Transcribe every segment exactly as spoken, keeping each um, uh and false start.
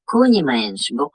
куни майнаш бу.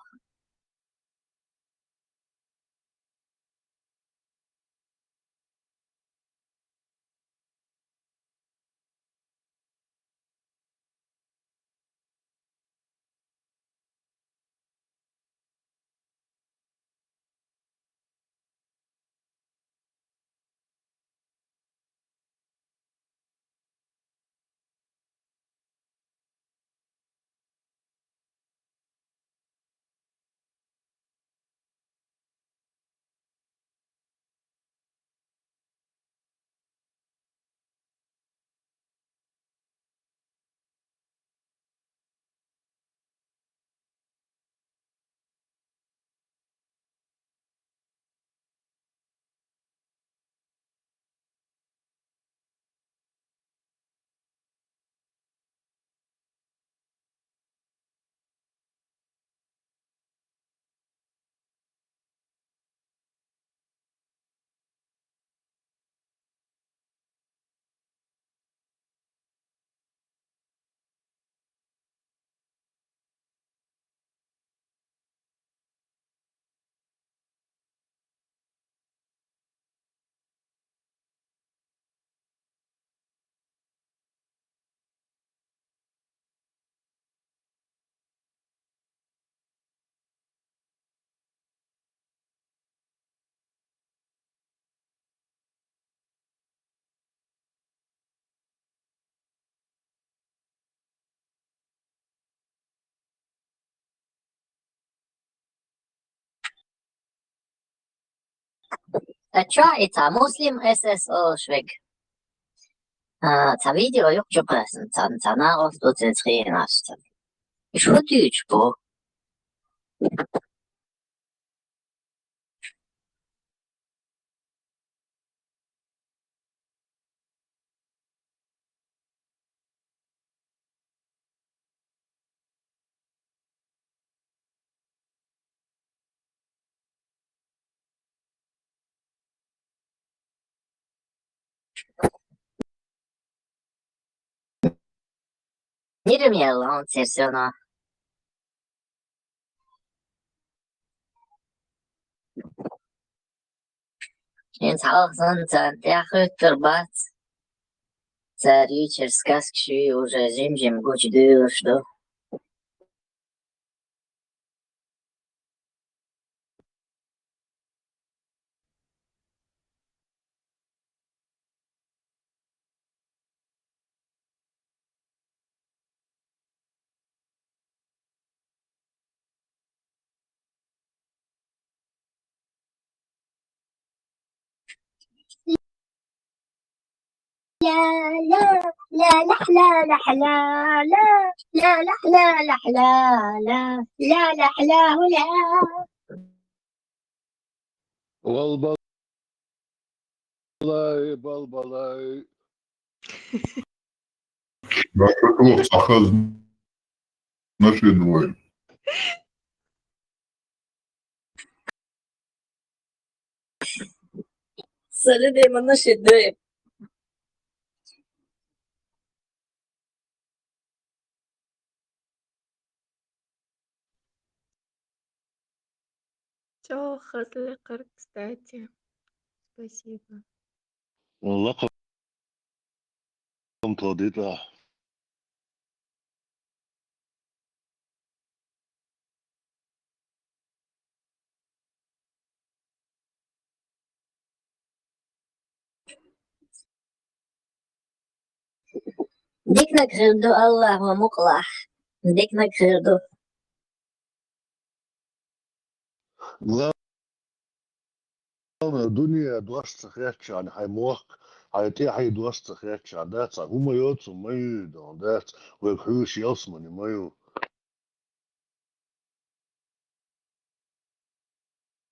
А чо и ца Муслим эс эс о швег? А, ца видео юкъ чукъасна, ца, ца нагъал ту ца цхьенаш ца. Иш хӀу дуьйцу бу? Нирмиял он серсёно. Шен цхьалха санна царна тӀаьхьахӀуьттур бац. Цара юьйцур сказкаш уже жим-жим гучудуьйлуш ду. Валбалай, балбалай. Наша клуб сахаз наши двое. Салют, Дэймон, наши двое. Чё, хазли къырк, кстати. Спасибо. Лакъам тодитӀа. Диканиг хир ду, Аллахьо мукъалахь. Диканиг хир ду. Главное, дуьне дош ца хетча, хьайн мохк, хьайн тӀе хьайн дош ца хетча, дац, хӀума йоцу ма ю, дац, вайга хьуьйсу ялсамани ма ю.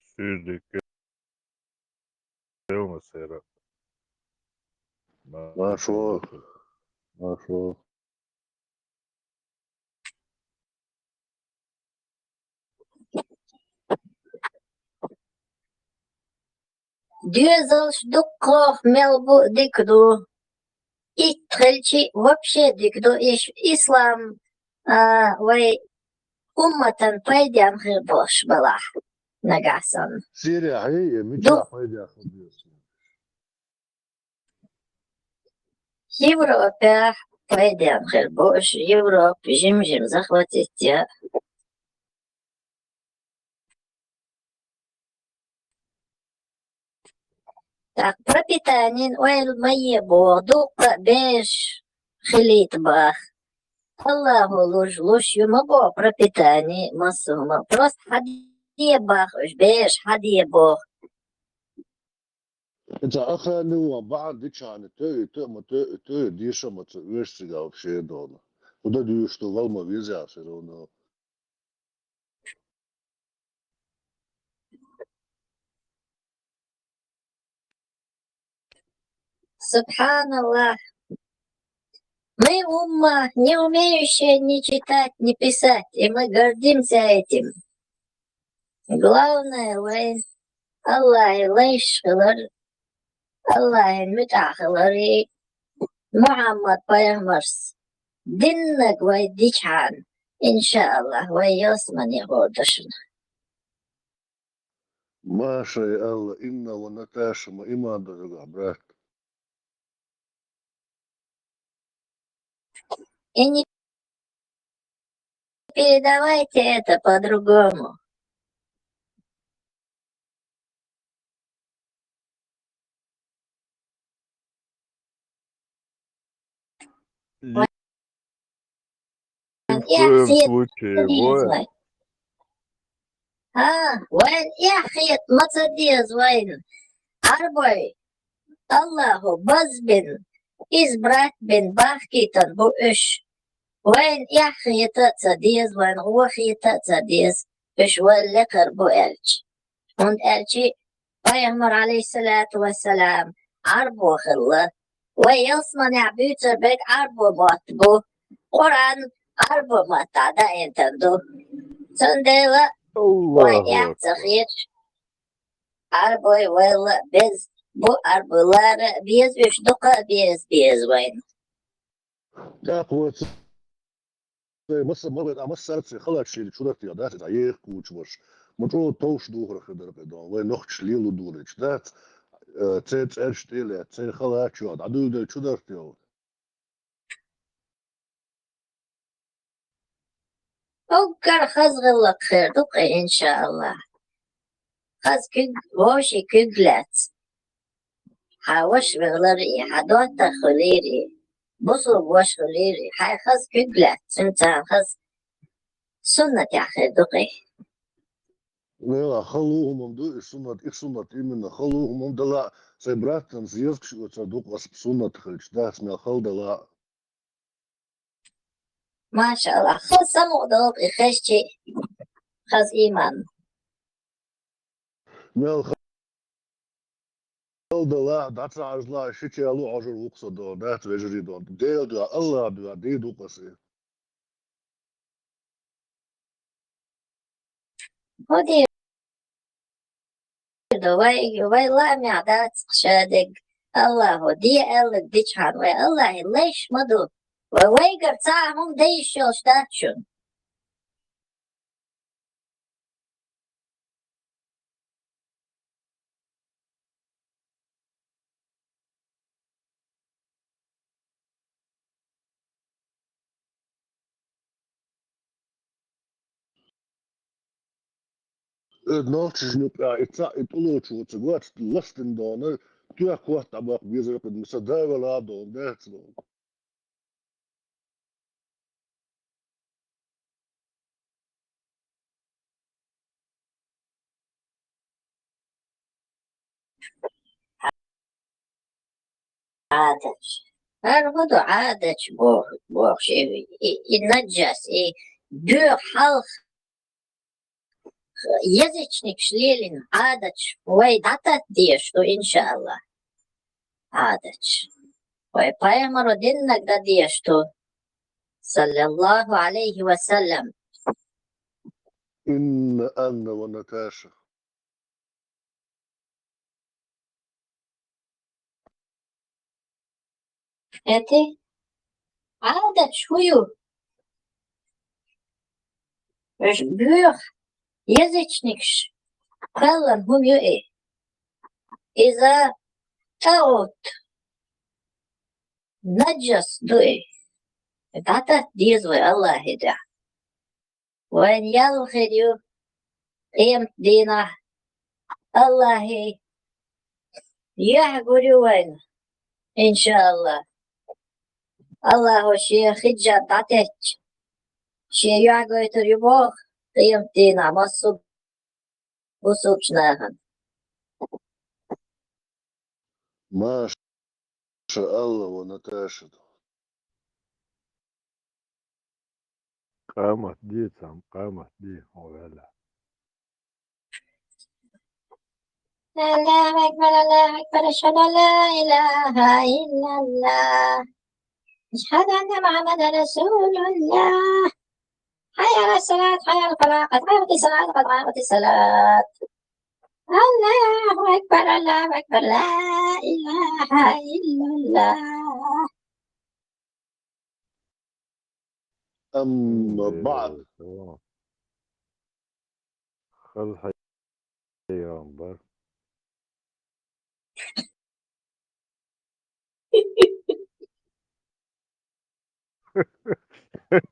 Шуьйра дика. Машо. Машо. Доьзалш дуккхох мел бу дика ду. Итт хилчи вообще дика ду. Иш ислам, а, вай умматан пайденна хир болуш балахь, нагахь санна. Сирия хьий, я мича Ду- пайденна хир беза? Европехь пайденна хир бу уьш, Европа жим-жим захватить ян. Так, пропитание ойла ма е боху, дуккха а беш хилийта баха. Аллахо луш, луш ю ма боху пропитание, массо а ма. Просто хьан де баха уьш, беш хьан де боху. Ца ахаьнна ван бахьана дичахьана, тоьу, тоьу, ма тоьу, тоьу, дийша ма ца оьшу цигахь вообще долу. ХӀун дан дуьйш ду, вала ма веза всё равно. Субханаллах. Мы умма, не умеющая ни читать, ни писать, и мы гордимся этим. Главное, вай Аллахьан лайш хилар, Аллахьан муьтӀахь хилар и Мухьаммад пайхамарс диннарг вай дичахьана, иншааллах, вай ялсамане гӀур ду шуна. Маша Алла, Инна ва Наташа, ма иман ду хьуьгахь, брат. И не передавайте это по-другому. Ни в коем случае, вай. А, вайн эхь хета ма ца деза вайна. Ӏарбой, Аллахо базбина, избрать бина бахкийтина бу уьш. Вайна эхь хета а ца деза, вайна гӀо хета а ца деза, уьш вай лекхар бу аьлча. ХӀунда аьлча пайхамар, алейхиссалату вассалам, Ӏарбо хилла. Вай ялсаманехь буьйцур берг Ӏарбо мотт бу. Къуръан Ӏарбо маттахь даийтина ду. Цундела вай Аллаху эхь ца акбар. Хеташ, Ӏарбой вайла а беза, бу Ӏарбой лара а беза, уьш дукха а беза, беза вайна. ТӀаккха вай ца-, вай масса, ма вай, а массаьрца халачу шена чу дарт ял дац, иза еха кучу ваша. Ма чӀогӀа товш духар хир дара кхидон. Вай нохчаш лело духарчу дац, э, церан цӀераш тӀе а лаьцна, церан халачу йохь дӀадуьйладелла чу дарт ял. Уггар хаза гӀиллакх хир ду кхин, иншааллах. Хаза куьг, вовшийн куьг лаьцна. Хьан ваша велларий, хьан доттагӀа хуьлийрий, бусулба ваша хуьлийрий, хьайн хаза куьг лаьцна, цуьнца хаза суннатехь хир ду кхин. Вела, хала хӀума ду и суннат, и суннат именно хала хӀума дала, сайн братанца езгаш оцар ду-кх ас суннат хилча, дац мел хала дала. Машаллах, хаза самукъадолу и хезчий, хаза ийман. Мел хала дала, дӀа ца Ӏажалахь, шича лу Ӏожур ву-кх со дон, дац вежарий дон. Дела дуьхьа, Аллах дуьхьа, дийр ду-кх аса. ХӀун дийр ду, вай, вай лаамехь дац-кх шадерг, Аллахо де аьлларг дичахьана, вай Аллахьан лайш ма ду. Вай вайгара цхьа а хӀума дан йиш йолуш дац шуна. Э, нохчашна юкъахь и цхьаъ, и тӀулочо ца гоцу ластина дона, тоьхна хӀотта дӀабаккха безар кхин, сан да велахь а дона, дац дона. Ӏадаташ. ХӀара хӀун ду Ӏадаташ боху, бохуш, и, и, и наджас, и боьха хьалха язычникаш лелийна Ӏадаташ вай дӀататта дезаш ду, иншааллах. Ӏадаташ. Вай пайхамаро диннарг дан дезаш ду. Саллаллаху алейхи ва саллям. Инна Анна ва Наташа. Эти? Ӏадаташ хӀун ю? Уж боьха язычникаш кхоьллина хӀума ю и. Иза тӀагӀут, наджас ду и. ДӀататта деза вай АллахӀа тӀехь. Вайна ял хир ю къематдийнахь АллахӀа юьхь гур ю вайна, иншааллахӀ. АллахӀа шен хиджаб дӀатеттача, шен юьхь гойтур ю боху къематдийнахь массо а бусулба нахана. Маша Алла ва Наташа. Къамат де, цхьана къамат де, хьо ваьлла. الله أكبر، الله أكبر، أشهد أن لا إله إلا الله، أشهد أن محمدا رسول الله، حي على الصلاة، حي على الفلاح، قد قامت الصلاة، قد قامت الصلاة. الله أكبر، الله أكبر، لا إله إلا الله. أما بعد. إيه، تمام. خلص يا عمبر.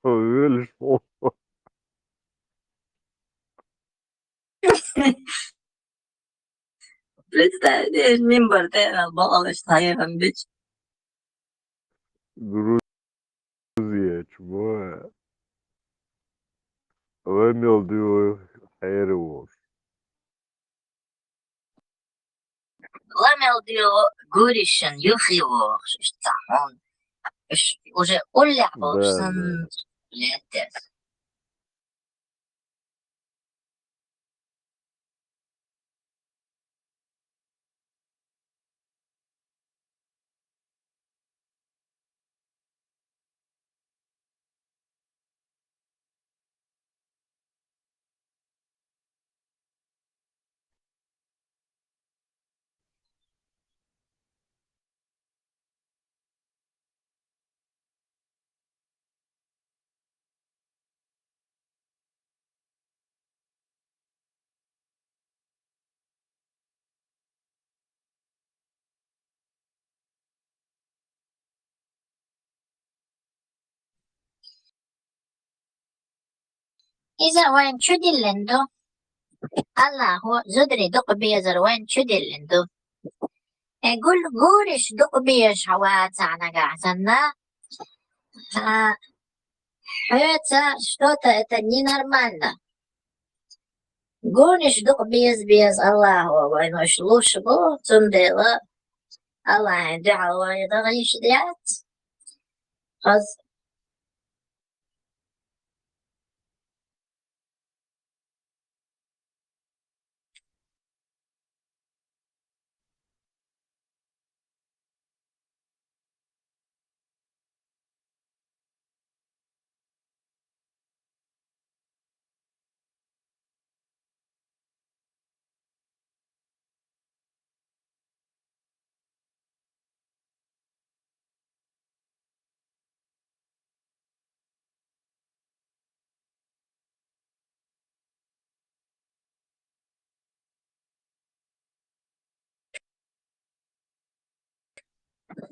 Öyle şey. Представь, минбарда баалаш тхьаьран бича. Грузиячу бо. Ламел дуьйгӀу хьеран волуш. Ламел дуьйгӀу гуришан юххе вогӀуш, иштта хьуна. Уж уже уллехь болуш санна лаьттара. Иза вайн чу диллина ду. АллахӀа зударий дукха безар вайн чу диллина ду. Э, гул-, гуриш дукха безаш хьо вацахь нагахь санна, а, хьоьца что-то это ненормально. Гуниш дукха беза-беза АллахӀа вайна уьш луш бу, цундела АллахӀан дуьхьал вай дан йиш яц. Хаза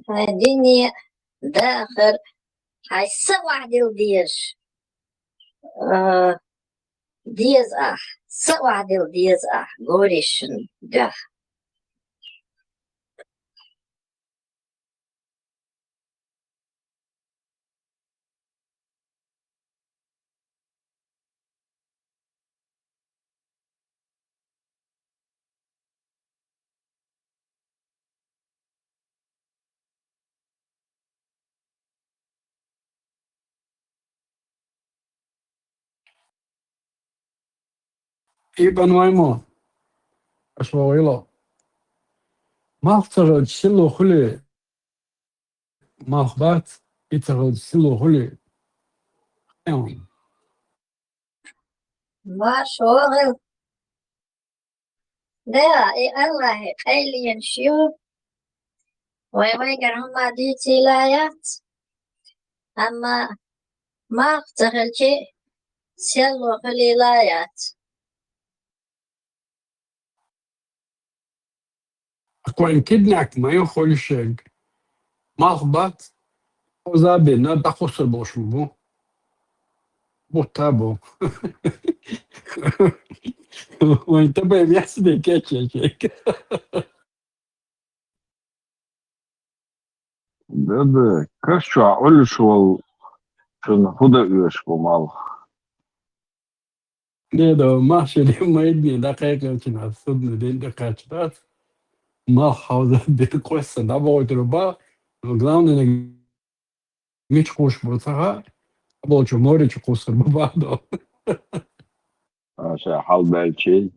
Хьайн дине дахар, хьайн са охьадилла дезаш, а, деза ахь, са охьадилла деза ахь, гуришна дуьхьа. Ибн Ваймо, аша вогӀийла. Малх ца хилча, силу хуьлий? Малх бац, и ца хилча, силу хуьлий? Марша вогӀийла. Да, и АллахӀан къайленаш ю. Вай вайгара хӀумма дийцийла яц. Амма малх ца хилча, Сел лохалийла яц. Акван киднак ма ю хулшег. Малх бац. Озабе, на дахусур болшун бу. Бутта бу. Вань табай мясо де кечечек. Да-да, каш чу Ӏуллуш вал, шуна худа уьш бу малх. Не да, машине майдне да кайкачина, судно ден да качрас. Малх хавза бен квеса да боготруба. Но главное, не мич куш бу сага. Болчу море чу кусур бу бадо. Аша хал белчи.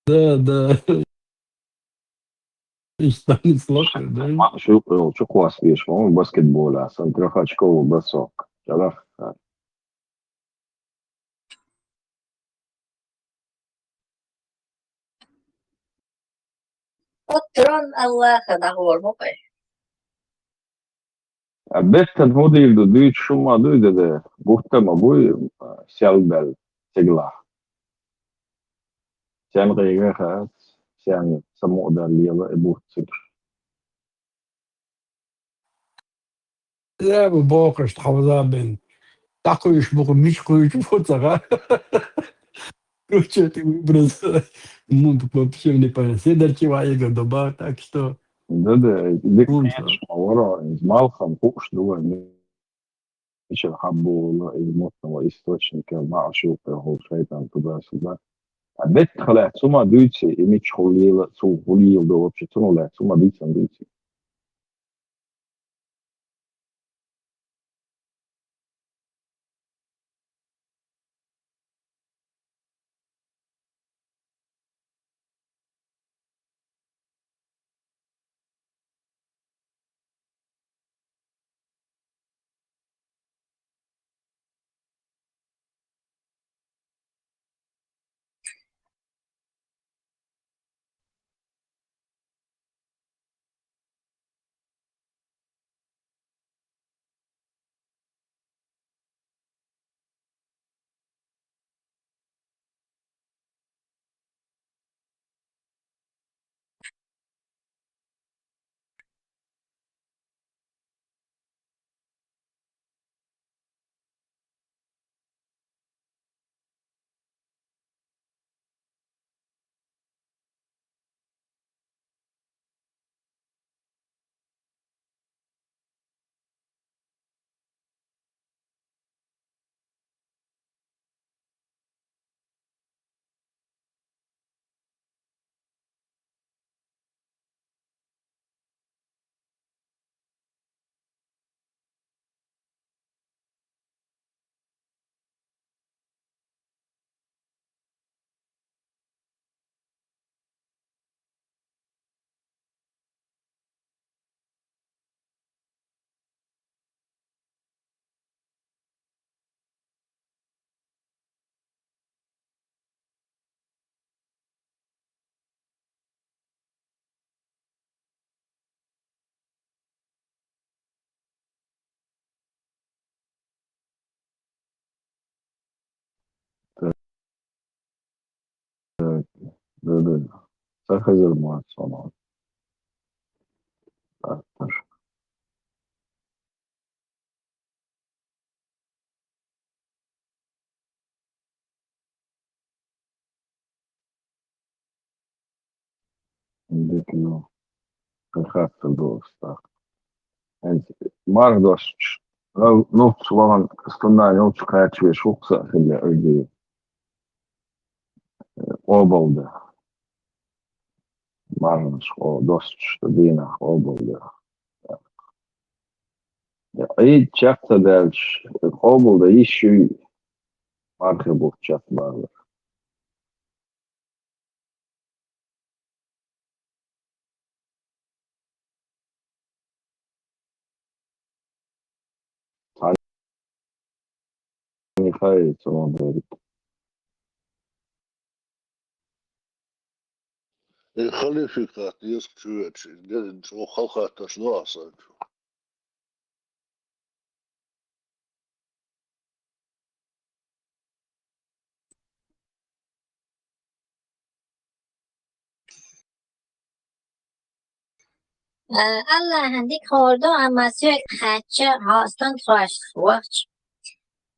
Да, да. Иштанис локер, да? Ма, шу, шу квас беш, по-моему, баскетбола, сан трёхочковый бросок. Чарах. От трон Аллаха да гор бокай. А беттан худир ду, дуьйцуш ма дуй да, да, бутта ма буй, а, сел бел, сигла. Сен гӀайгӀа хац, сен самукъадарра лела и бутт цига. Леба бохуш тхьовза бен. ДӀакхуьйш бу-кх, мича кхуьйчу бу цаха. Короче, ты выброс. Ну, вообще не понятно. Седарчи ваига доба, так что. Да-да, дика хӀун ца? Кхеташ ма вара, иза малхам хууш ду вай. Мичара хьаббугӀула, из мутнала источникал, маӀа шуьлкъехула, шайтӀан туда-сюда. А бетта хала цу ма дуьйци, и мича хулийла, цул хулийла ду вообще, цунах лаьцна цу ма дийцан дуьйци. Так, да-да. Ца хазар ма сона. Так, так. Дикно. Хаттар ду устах. ХӀинца марха дош, ну, ну, вахана стунна нуц кхачвеш ву-кх са хилла уьдий. Къобалда. Марханаш къо-, достуш ду дийнахь къобалда. Ӏийд чекх ца даьлча, къобалда йиш юй, мархий бутт чекхбалар. Цхьаннехан ца ма берг. Э, халификат, еза чу веача, де-, чӀогӀа халахатташ ло аса. Э, Аллахьан дика ховр ду, амма соьга хаьттича, хьо стунтхошца вахча,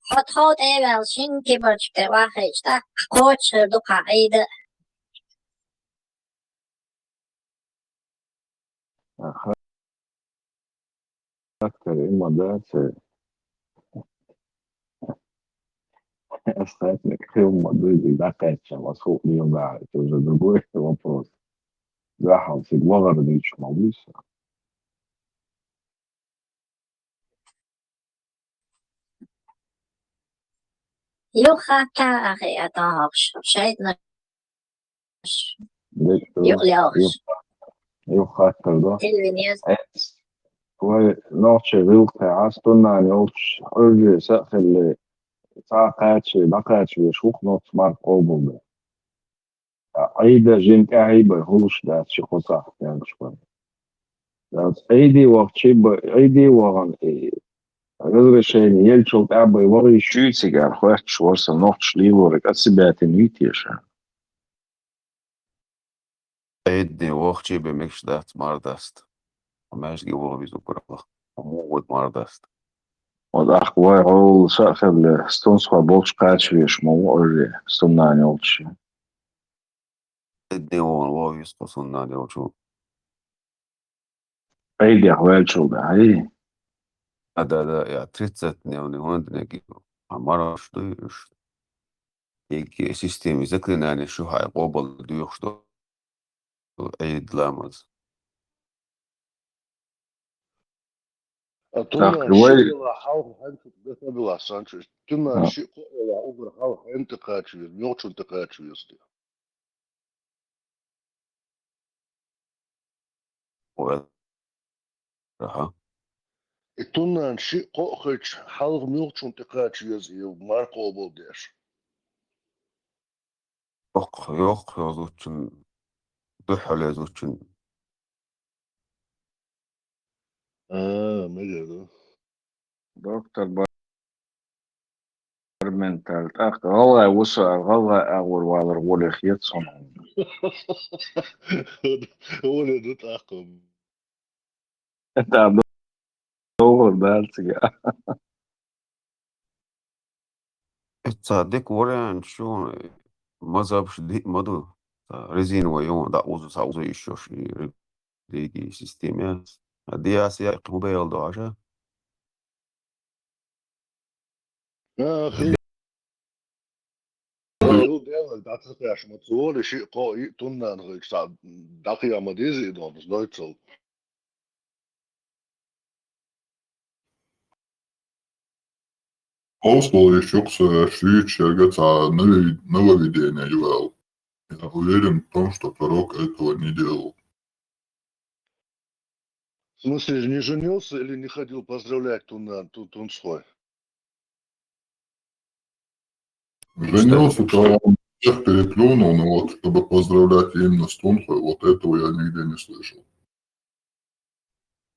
хьо тхов тӀе а ваьлла, шин кибарчуьнга тӀе охьахиъча, тӀаккха кхочуш хир ду-кх хьан Ӏийда а. Ха-, хаттар и ма дац, э. Ас хаьттинарг хилла ма ду, иза дӀакхаьчча, ас хӀуъа леладахь, это уже другой вопрос. Дуьхьал цига вахар дийцаш ма вуй со. Юха хатта а хиъ а тохьокхуш, шайтӀанаш Дика ду. Юкъ лелхаш. Юха, юха хаттар ду. Тилвин еза. Э, вай нохчий гӀиллакхехь, стуннана йолчу Ӏуьрре са а хилла, цхьа а кхача, дӀакхача веш ву-кх нохчо марха къобалдеш. Ткъа Ӏийда жин тӀаьхьий бен хӀуллуш дац ши-кхо сахьт аьлча бен. Ткъа Ӏийде вахчий бен, Ӏийде вахана, и разрешение еллачул тӀаьхьа бен вахийша. Шуьйцигара хоьттуш вара сан нохчаша лелориг а ца баьтина вий теша? Ӏийде вахчий бен мегаш дац марха даста. Маьждиге ваха веза уггар хьалха. Муха веза марха даста? Вот тӀаккха вай хьол са а хилла, стунсхой болчу кхача веш ма ву Ӏуьрре, стуннана йолчу. Ӏийде вахана ваха веза кху стуннана йолчу. Ӏийдехь ваьллачул тӀаьхьа, ий? А, да, да, я тридцать дневный хӀунда динарг, а мархаш дуй уьш? Дерриге система заклинаний шу хьайн къобал доьхуш ду Ӏийд ламаз. А туннан шиъ елахь хьалха хӀунда тӀекхача веза? Туннан шиъ-кхоъ елахь уггар хьалха хӀунда тӀекхача веза, муьлхачунна тӀекхача веза те? Ой. Аха. И туннан шиъ-кхоъ хилча, хьалха муьлхачунна тӀекхача веза и марха къобалдеш? Йоккха, йоккха йолчунна, дуьххьал йолчунна. А, мегар ду. Доктор Барменталь, тӀаккха гӀалгӀай ву со аьлла, гӀалгӀай агӀор валар гӀоле хета суна. ГӀоле ду тӀаккха. ТӀаккха догӀур дац цига. Эцца дика вариант шу, мазхабаш диъ ма ду. Ца резиновый юн дӀа узу, ца узу йиш йолуш и религии система яц. А диас яа кхин хӀун бегӀал ду хьажа? А, хи-, хила дела дӀа ца кхаьш, ма цо вара шиъ-кхоъ йиъ туннан хилча, цхьа дӀакхехьа ма деза и донус, дойцал. Хьовсал йиш ю-кх со, шуьйцу шерга цхьа нови-, нововведение ю аьлла. Я уверен в том, что пророк этого не делал. В смысле, не женился или не ходил поздравлять туннан, ту-, тунсхой? Женился-то он всех переплюнул, но вот чтобы поздравлять именно с тунхой, вот этого я нигде не слышал.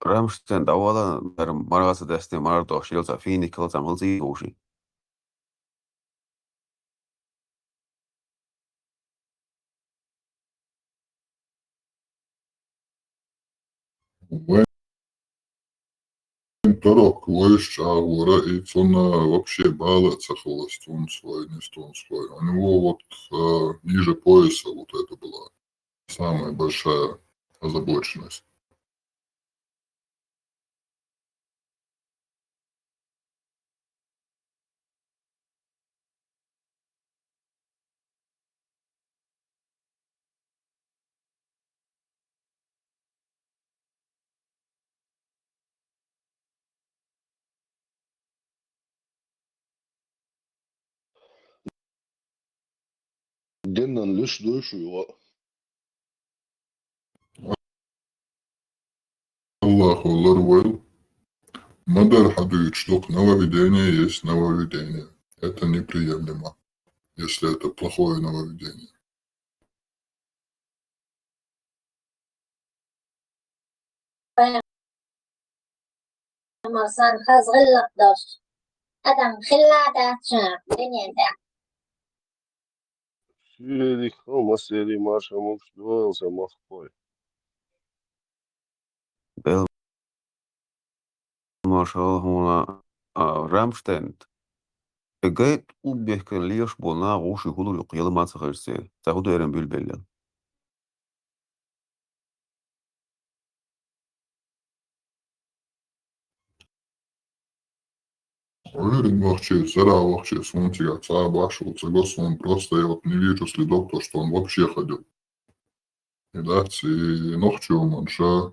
Рамштайн дӀавала, дар марха ца дастина, марха дохуш, ел цхьа финик, ел цхьа малций вовший. Вайн пророк вуйш чӀагӀвора, и цунна вообще бала а ца хилла, стунсхой, не стунсхой. У него вот, э, ниже пояса вот это была самая большая озабоченность. Динан луьш дуй шуьга? Аллахо лар войла. Ма-дарра хьадуьйцуш ду-кх: нововведение есть нововведение. Это неприемлемо, если это плохое нововведение. Пайхамар санна хаза гӀиллакх долуш адам хилла а дац шуна дуьнен тӀехь. Шерих, масери, марша мукш дойл сан махкой. Машалла хьуна, а, Рамштайн. Эгай тӀубехкан леш болна гӀуши хӀулур юкъ яла ма ца хаза церан. Ца хӀу деран билбеллел. Уверен вахчи, цара вахчи, сунтига ца башул, ца госун, просто я вот не вижу следов, то, что он вообще ходил. И да, и нохчу он ша,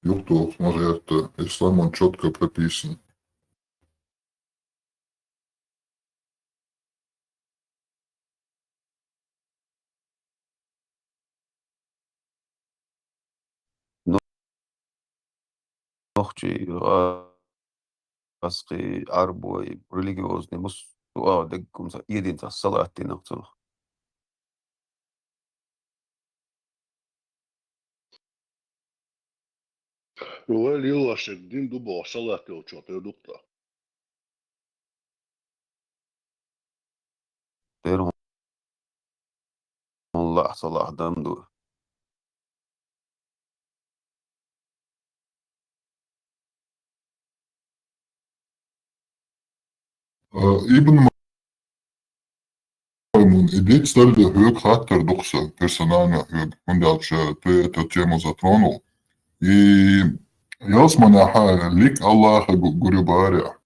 юхту, может, это, ислам он четко прописан. Нохчий, а, аскъи, арбой, религиозный, мус-, а, деггум ца, един ца салат динах цунах. Валла лилла шек дин ду боху салат йолчо тӀе дукха. Тер хьун лахь ца лахь дан ду. А, Ибн Маймун, идите, цалда хьоьга хаттар дукха сан, персонально хьоьга, хӀунда аьлча ты эту тему затронул. И ялсманахьа лик Аллаха гу-, гури баря.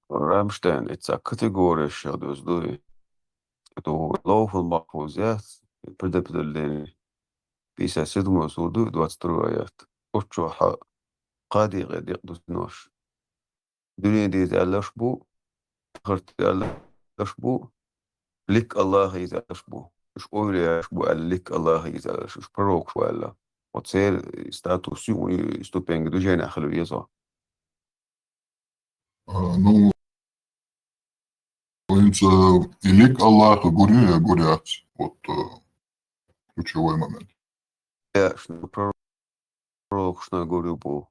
Рамштайн, и ца категория шех доз дуй. Это Лаухул Махфуз яц, предопределение. Пятьдесят седьмой сур ду, двадцать второй аят. Учу хьа кхадикъе декъ дуснош. Дуьне деза аьллаш бу, ахарт аьллаш бу, лик Аллаха иза аьллаш бу. Уж ойла яш бу аьлла, лик Аллаха иза аьллаш, уж пророкш бу аьлла. Вот цер статус ю, ступеньга движение хила веза. А, ну, хӀинца и лик Аллаха гури, гуряц. Вот, э, ключевой момент. Э, шна пророкшна гури бу.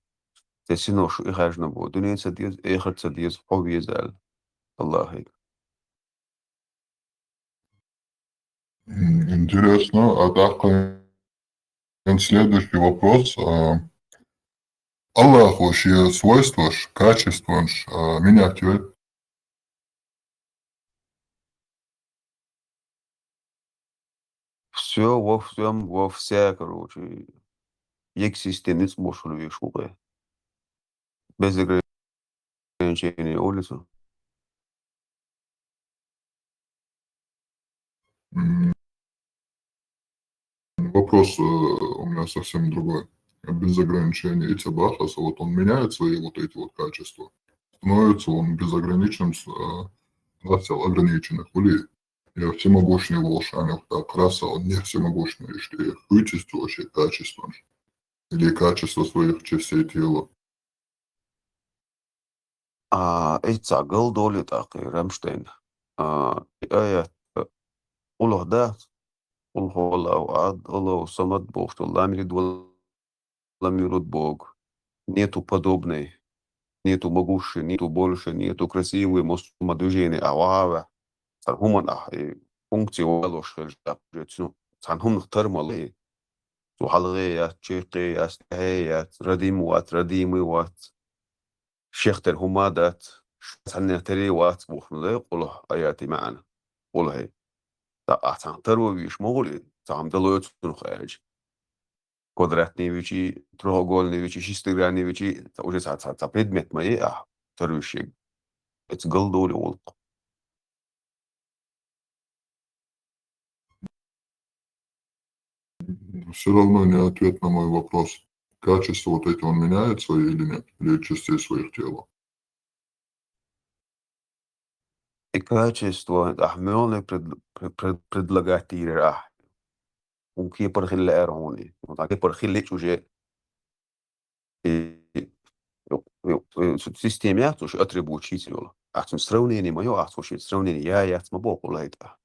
Те синош и хажна бу. Дуьне ца дез, эхар ца дез, хьо везал. Аллахи. М, интересно. А так, э, следующий вопрос. А, Аллаху ши свойстваш, качестваш, а, менять вет? Всё, во всём, во вся, короче. Як система ниц бошул виш вукъе. Без ограничения улицу. М, вопрос, э, у меня совсем другой. Без ограничений и цабахаса, вот он меняет свои вот эти вот качества. Становится он безограниченным, с-, э, да, всё ограниченных. Или я всемогущий волшебник, так, раса, он не всемогущий, что я хвитисту вообще качество. Или качество своих частей тела. А, эца гал доли такъи Рамштайн. А, аят, улух да, улух Аллаху ад, Аллаху самад бохту, ламилид вал-, ламилуд Бог. Нету подобной, нету могущей, нету больше, нету красивой, мос-, ма движение, а вава. Цар хуман ах, и функция валош хел жапжет, ну, цан хумнах тармалы. Цу халгъе яц, чекъе яц, тахье яц, радим вац, радимы вац. Шехтер хӀума дац, ш-, цхьаннех тери вац бохуна ле, къулахь аяти маьӀна. Къулахье. Та а цхьан тарва виш ма гӀули, цхьа хӀума далоя цунах аьлча. Квадратный вичи, трехугольный вичи, шестигранный вичи, ца уже ца, ца, ца предмет ма е а, тарвиш ег. Эц галдоли гӀулакх. Все равно не ответ на мой вопрос. Качество вот это он меняет свои или нет? Или частей своих тела? И качество, ахь мелне пред-, пред-, пред-, предлагать дийрар ахь. Хьун кепар хилла аьра хьуна. Хьун кепар хилла уже. И, и, и, и, система яц уж атрибут шийца йола. Ахь цун сравнение ма йо, ахь цун шийца сравнение я яц ма боху лайтӀа.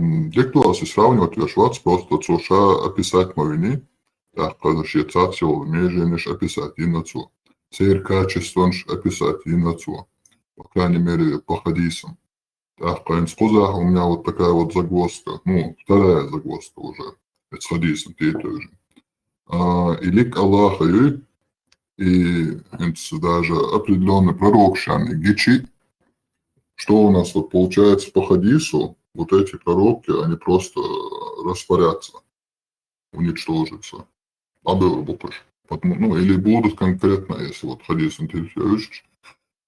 Дегтоас и сравнивать веш вац, просто цо ша описать ма вини, тӀаккха шен цац йола меженаш описать йина цо, церан качествонаш описать йина цо, по крайней мере, по хадисам. ТӀаккха хӀинца кхузахь у меня вот такая вот загвоздка, ну, вторая загвоздка уже, эцу хадисан тӀе тоже. А, и лик Аллаха юй, и хӀинца даже определённый пророк шан и гичи, что у нас вот получается по хадису, вот эти пророки, они просто растворятся, уничтожатся. Абевр букаш. Потому, ну, или будут конкретно, если вот хадис интересуешь,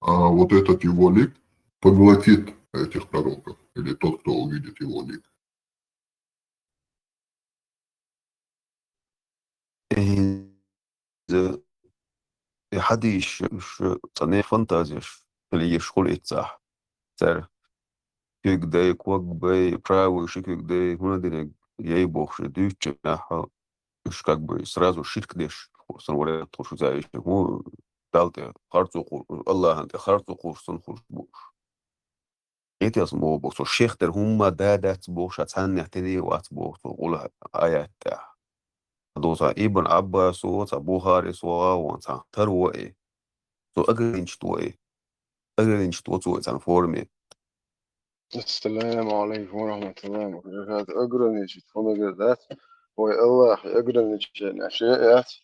а вот этот его лик поглотит этих пророков, или тот, кто увидит его лик. Иза, и хьадисаш, уж цӀанъеш фантазеш хила еш хуьлу иццахь. Цара куьг дай, ког бай, правый ши куьг дай, хӀунда динарг яй бохуш, дуьйцучу нахьа, уж как бы сразу ширк деш, сан вариант хуш, уьш, хӀун, Далла тӀе харцо хур, Аллахьан тӀе харцо хур сан хуш бу уьш. Эти ас мо боху, цо шех тера хӀумма да дац боху, ша цхьаннех тине вац боху, цо гӀула аят тӀехь. Доса Ибн Аббасо, цхьа Бухарис вогӀа вон цхьа тар во и. Цо ограничить во и. Ограничить во цо и цхьана форме. Ассаламу алейкум ва рахматуллахи ва баракатух. Ограничить хӀунагара дац. Вай Аллахье ограничение ше яц.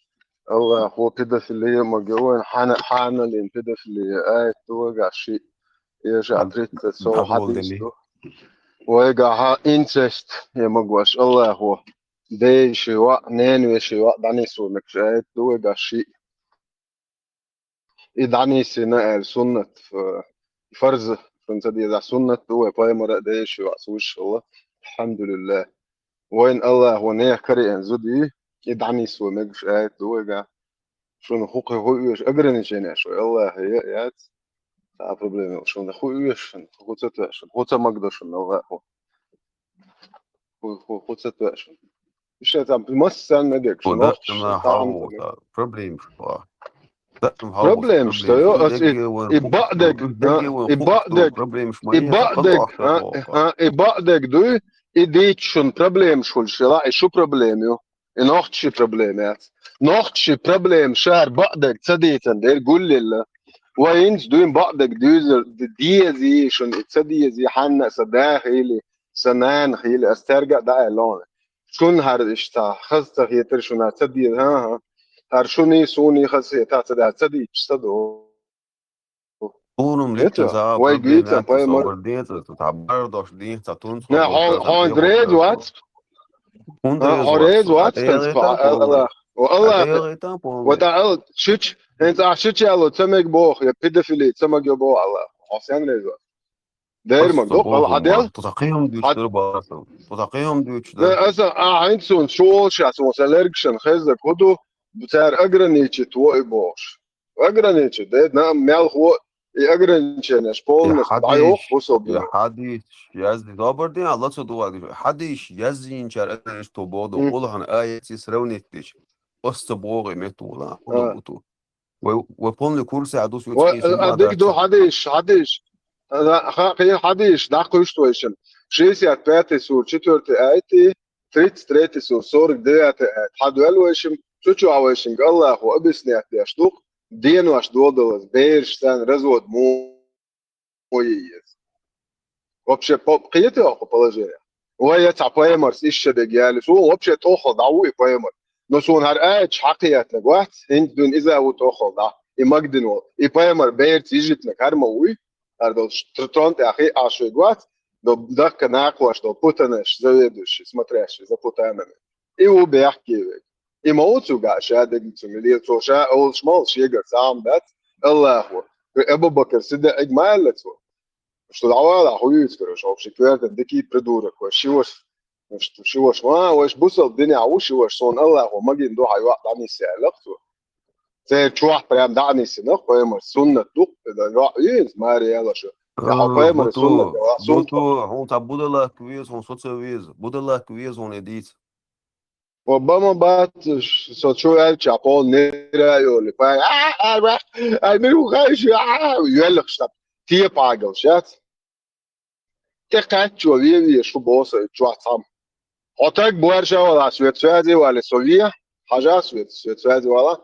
Аллахьо педофилия магийо вайна, хьана-, хьаналин педофилия аят ду вайгахь ши. Эша тридцать сов хьадис ду. Вайгахьа инцест я магош Аллахьо. Ден ши ваъ, нен веши ваъ, дӀанисо мегаш аят ду вайгахь ши. И дӀанисина аьлла суннат, э, фарз, шуна ца деза суннат ду вай, пайхамара а ден ши ваъ, ца вуьш хилла. Алхьамдулиллах. Вайна Аллахьо нехан караен зуда ю, и дӀанисо мегаш аят ду вайгахь. Шуна хӀу кхин хӀу оьшу ограничение шу, Аллахье яц. Цхьа проблема йолуш, шуна хӀу оьшу, шуна хӀу ца тоьа, шуна хӀу ца магадо шуна Аллахьо. ХӀу, хӀу, хӀу ца тоьа шуна. Иштта там массарна мегаш, шуна нохчаш, шуна тахьамца мегаш. Проблемаш ду. Проблемаш ду, ас и, и баъдег, а, и баъдег, проблемаш ма и баъдег, а, а, и баъдег дуй, и дийцча шуна проблемаш хуьлуш хила, и шу проблема ю. И нохчийн проблема яц. Нохчийн проблема шара баъдерг ца дийцан дерг гуллилла. Вай хӀинца дуьйна баъдерг дуьйзар д-, дезий, шуна и ца дезий, хьанна а сан да хили, сан нана хили, ас цаьрга а дӀааьлла хьуна. Шуна хӀара иштта хаза ца хетара шуна ца деза, хӀан-хӀа. ХӀара шуний, суний хаза хета ца да, ца дийцча ца ду. Хьуна-м литтина ца вай гуьйцан пайхамар. Собар ден цӀа, цу тхьа бардош ден цӀа тунца. Не, хьо-, хьо реза вац? ХӀунда реза вац? Хьо реза вац, хӀинца Аллах. Ва Аллах. Ва тӀаьхьа шича, хӀинца ахь шича аьлло ца мега боху, я педофили ца мега боху Аллах. Хьо сен реза вац? Дера ма доккха хьадел. Ту ца кхин хӀума дуьйцуш дара бахьа сан. Ту ца кхин хӀума дуьйцуш дара. Аса, а, хӀинца суна шу волуш яц, сан лергашан хезлаг хӀу ду, цара ограничить во и бохуш. Ограничить, де, наам мелхо и ограниченеш полностью дӀайоху бусалба динан. Хьадис язди добар дин, Алла ца дугӀа дижа. Хьадис яздинчара ограничить во боху, Къуръан аятций сравнить дича. Ас ца боху и меттала, хӀу ду ту. Вай, вай полный курсе а ду, а дика ду хьадис, хьадис. Ха, кхин хьадис, дӀакхуьйшта вайшина. Шестьдесят пятый сура, четвёртый аят, тридцать третий сура, сорок девятый аят. Хьадоьлла вайшина, цу чохь вайшинга Аллахо объяснять деш ду-кх, денош додалаза, бераш царна развод мо еза. Вообще, по-, кхета хӀокху положение? Вай я цхьа пайхамарс иштта дерг яьлла. Суна вообще тоххал дӀа ву и пайхамар. Но суна хӀара аяташ хьакхетнарг вац, хӀинца дуьйна иза а ву тоххал дӀа. И магдина волу. И пайхамар берца йижитнарг хӀара ма вуй. ХӀара долу тр-, трон тӀехь хиъ Ӏаш вайга вац, до дахка накхош долу путанаш, заведующий, смотрящий за путанами. И ву бехке вайга. И ма ву цуьнга ша дегна цуьнга лела, цо ша олуш ма олу шегара сагӀа дац, Аллахо. Абу Бакр Сиддикъига ма аьлла цо. Что дӀавала, хӀу юьйцу, короче, вообще коьртан дикий придурок, вай ши ваша, ши ваша, ма, вайша бусалба динехь ву ши ваша, суна Аллахо магийна ду хьан йоӀ дӀанисъяьлла-кх цо. Церан чохь прям дӀа а нисйина, пайхамар суннат ду-кх, и йоӀ юьйцу, маре яла шу. Я хьо пайхамар суннат, я хьо суннат. Буту, хьуна цхьа будалак веза, хьуна со ца веза, будалак веза хьуна и дийца. Ва бан ма бац, со чу аьлча, кхол нера а йолу, пай, а, а, а, ай, мир ву хайша, а, а, йоьллакхаш тап, тепа Ӏагалш яц. тӀекхаччо ве ве шу босу и чохь цхьамма. Хьо таг боьрша вала, соьца связи вале, со ве, хьажа соьца, соьца связи вала.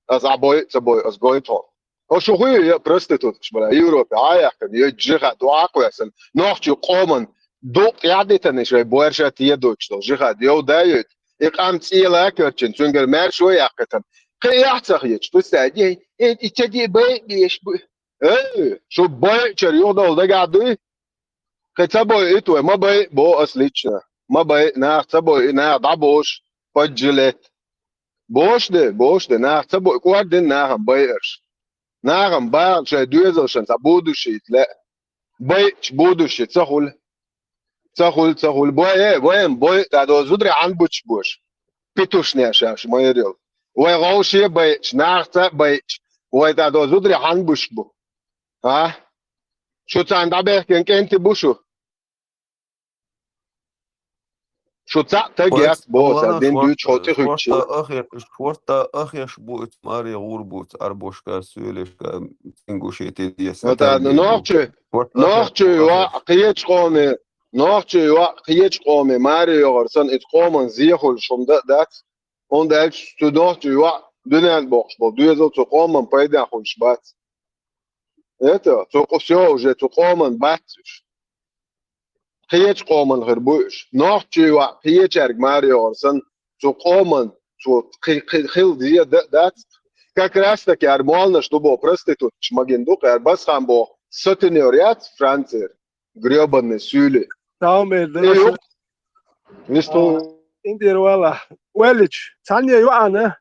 Аса а бой, ца бой, аса гой тхо. Хьо шу хуй, я проституткаш бара, Европе, а яхкан, йой жиха, дуа кхоьсан, нохчу къоман, дукъ ядитан иш вай боьрша тедочу, жиха, йов да йой, и къам цӀела а кхоьрчина, цуьнгара маьрша вай яхкатан. Кхин яхь ца хеташ, пуста, дей, э, и ца де бай, беш бу. Эй, шу байчар юхадовла дагахь дуй? Кхин ца бойу и твой, ма бай, бо ас лично. Ма бай, нах ца бой, и нах дӀабош, поджилет. Бош де, бош де, нах ца бой, кӀордин нахам байарш. Нахам бахал шай доьзалшан ца будущий ле. Байч будущий ца хуьлу. Ца хуьлу, ца хуьлу. Бой, э, вайм бой, та до зудре хьан буч бош. Петушня шаш, майрил. Вай гӀовше байч, нах ца байч. Вай та до зудре хьан буш бу. А? Шу царна дӀабехкина кӀентий бу шу? Шу цхьаъ таг яц боху, цара дина дуьйцу хьо тӀе хуьттуш. Шорта ахеш, шорта ахеш бу иза, маре гӀур бу иза, Ӏарбошка, суьйлешка, ингушетин десна. Нохчий, нохчий ваъ, кхечу къоме, нохчий ваъ, кхечу къоме, маре йогӀур сан, иза къоман зехуьлуш хӀума дан а дац. ХӀунда аьлча цу нохчий ваъ дуьненна боккхуш болу доьзал цу къоман пайдехь хуьлуш бац. Это, цу къу-, всё, уже цу къоман бац уьш. Кхечу къоман хир бу уьш. Нохчий ваъ, кхечаьрга маре йогӀур санна, цу къоман, цо кхи-, кхи-, хила деза дан а дац. Как раз таки ара молланаш ду боху проституткаш магийна ду, кхара Басхан боху сатинер яц Францера. Грёбаный суьйли. Тау мер И ю-, висту. Индир вала. Велич, цхьанне йоӀана,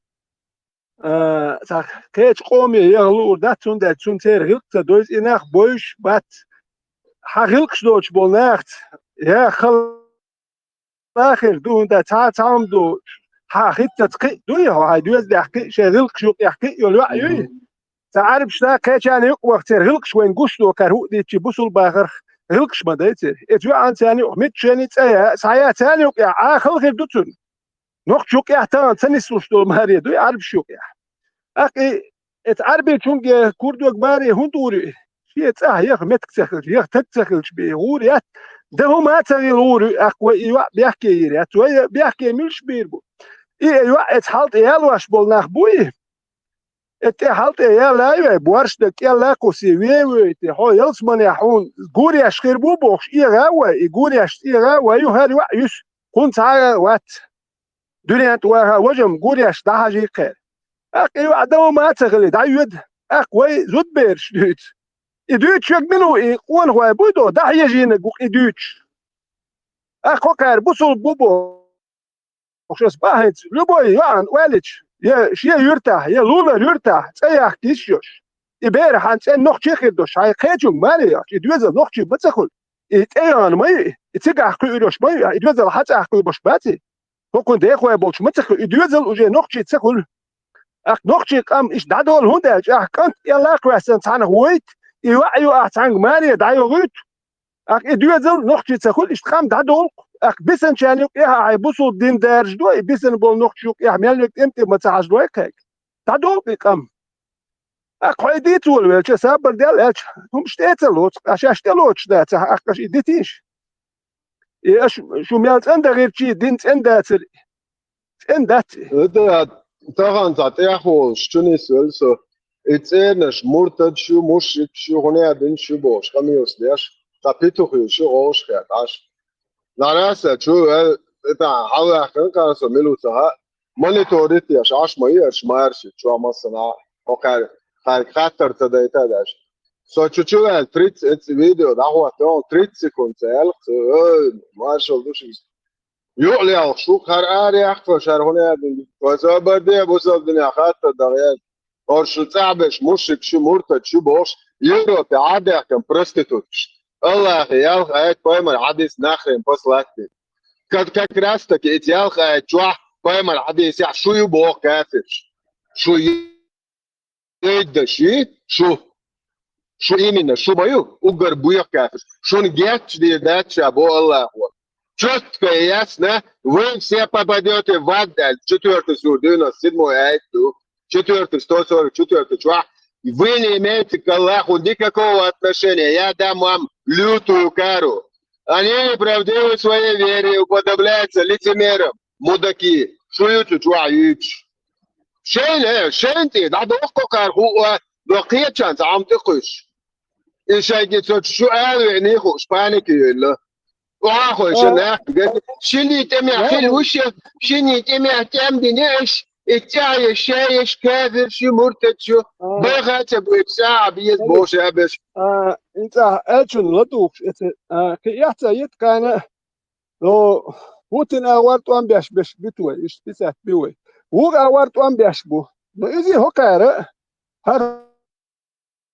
а, цхьа кхечу къоме яха луур дац, цундела цунна церан гӀиллакх ца дойзу, и нах бойуш бац. Хьан гӀиллакхаш доцуш болу нахаца, я хала хир ду, хӀунда цхьа а цхьа хӀума ду, хьан хӀиттаца кхиъ дуй, хьо хьайн доьзалехь кхиъ, шайн гӀиллакхаш юкъехь кхиъ йолу йоӀ юй? Цхьа Ӏарбашна кхечарна юкъа ваха церан гӀиллакхаш вайна гуш ду, кхара хӀуъа дийцчи бусулба бахарх гӀиллакхаш ма дай церан. Эца йоӀан царна юкъа митта шайна цӀа я, схьая царна юкъа я, Ӏа хала хир ду цунна. Нохча юкъехь тахана ца нислуш долу маре дуй Ӏарбаш юкъехь. ТӀаккха и, эца Ӏарбичунге курдог маре хӀунда гӀур ю и? Шен цӀахь яха меттиг ца хилча, яха таг ца хилча бен гӀур яц. Дан хӀума а ца хилла гӀур ю, тӀаккха вай и йоӀ бехке йийр яц. Вай бехке муьлш бийр бу? И йоӀ эца хьал тӀе ялош болу нах бу и? Эца тӀе хьал тӀе яллай вай, борш дан кӀелла а кхуссий, вен а вуьйти, хьо ялсаманехь хьуна гуреш хир бу бохуш, эгӀа а вай, и гуреш эгӀа а вай ю хӀара йоӀ юьсу, кхунна цхьа а вац. Дуьнен тӀе ваха важам гуреш дӀахьажий кхера. ТӀаккха и ваӀ дан ма ца хили, дӀайоьду. ТӀаккха вай зудбераш дуьйцу. И дуьйцуш верг мила ву, и къонахой буй до, дӀахьежийнарг ву-кх и дуьйцуш. ТӀаккха хӀокхара бусулба бу бохуш ас бахьанца, любой йоӀан оьллича, я шен юьртахь, я лулар юьртахь, цӀа яккха йиш йолуш. И бер хьан цӀен нохчий хир долуш, хьайн кхечунга маре йолуш, и доьзал нохчий ма ца хуьлу. И тӀейогӀун ма ю, и цигахь кхуьур йолуш ма ю, и доьзал хьан цӀахь кхуьйбуш бац и. ХӀокхунна дехой болчу ма ца хуьлу, и доьзал уже нохчий ца хуьлу. ТӀаккха нохчий къам иштта дӀадолу хӀунда аьлча, ахь кӀант кӀелла а кхоьссина цхьанах вуьйта, и йоӀ ю ахь цхьаьнга маре дӀайогӀуьйту. ТӀаккха и доьзал нохчий ца хуьлу, иштта къам дӀадолу-кх. ТӀаккха бисанчарна юкъехь ахь бусулба дин даржадо, и бисана болу нохча юкъехь мел верг тӀем-тӀе ма ца хьажадой кхайга. ДӀадолу-кх и къам. ТӀаккха хьо и дийца волавелча, сабар дел аьлча, хӀумаш тӀе а ца лоцу, аш шаьш тӀе лоцуш дацахь, ахь аша и дитийша. И аша шу мел цӀена дахирчий, дин цӀена дацара, цӀена дац и. ХӀета, тахана цхьа тӀехволуш чу нисвелла со, и цӀернаш муртадаш ю, мушрикаш ю, хӀунда а бинаш ю бохуш, къамелаш деш, цхьа петухаш ю, гӀовшахетта Ӏаш. Нараса чу вел, и тӀаьхьа хьалваьккхина кхара со мила ву ца хаьа, мониторить еш Ӏаш ма ю, аша марши чохь массанхьа, хӀокхаьрга, кхаьрга хаттар ца дайта а деш. Со чу чу ваьлла тридцать, эцу видео дӀахӀоттайо, тридцать секунд ца яьлла, ой, маршалла ду шуьга. Юкъа лелхаш ву, хӀара ара яьккха, хӀара хӀунда а бина. Вай собар де, бусалба динехь хаттар даха яьлла. ХӀорш шу цӀахь берш мушрикаш ю, муртадаш ю бохуш, Европе Ӏадехкан проституткаш. Аллахьан ялх аят, пайхамар хьадис, нахрен послать дина. Как, как раз таки эцу ялх аят чохь пайхамар хьадисехь шу ю боху кафирш. Шу ю. Эйдда ши, шу. Шу именно, шу ма ю, уггар боьха кафирш. Шуна гечдийр дац ша, бо Аллахо. Чётко и ясно, вы все попадёте в ад, аьлла, четвёртый сура, девяносто седьмой аят ду. Четвёртый, сто сорок четвёртый чохь. Вы не имеете к Аллаху никакого отношения. Я дам вам лютую кару. Они неправдивы в своей вере, уподобляются лицемерам, мудаки. Шу ю цу чохь юьйцуш? Шайна, шайна тӀе дӀадохко кхара хӀуъа, до кхечанца Ӏам тӀе кхуьйсуш. И шайги цо шу ала веъний хууш, паника юьйла. Охьахой шо нах ган. Шиний тӀемехь хила ву шен, шиний тӀемехь тӀем дина аш, и цӀа еш, ша еш, кафир шу, муртад шу, баха а ца буьйцу, сагӀа беза, бохуш а беш. А, инцӀа аьллачунна ладугӀуш, эца, а, кхин эхь ца йита кхана, но, хӀуттина агӀор тӀом беш, беш биту вай, иштта писат би вай. Вуха агӀор тӀом беш бу. Но иза хӀокхара, хӀара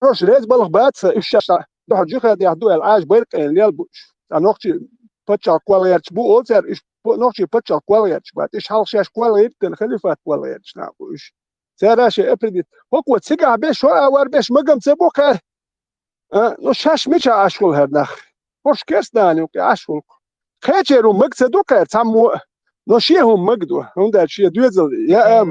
Хьоьш реза балха бац сан, уьш шаьш дуьхьал жихадехь ду аьлла, Ӏаьжа байракъ айна лел бу уьш. Цхьа нохчий паччахь кхолла гӀерташ бу олу цара, уьш по-, нохчий паччахь кхолла гӀерташ бац. Уьш хьалха шаьш кхолла гӀиртина халифат кхолла гӀерташ нах бу уьш. Цара шайн апредит. ХӀокхо цигахь беш, хӀо а вар беш, магам ца бу кхара. А, ну шаьш мичахь Ӏаш хуьлу хӀара нах? ХӀорш керстанан юкъе Ӏаш хуьлу. Кхечеран хӀума мага ца ду кхара цхьаммо а, но шен хӀума мага ду, хӀунда аьлча шен доьзал яа,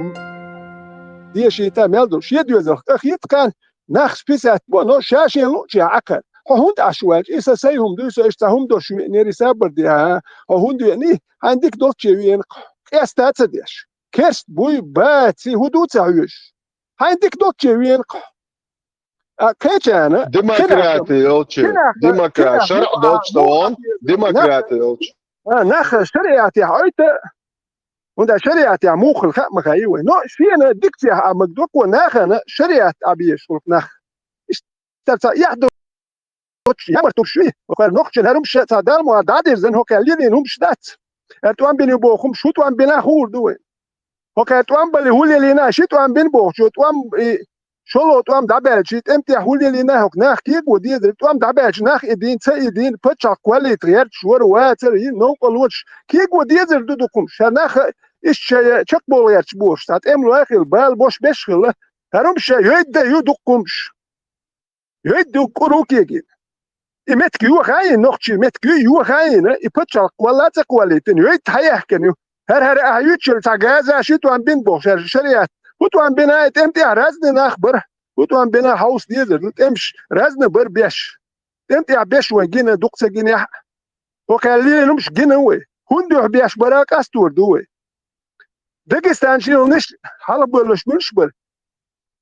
дешийта мел ду, шен доьзалх тӀе хета кхана, нах списать бо, но ша шен луъучехь Ӏа кхара. Хьо хӀунда Ӏаш ву аьлча, и сан сайн хӀума дуй, со иштта цхьа хӀума долуш веанера, и сабар де, хьан, хьо хӀунда веаний, хьайна дика долчче веана, къеста а ца деш. Керст буй, баций, хӀун ду ца хьоьжуш? Хьайна дика долчче веана. А кхечарна демократи йолчу, демократ, шаръ долчу тӀе вон, демократи йолчу. А, нах шариатехь Ӏойта, хӀунда шариатехь муха хила хаа ма хаьий вай. Но шена дикцехь а мага доккхо нахана шариат а безаш хуьлу нах. Иштта цхьа эхь долуш, ямарт долуш вий, хӀокхара нохчийн хӀара хӀумаш цхьа Далла ма дӀадирзина, хӀокхара лелийна хӀумаш дац. ХӀара тӀом бина боху хӀумаш, хӀун тӀом бина хуур ду вай. ХӀокхара тӀом бале хӀун лелийна, ши тӀом бина бохучо, тӀом, и, шолгӀа тӀом дӀабаьлча, и тӀем тӀехь хӀун лелийна, хӀокху нах кего дезара, тӀом дӀабаьлча, нах и дийна, ца и дийна, паччахь кхоллийтар гӀерташ вара, вацара, и новкъа лоцуш, кего дезар ду дукха хӀумаш. Ша нах, иштта шайн чекхбовла гӀерташ бохуш, цхьа тӀемалой хилла, бала бош беш хилла, хӀара хӀумаш ша йойда ю дукха хӀумаш. Йойд ду кӀур ву кегийна. И меттиг йохайна, нохчийн меттиг ю йохайна, и пачхьалкх кхолла а ца кхоллийтина, йойд хьаяхкина ю. ХӀара-хӀара ахьа юьйцучул цхьа газа ши тӀом бина бохуш, хӀара шариат. ХӀун тӀом бина, и тӀем тӀехь разный нах бара. ХӀун тӀом бина, хьовса дезар ду, тӀемаш разный бара беш. ТӀем тӀехь беш вайн гина, дукха ца гинехь а. ХӀокхаьлла лелийна хӀумаш гина вай. ХӀунда дуьхьа беш бара къастор ду вай. Дагестан шилнаш хьалабоьллуш муьлш бара?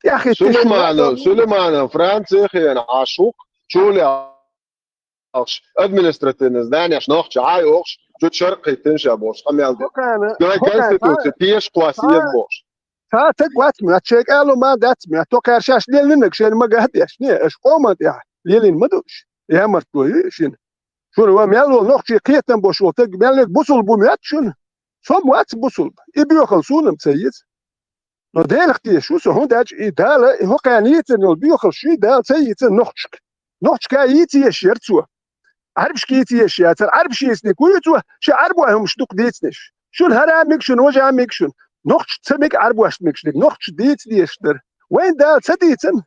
ТӀеххиттиш Сулайманов, Сулайманов, Франция хена Ӏаш ву-кх, чулехь алш, административный зданеш нохча Ӏай охуш, чу шаркхиттина ша бохуш, къамел де. Хокхана, Ткъа хокхана, конституция, пеш кхосса еза бохуш. Цхьа таг вац ма, шайн кӀало ма дац ма, токхар шаьш леллинарг шайна ма гатдеш, не, аша къоман тӀехь лелийна ма ду уьш. Ямартло ю шина. Шуна ва мел волу нохчий кхетам бош волу таг, мел ниг бусулба ву моьтту шуна? Со-м вац бусулба. И боьхалла суна-м ца еза. Но Делах тешаш ву со, хӀунда аьлча и Дала, и хӀокхарна йийцина йолу боьхалла шуьй Дала ца йийцина нохчашка. Нохчашка йийца езаш яра цо. Ӏарбашка йийца езаш яцара. Ӏарбаш йийцинарг вуй цо, шен Ӏарбойн хӀумаш дукха дийцинарш. Шуна хӀара а мега шуна, важа а мега шуна. Нохчашна ца мега Ӏарбошна мегаш дерг. Нохчаша дийца дезаш дара. Вайна Дала ца дийцина.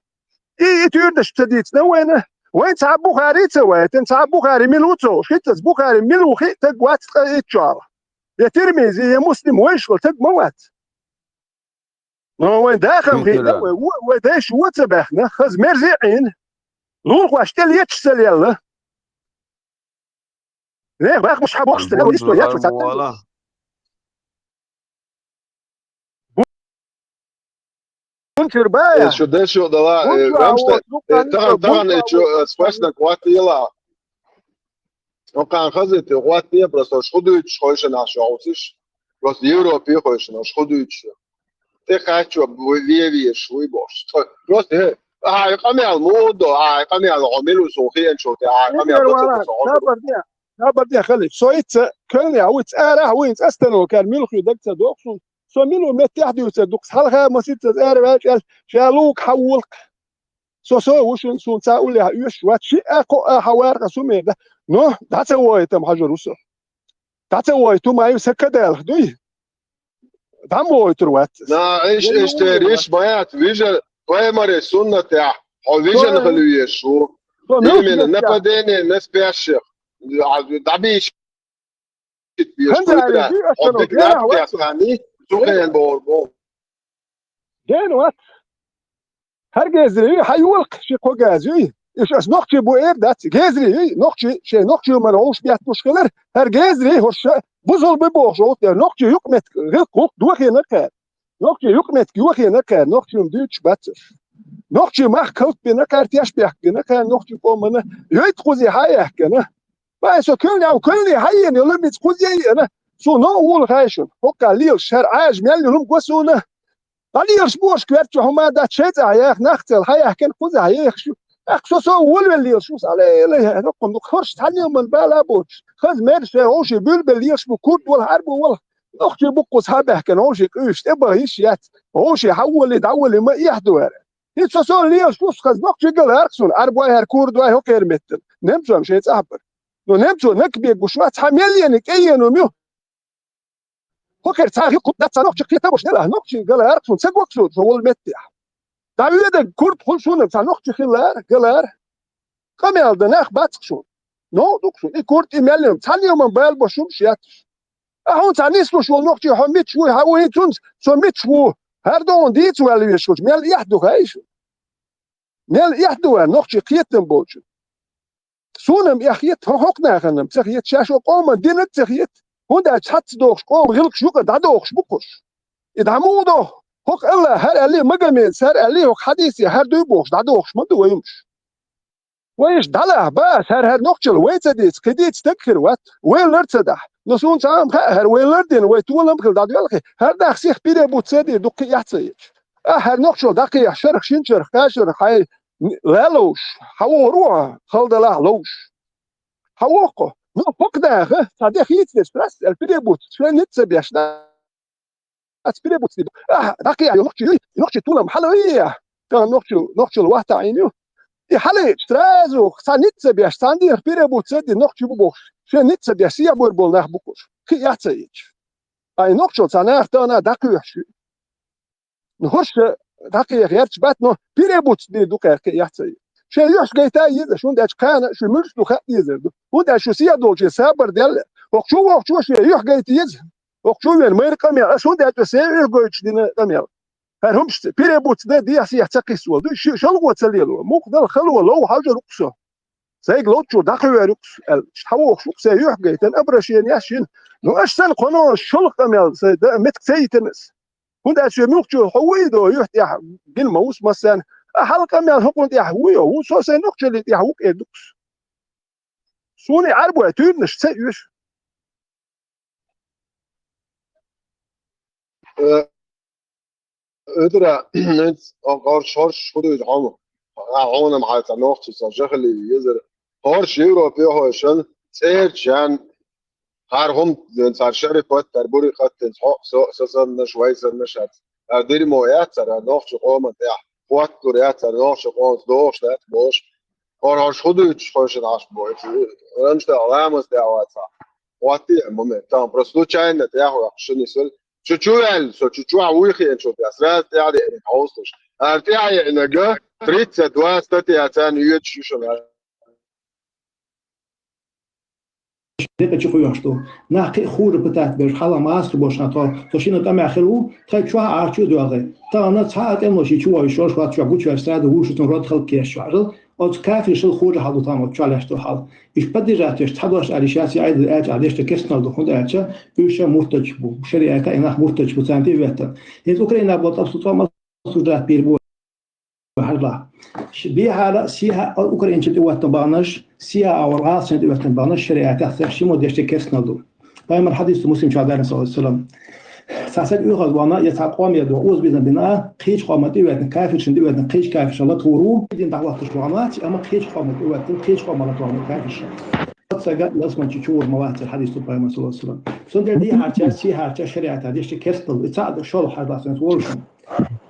И, и туьйранаш ца дийцина вайна. Вайна цхьа а Бухари ца вайтина, цхьа а Бухари мила ву ца хууш. ХӀинца аса Бухари мила ву хиъ таг вац ткъа итт чохь. Я Тирмизи, я Муслим вайшвала таг ма вац. Но вайн дахам хиъна, вай, вай дайша вон ца баьхна, хаза мерза а Ӏийна, лулахошна тӀе леташ ца лелла. Нехан бахамаш хьан бохуш ца лелла, исто яц вай цхьаъ. Бунчур бая. Э, шу дешо дала, э, Рамштайн. Э, таган, таган, э, чу, э, спасна квартира. Окхан хазит, гӀоттае, просто уьш хӀун дуьйцуш хойшина аш йовзуш. Просто Европе хойшина уьш хӀун дуьйцуш. ТӀе кхаччо вевеш вуй бохуш. Просто, э, ай къамел муха до, ай къамел гӀо милу су хиен чу, ай къамел до ца со. Сабар де, сабар де, хали. Со ицца, кхелне, а вуй цара, а вуй цӀа стану, кар милхи даг ца доху. Со милу меттехь дуьйцур ду, хьалха масица ара ваьлчӀел, ша луг хьан волу. Со, со ву шуна, суна ца уллехь оьшуш вац, шиъ а, кхоъ а хьан варха су мер дац. Но, дӀа ца вохуьйтам хьажур ву со. ДӀа ца вохуьйту ма ю, сан кадалах дуй? ДӀа ма вохуьйтур вац. На, иш, иш те риш баят, вижа, пайхамаре суннатехь, хьо вижа хила везаш ву. Именно нападение на спящих. ДӀабийш. ХӀанзара дуй аш сано, генахь вац. Гена вац. ХӀара геза юй, хьан йолу-кх ши кхо газа юй? Иштта ас нохчий бу эр дац, гезри, нохчий, шей нохчий мара гӀовш беттуш хилар, хӀара гезри, хӀорш бузул бу бохуш гӀовт дер, нохчий юкъ метка, гӀилкх гӀулкх дохийна кхаьр. Нохчий юкъ метка йохийна кхаьр, нохчий дуьйцуш бацаш. Нохчий мах калп бина кхаьр, теш бехк бина кхаьр, нохчий къомана, йойт кхузи хьа яхкана. Бай со кулни, ав кулни хьайена, йола миц кхузи яйена. Су но ула хайшун, хӀокка лелаш, шар Ӏаж мел лум го суна. Дӏалелаш бош кверчу хьума дац шайцӏа хьаях, нах цӏел хьаяхкан кхуза хьаехаш ю. Ах, со со волвел лелаш ус, алай, алай, роккхун дук хорш цхьаннел ман бала боч. Хаз мер шай, гӏоши бюлбел лелаш бу, курд вал, хьар бу вал. Нохчи буккус хьабехкан, гӏоши къуьш, тӏе бах йиш яц. Гӏоши хьаввали, дӏаввали ма ихьдувара. Хи со со лелаш ус, хаз нохчи гал арксун, арбуай хьар курдуай хокер меттан. Немцуам шайцӏа хьабар. Но немцу нак бегуш вац, хьа мел ени, кӏе ену мю. Хокер цхьа хи кхуд дац, цхьа нохчи кхетабуш нела, нохчи галар, цун ца гоксу, со вол меттехь. Давида курд хул шуна, цхьа нохчи хилар, галар. Къамел да нах бацк шун. Но, дук шун, и курд, и меллем, цхьа леман бал бо шун шиятш. А хьун цхьа нислуш вол нохчи хьо мич вуй, хьа уй цунц, со мич ву. Хьар догӏун дийц вал веш хуч, мел ихь ду хай шу. Мел ихь ду вар, нохчи кхетам болчу. Сунам эхь хет, хьо хокнаханам ца хет, шаьш о къоман динат ца хет. ХӀунда аьлча цхьацца дохуш къома гӀилкхаш юкъа дӀадохуш бу кхуш. И дӀа муха доху? ХӀокху Аллах хӀара аьлли, Магомедас хӀара аьлли, хӀокху хьадийсе хӀара дуй бохуш дӀадохуш ма ду вай хӀумаш. Вай иштта дӀалахь, бац, хӀара хӀара нохчалла вай ца дийца, кхин дийца стаг хир вац, вай лар ца дахь. Но суна цхьа а ма хаьа, хӀара вай лар дина, вай толам хила дӀадоьлхи, хӀара нах сих пире бу ца дийр ду кхин эхь ца йича. Ахь хӀара нохчалла дӀакхехьа шарх, шин шарх, кхаа шарх хьай ла ловш, хьан вогӀур ву хьо, хала далахь ловш. Хьан воккху? Ну, хӀокху даха, цхьа де хийцалеш, трасса аьлла, пире буц, шайн ницца беш, дац пире буц ди. Ахь, дӀакхехьа, нохчи юй, нохчи тулам хьала вий? Тан нохчу, нохчул вахта Ӏийна ю. И хьалаечу, сразу, цхьа ницца беш, цхьана дийнах пире буц ца ди, нохчи бу бохуш. Шайн ницца беш, сехьа бур болу нах бу кхуш. Кхин эхь ца йича. Ай, нохчул цхьа нах тана дӀакхоьхьуш ю. Ну, хӀорш дӀакхеха гӀерташ бац, но пире буц бийр ду кхаьркхи яц ай. Шайн юьхьаш гайта а еза, шун дечу кхана шу муьлш ду хаьа езар ду. ХӀунда аьлча шу сехьа долче сабар делла. ХӀокху чу вохучо шен юьхь гайта еза. ХӀокху чу вен майра къамел, ас хӀунда аьлча сайн юьхь гойтуш дина къамел. ХӀара хӀумаш ца, пире буц дан дехьа сехьа ца кхиссавол ду, ши-, шалгӀо ца лело. Муха дала хало, лов хьажар укху со. Сайга ловчо дӀакхевер укху со, аьлла, иштта хьан вохуш укху сайн юьхь гайтан, обращение шин. Ну, аш сан кхоно шолгӀа къамел, сайн да, метка ца йитина ас. ХӀунда аьлча шен муьлххачо хьо вуй до, юьхь тӀехь гина ма ву со массарна, а хьалкъа мел хӀокхунна тӀехь вуй, ву со сайн нохчаллин тӀехь ву кӀе дукхус. Суна и Ӏарбой туьйранаш ца оьшу. Э, Эдара, хӀинца хӀорш, хӀорш хӀу дуьйцу хьуна? Хьуна-м хьайца нохчица жахали езар. ХӀорш Европе хьойшан, цӀерачан, хӀара хӀума, цара шарипат, хӀара бурикъат, хьо, со, со саннаш, вай саннаш, хӀара, хӀара дерьмо яц цара нохчи къоман тӀехь, хӀотталур яц цара нохчи къоманца дохуш дац бохуш. ХӀор-, хӀорш хӀу дуьйцуш хьойшан Ӏаш боху? Ранча тӀехь ламаз тӀехь вацахь. Хьоттий а момент. Там просто случайно тӀехь ваьккхуш шуна исал. Чу-чу ваьлла, со чу-чу а вуй хиъначул тӀехь, сразу тӀаьхьа деъниг хьовсалуш. Ара тӀаьхьа еънарг тридцать два статья царна йоьдуш ю шуна. Декъа чу кхоьхьуш ду. Нах кхин а хуура пытать беш, хьала масло бошна тхо. Со шина тӀамехь хир ву, тхайн чохь а Ӏачу а доьлхий. Тахана цхьа а тӀемло ши чу вовшаш вац, чохь гучуваьлча саьда вуьйш цун род халкъ кеш чохь. Оцу кафиршал хуура хьал ду тахана оцу чохь лаьтташ долу хьал. Иштта поддержать деш цхьа дош аьлла, шаьш яйда аьлча а деш тӀе керстанал ду, хӀунда аьлча уьш ша муртадаш бу. Шариата и нах муртадаш бу, царна тӀе а веттан. ХӀинца Украина болу тӀе а обсуждать бийр бу хьажалахь. Ш-, бехьара, сехьа а украинчу тӀе веттан баханаш, сехьа а вала гӀалсачу тӀе веттан баханаш шариатехь цхьа ши мо деш тӀе керстанал ду. Пайхамар хьадис ду Муслим чохь даьлла, саллаллаху алейхи ва саллам. Цхьа стаг оьхаза вахана, я цхьа къоме догӀу, озабезам бина, кхечу къоман тӀе веттан, кафиршна тӀе веттан, кхечу кафиршна латхур ву. Дин дӀахӀоттуш вахана вац, амма кхечу къоман тӀе веттан, кхечу къоман латхур ву кафиршна. Оццайга ялсамани чу чувур ма вац, хьадис ду пайхамар, саллаллаху алейхи ва саллам. Цундела дехьарча, сехьарча шариата деш тӀе керстанал ду. И цхьаъ ду шолгӀа хьадис волушан.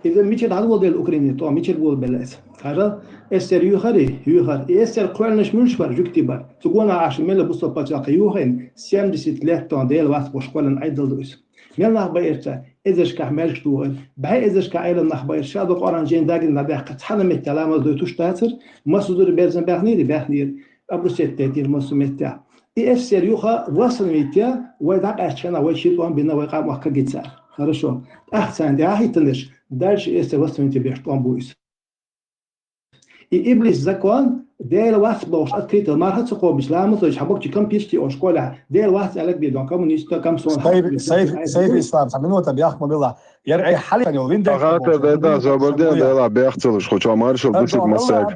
Иза мичара дӀадоладелла Украине тӀом, мичара болабелла иза? Хьажал, эсэсэр юьхар, юьхар. И эсэсэр кхоьллинарш муьлш бара, жуьгтий бара. Цу гонах Ӏаш мелла бусалба пачхьалкх юьхайна, семьдесят лет тӀом Дела вац бохуш кхоьллина Ӏедал ду иза. Мел нах байира цара, эзаршкахь маьждигаш дохийна. БӀе эзаршкахь Ӏелам нах байира, ша ду Къуръан жайна дагина дӀадаьккхира, цхьана метте ламаз дойтуш дацара, массо а зударий берзан баьхнийра, баьхнийра. Обрусеть дайтийра массо а меттехь. И эсэсэр юха восстановить я, вай дӀакъаьстачу хенахь вай ши тӀом бина, вай къам охка гица. Хорошо. ТӀаккха царна тӀехьа хӀиттанаш, дальше эсэсэр восстановить беш тӀом бу иза. И иблис закон, Дела вац бохуш открыто марха ца кхобуш, ламаз дойчу хьан боккхачу компьютере оха школехь, Дела вац аьлларг бен дон коммуниста, комсомол. Сайфи, Сайфи, Сайфи Ислам, цхьа минута бехк ма билла. Яра айхьа хьалха йолу вин Сан хаттар дан, дан, зобалден, Дела бехк ца луш, кху чохь маршалла ду шуьга массаьрга.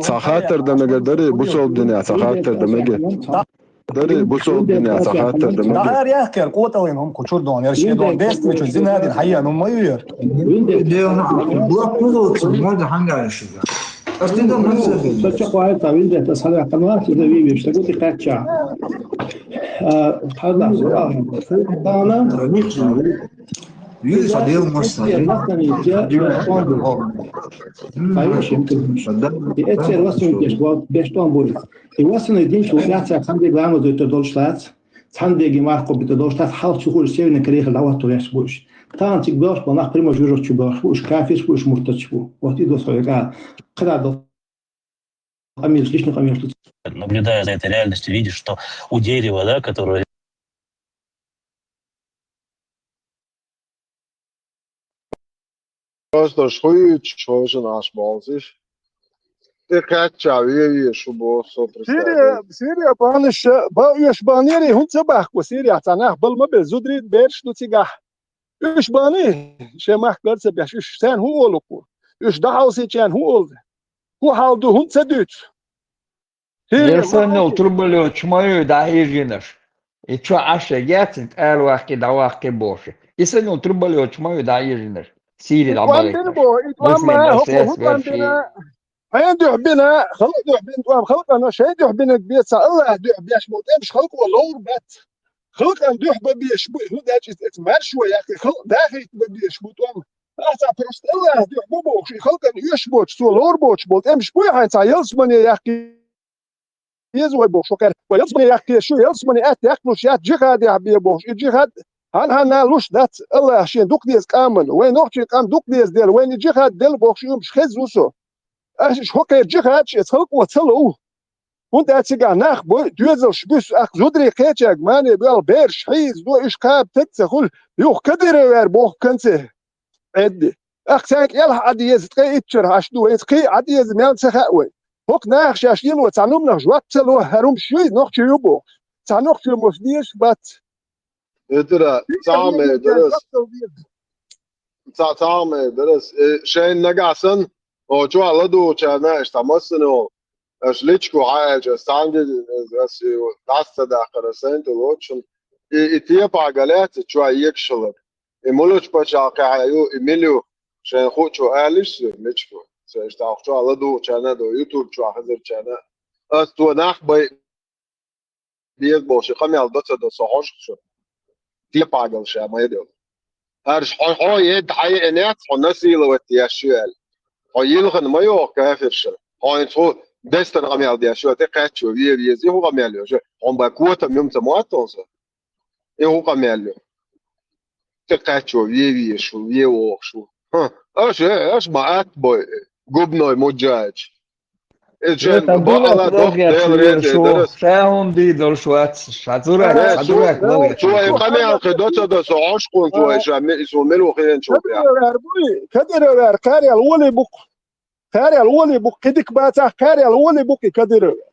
Сан хаттар дан мегар дарий, бусалба дине, сан хаттар дан мегар. Дарий, бусалба дине, сан хаттар дан мегар. Дахар яхкер, къоталлин хӀума кху чуьра дон, яра шен дон, дестмичу, зина дин, хьаян хӀума ма ю яра. Дела нахь, блок пузо ца, мода хьанга ю шуьга. Ас ти дан ма ца бен. Со чохь ваьлла, вин ден, ас хьалаьхкина вац, иза вийвеш, тагу ти кхаьчча. А, хьалла, а, Дана. Юй, ца дел мос, ца дел. Ай, шим килмиш. И эцер васун деш, вал, беш тон буй. И васун динчу, я ца ханде гламо дойта долуш лац. Цхьана деги мархо бита долуш, тас хьалха чу хуьлуш, севина карехал дӀаватто веш бу уьш. Тахана цига боьлхуш болу нах прямо жуьжурчу боьлхуш бу уьш, кафирш бу уьш, муртатш бу. Вот и дос хьоьга. КхидӀа долу къамелаш, личный къамелаш ду. Наблюдая за этой реальностью, видишь, что у дерева, да, которое Просто шуьйчу хьошана Ӏаш болзиш. И кхаьчча ве-ве шу боху со Сирия, представляю. Сирия бахьанаш, ба уьш бахьанери хӀунда ца бахко Сирия, цхьа нах бала ма бе, зударий, бераш ду цигахь. Уьш бахьани, шен махкара ца беш, уьш царна хӀун олу-кх? Уьш дӀахьовсийчарна хӀун олу? ХӀун хьал ду, хӀунда ца дуьйцу? Сирия Я санна бахьани. Турбалётчу ма ю дӀахьежинаш. И чу Ӏаш яц, и тӀала ваккхий, дӀаваккхий бохуш. И санна турбалётчу ма ю дӀахьежинаш. Сирия И тӀом дӀабахийтинаш. Бина боху, и тӀом Муслим ма, хӀокхо хӀун тӀом бина? Хьайн дуьхьа бина, халкъ дуьхьа бина тӀом, халкъана шайн дуьхьа бинарг беца, Аллах дуьхьа беш болу тӀемаш халкъо ловр бац. Халкъана дуьхьа бан безаш бу, хӀун даьлча иза эца маршо яккхий, халкъ дахийта бан безаш бу тӀом. Ахьа цхьа просто Аллах дуьхьа бу бохуш, и халкъана оьшуш боцуш, цо ловр боцуш болу тӀемаш буй хьайн цхьа ялсамане яккхий. Еза вай бохуш, хӀокхара, вай ялсамане яккхий шу, ялсамане атта яккхалуш яц, джихадехь бе бохуш. И джихад хьан-хьанна луш дац, Аллах шен дукха деза къаман, вай нохчийн къам дукха деза дела, вайна и джихад делла бохуш, уьмаш хеза ву со. Аш иш хӀокхара джихадаш эца халкъо ца лов. ХӀунда аьлча цигахь нах бой, доьзалш буьсу, ахь зударий кхечаьрга мане боьлху, бераш хьийзадо, уьш кхаба таг ца хуьлу, юха Кадыровера боху конце. Эдди. Ахь цаьрга кӀелхьа Ӏа деза, ткъе итт чуьра хьаш ду, вайца кхин а Ӏа деза мел ца хаьа вай. ХӀокху наха шаьш лело цхьа нумнах жоп ца ло, хӀара хӀумаш юй, нохчий ю бохуш. Цхьа нохчо муш дезаш бац. Итара, цхьа хӀума дара ас. Цхьа, цхьа хӀума дара ас. Э, шайна нагахь санна, о, чохь ладугӀучарна, аша цхьа массане олу. Аша личко хьан аьлча, ас цхьаьнгге, ас, ас, дӀаса ца даккхара, ас сайна тӀе лоцу. И, и тепахь галаьцци чохь егаш хилар. И мулачу пачхьалкхехь ю, и мила ю, шайна хуучо алиш ю, мичахь ю. Ца иштта ахча ладугӀучарна а ду, ютуб чохь хезарчарна а. Ас цо нах бай беза бохуш, и къамел до ца до, со хьожуш шу. Тепагал ша ма едо. ХӀарш хьо, хьо едда хьан еанец, хьо насиловать еш ю аьлла. Хьо йилхана ма йогӀу кафирша. Хьо хӀинца хӀу дестан къамел деш ю, тӀе кхаьччо ве веза, хӀу къамел йо шу. Хьо бан котам юм ца моттал со. И хӀу къамел ю. ТӀе кхаьччо ве везаш ву, ве вогӀуш ву. ХӀа, аша, аша ма атта бой, губной муджач. Иза шен бакъала дохку Дела реза дарас. Ша хӀунда дийдалш вац, ша зурак, ша зурак валла. Цо и къамел кхин до ца до, со Ӏошкъун цо и ша ми-, и суна мила ву хиен чу тӀехь. Кадыровер буй, Кадыровер, кхарел волий бу-кх. Кхарел волий бу-кх, кхидик бацахь, кхарел волий бу-кх и Кадыровер.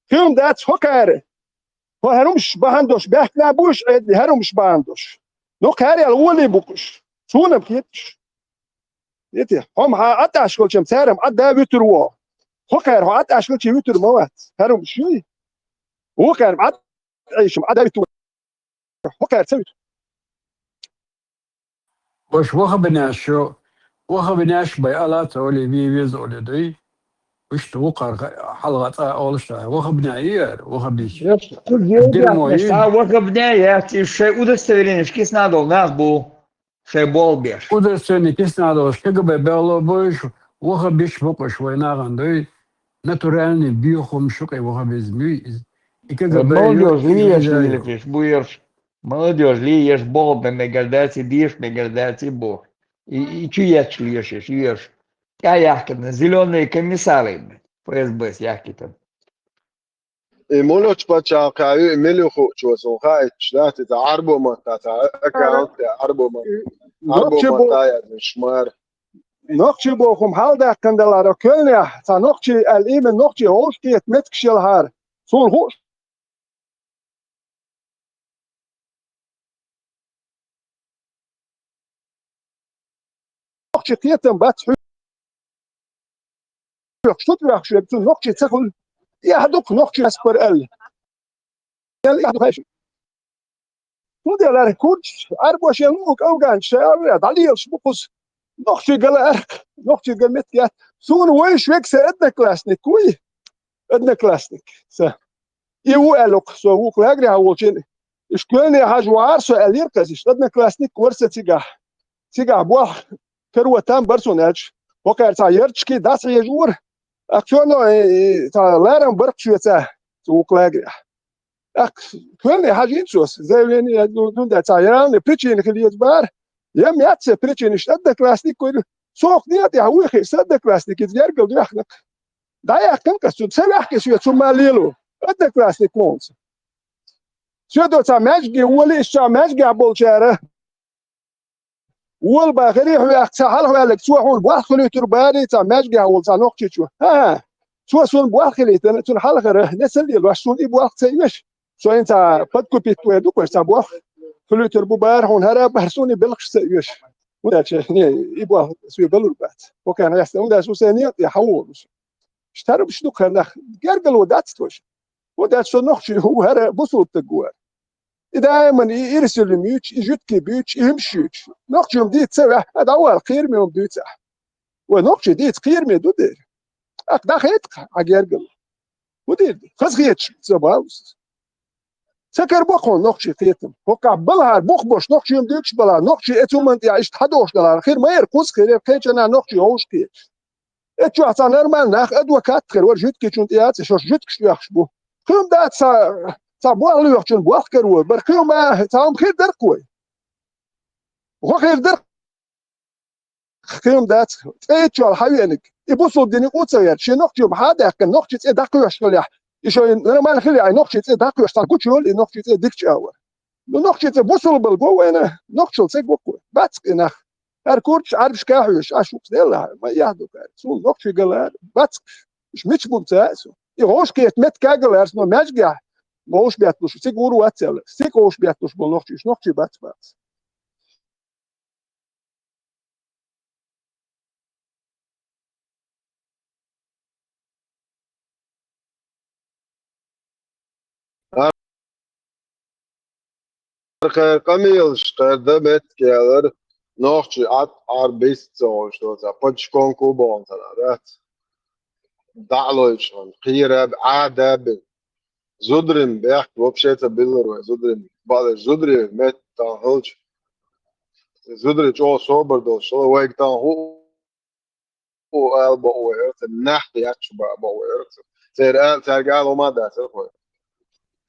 Кхин дац хӀокхара. Хьо хӀара хӀумаш бахьана долуш, баьхкина буш Ӏедли хӀара хӀумаш бахьана долуш. Ну, кхарел волий бу-кх уьш. Суна-м хеташ. Ити, хьо-м хьан Ӏа тӀаш хилчам, цара-м Ӏа да вуьтур ву. ХӀокхара хьо Ӏа тӀаш хилчи вуьтур ма вац. ХӀара хӀумаш юй. ХӀокхара-м Ӏа Ӏийшам, Ӏа да вуьтур. ХӀокхара ца вуьтур. Баш вахабинаш шу, вахабинаш бай ала ца оле, ве веза оле дуй. Иштта вукхар хьалха цӀа олуш ца, вахабина иер, вахабиш. Дермо и. Ца вахабина яц, и шай удостоверенеш киснадол нах бу, шай бол беш. Удостоверение киснадол, КГБ белло буйш, вахабиш букъуш вай нагӀан дуй. Натуральный биохум шукъе вахабизм юй. И КГБ молодёжь лиеш, лиеш, буерш. Молодёжь лиеш, болда мегар дац и, деш мегар дац и бу. И, и чу ечу лешеш, еш. ТӀа яхкина, зелёные комиссары, ФСБ-с яхкитан. И мулочу пачхьалкхехь ю, и мила ю хуучо суна хаийташ дац, и цхьа Ӏарбо маттахь, цхьа аккаунт тӀе Ӏарбо маттахь. Ӏарбо маттахь яздеш мара. Нохчий боху хӀума хьалдаьккхина далара коьлнехь, цхьа нохчий аьлла, именно нохчий вовшахкхета меттигаш елахьара. Суна хууш нохчий кхетам бац хьоьхуш, шу тӀоьхуш верг, цунна нохчий ца хуьлу. Эхь ду-кх нохчий аспар аьлла. Эхь ду хьаьжча. ХӀунда аьлча курдаш, Ӏарбош, луъург афганцаш, дӀалелаш бу кхуза. Нохчий ган лаьара-кх, нохчий ган меттиг яц. Суна вайша верг сан одноклассник вуй. Одноклассник сан. И ву аьлла-кх со вукху лагерехь волчу. Иштта коьлне хьажа вахьара со аьллера-кх аса, иштта одноклассник вара сан цигахь. Цигахь болх каро там бара суна аьлча. ХӀокхара цхьа ярташкахь дӀасахьежа вара. Ах, цо но, и, и, цхьа ларам бара-кх шеца цу вукху лагерехь. ТӀаккха коьлне хьажийна цо аса, заявление, ну, ну, да, цхьа ялне причина хила еза бара. Я меца причина, иштта одноклассник вара. Со-кх некъа тӀехь вуй хир, сан одноклассник иза гергара доьхна-кх. ДӀаяьккхина-кх аса цунна, ца ваьхкина соьца хӀумма лело. Одноклассник ву-кх цо. Соьца цхьа маьждиге волий, иштта цхьа маьждигехь болчара. Вола бахарий хьоьга, цхьа хьалха ваьлларг, цо хьуна болх хуьлуьйтур барий цхьа маьждигехь волу цхьа нохчичо. ХӀан-хӀа, цо суна болх хилийтина, цунна хьалхара, не ца лелош, суна и болх ца оьшу. Со хӀинца подкупить вай ду-кх, цхьа болх хуьлуьйтур бу бара хьуна, хӀара а бара суна и белхаш ца оьшу. ХӀунда аьлча, не, и болх соьга балур бац. ХӀокхарна гӀаьста, хӀунда аьлча со сайн некъа тӀе хьан волуш. Иштта хӀара уьш ду-кх хӀара нах, гергарло дац-кх вайша. ХӀунда аьлча со нохчи ву, хӀара бусулба стаг ву. И даиман и ирсалли муьйцу, и жуьгтий буьйцу, и хӀумаш юьйцу. Нохчо-м дийца ца ваьхьа, а дӀавала кхераме хӀума дуьйцу ахь. Вай нохчий дийца кхераме ду дера. ТӀаккха дӀахайта-кх хьан гергарло. ХӀун дийр ду? Хаза хеташ ца бовлу со. Ца карабо-кх хьуна нохчий кхетам. ХӀокхахь балхьара бух бош нохчий-м дуьйцуш балахь, нохчий эцу хӀуманна тӀехь иштта хьадохуш далахь, хир ма яра кхуза хир, яра кхечанхьа нохчий вовшахкхеташ. Эцу чохь цхьа нормальный нах, адвокат хир вара, жуьгтичунна тӀе яц, шаьш жуьгташ тоьхуш бу. Кхин-м дац цхьа, цхьа болх лоьхучун болх карор бара, кхин-м а цхьа хӀума хир дара-кх вай. ГӀо хир дара-кх, кхин-м дац, цӀе итт чохь хьан веаниг. И бусулба динан къу ца гӀерта, шен нохчий-м хьан а даьккхина, нохчий цӀе дӀакхоьхьуш хилахь, и шайн нормальный хилахь, и нохчий цӀе дӀакхоьхьуш, цхьа гучу йолу и нохчий цӀе дикачу агӀор. Ну, нохчий цӀе бусулбалла го вайна, нохчалла ца го-кх вай. Бац-кх и нах. ХӀара курдаш Ӏарбашкахь а хьоьжуш, аш вукху делахь, ма яхьа ду-кх аьлла. Суна нохчий ган лаьара, бац-кх, уьш мича бу ца хаьа суна. И вовшахкхета меттиг ган лаьара суна, маьждигехь вовшахбетталуш, цига вур вац аьлла. Цига вовшахбетталуш болу нохчий, уьш нохчий бац, бац. Кхеран къамелаш, кхеран дан меттиг ялара, нохчий Ӏад Ӏарбист ца гӀуш доцу, пачконку боху цара, дац? ДӀа а лойтуш ван, кхера а, Ӏада а бина. Зударийн бехк вообще ца биллара вай, зударийн. Бакъдерг зударийн метта тахана хилча, зударий чӀогӀа собар долуш хилла, вайга тахана хӀу-, хӀу ала бакъо вай, нах яц шу баа бакъо вай. Церан ала, цаьрга ала хӀума а дацара вай.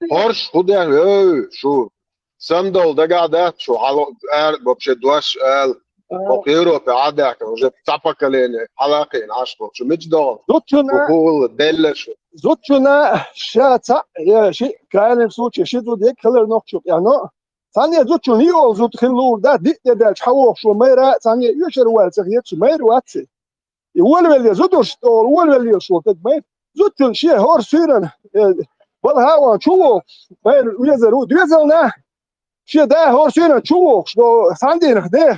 ХӀорш хӀу деш, эй, шу, самадовла дагахь дац шу, хьало, ара, вообще дош ала. ХӀокху Европе Ӏадаьккхина, уже цхьа поколение хьала а кхиъна Ӏаш волчу. Мича догӀу? Зудчунна, шу хӀула делла шу. Зудчунна ша цхьаъ, я шиъ, крайнем случае, ши зуда ерг хилар нохчо кӀаьхьно. Цхьанне зудчунна йиъолу зуда хила луур дац, диъ де даьлча хьан вохуш ву майра, цхьанне оьшар ваьлла ца хета шу майра вац и. И волавелла зудурш тӀе олу, волавелла лелаш волу стаг майра. Зудчунна шен хӀора суьйранна, э, балха а ван чу вохуш, майра везар ву доьзална. Шен да хӀора суьйранна чу вохуш, до цхьана дийнах де.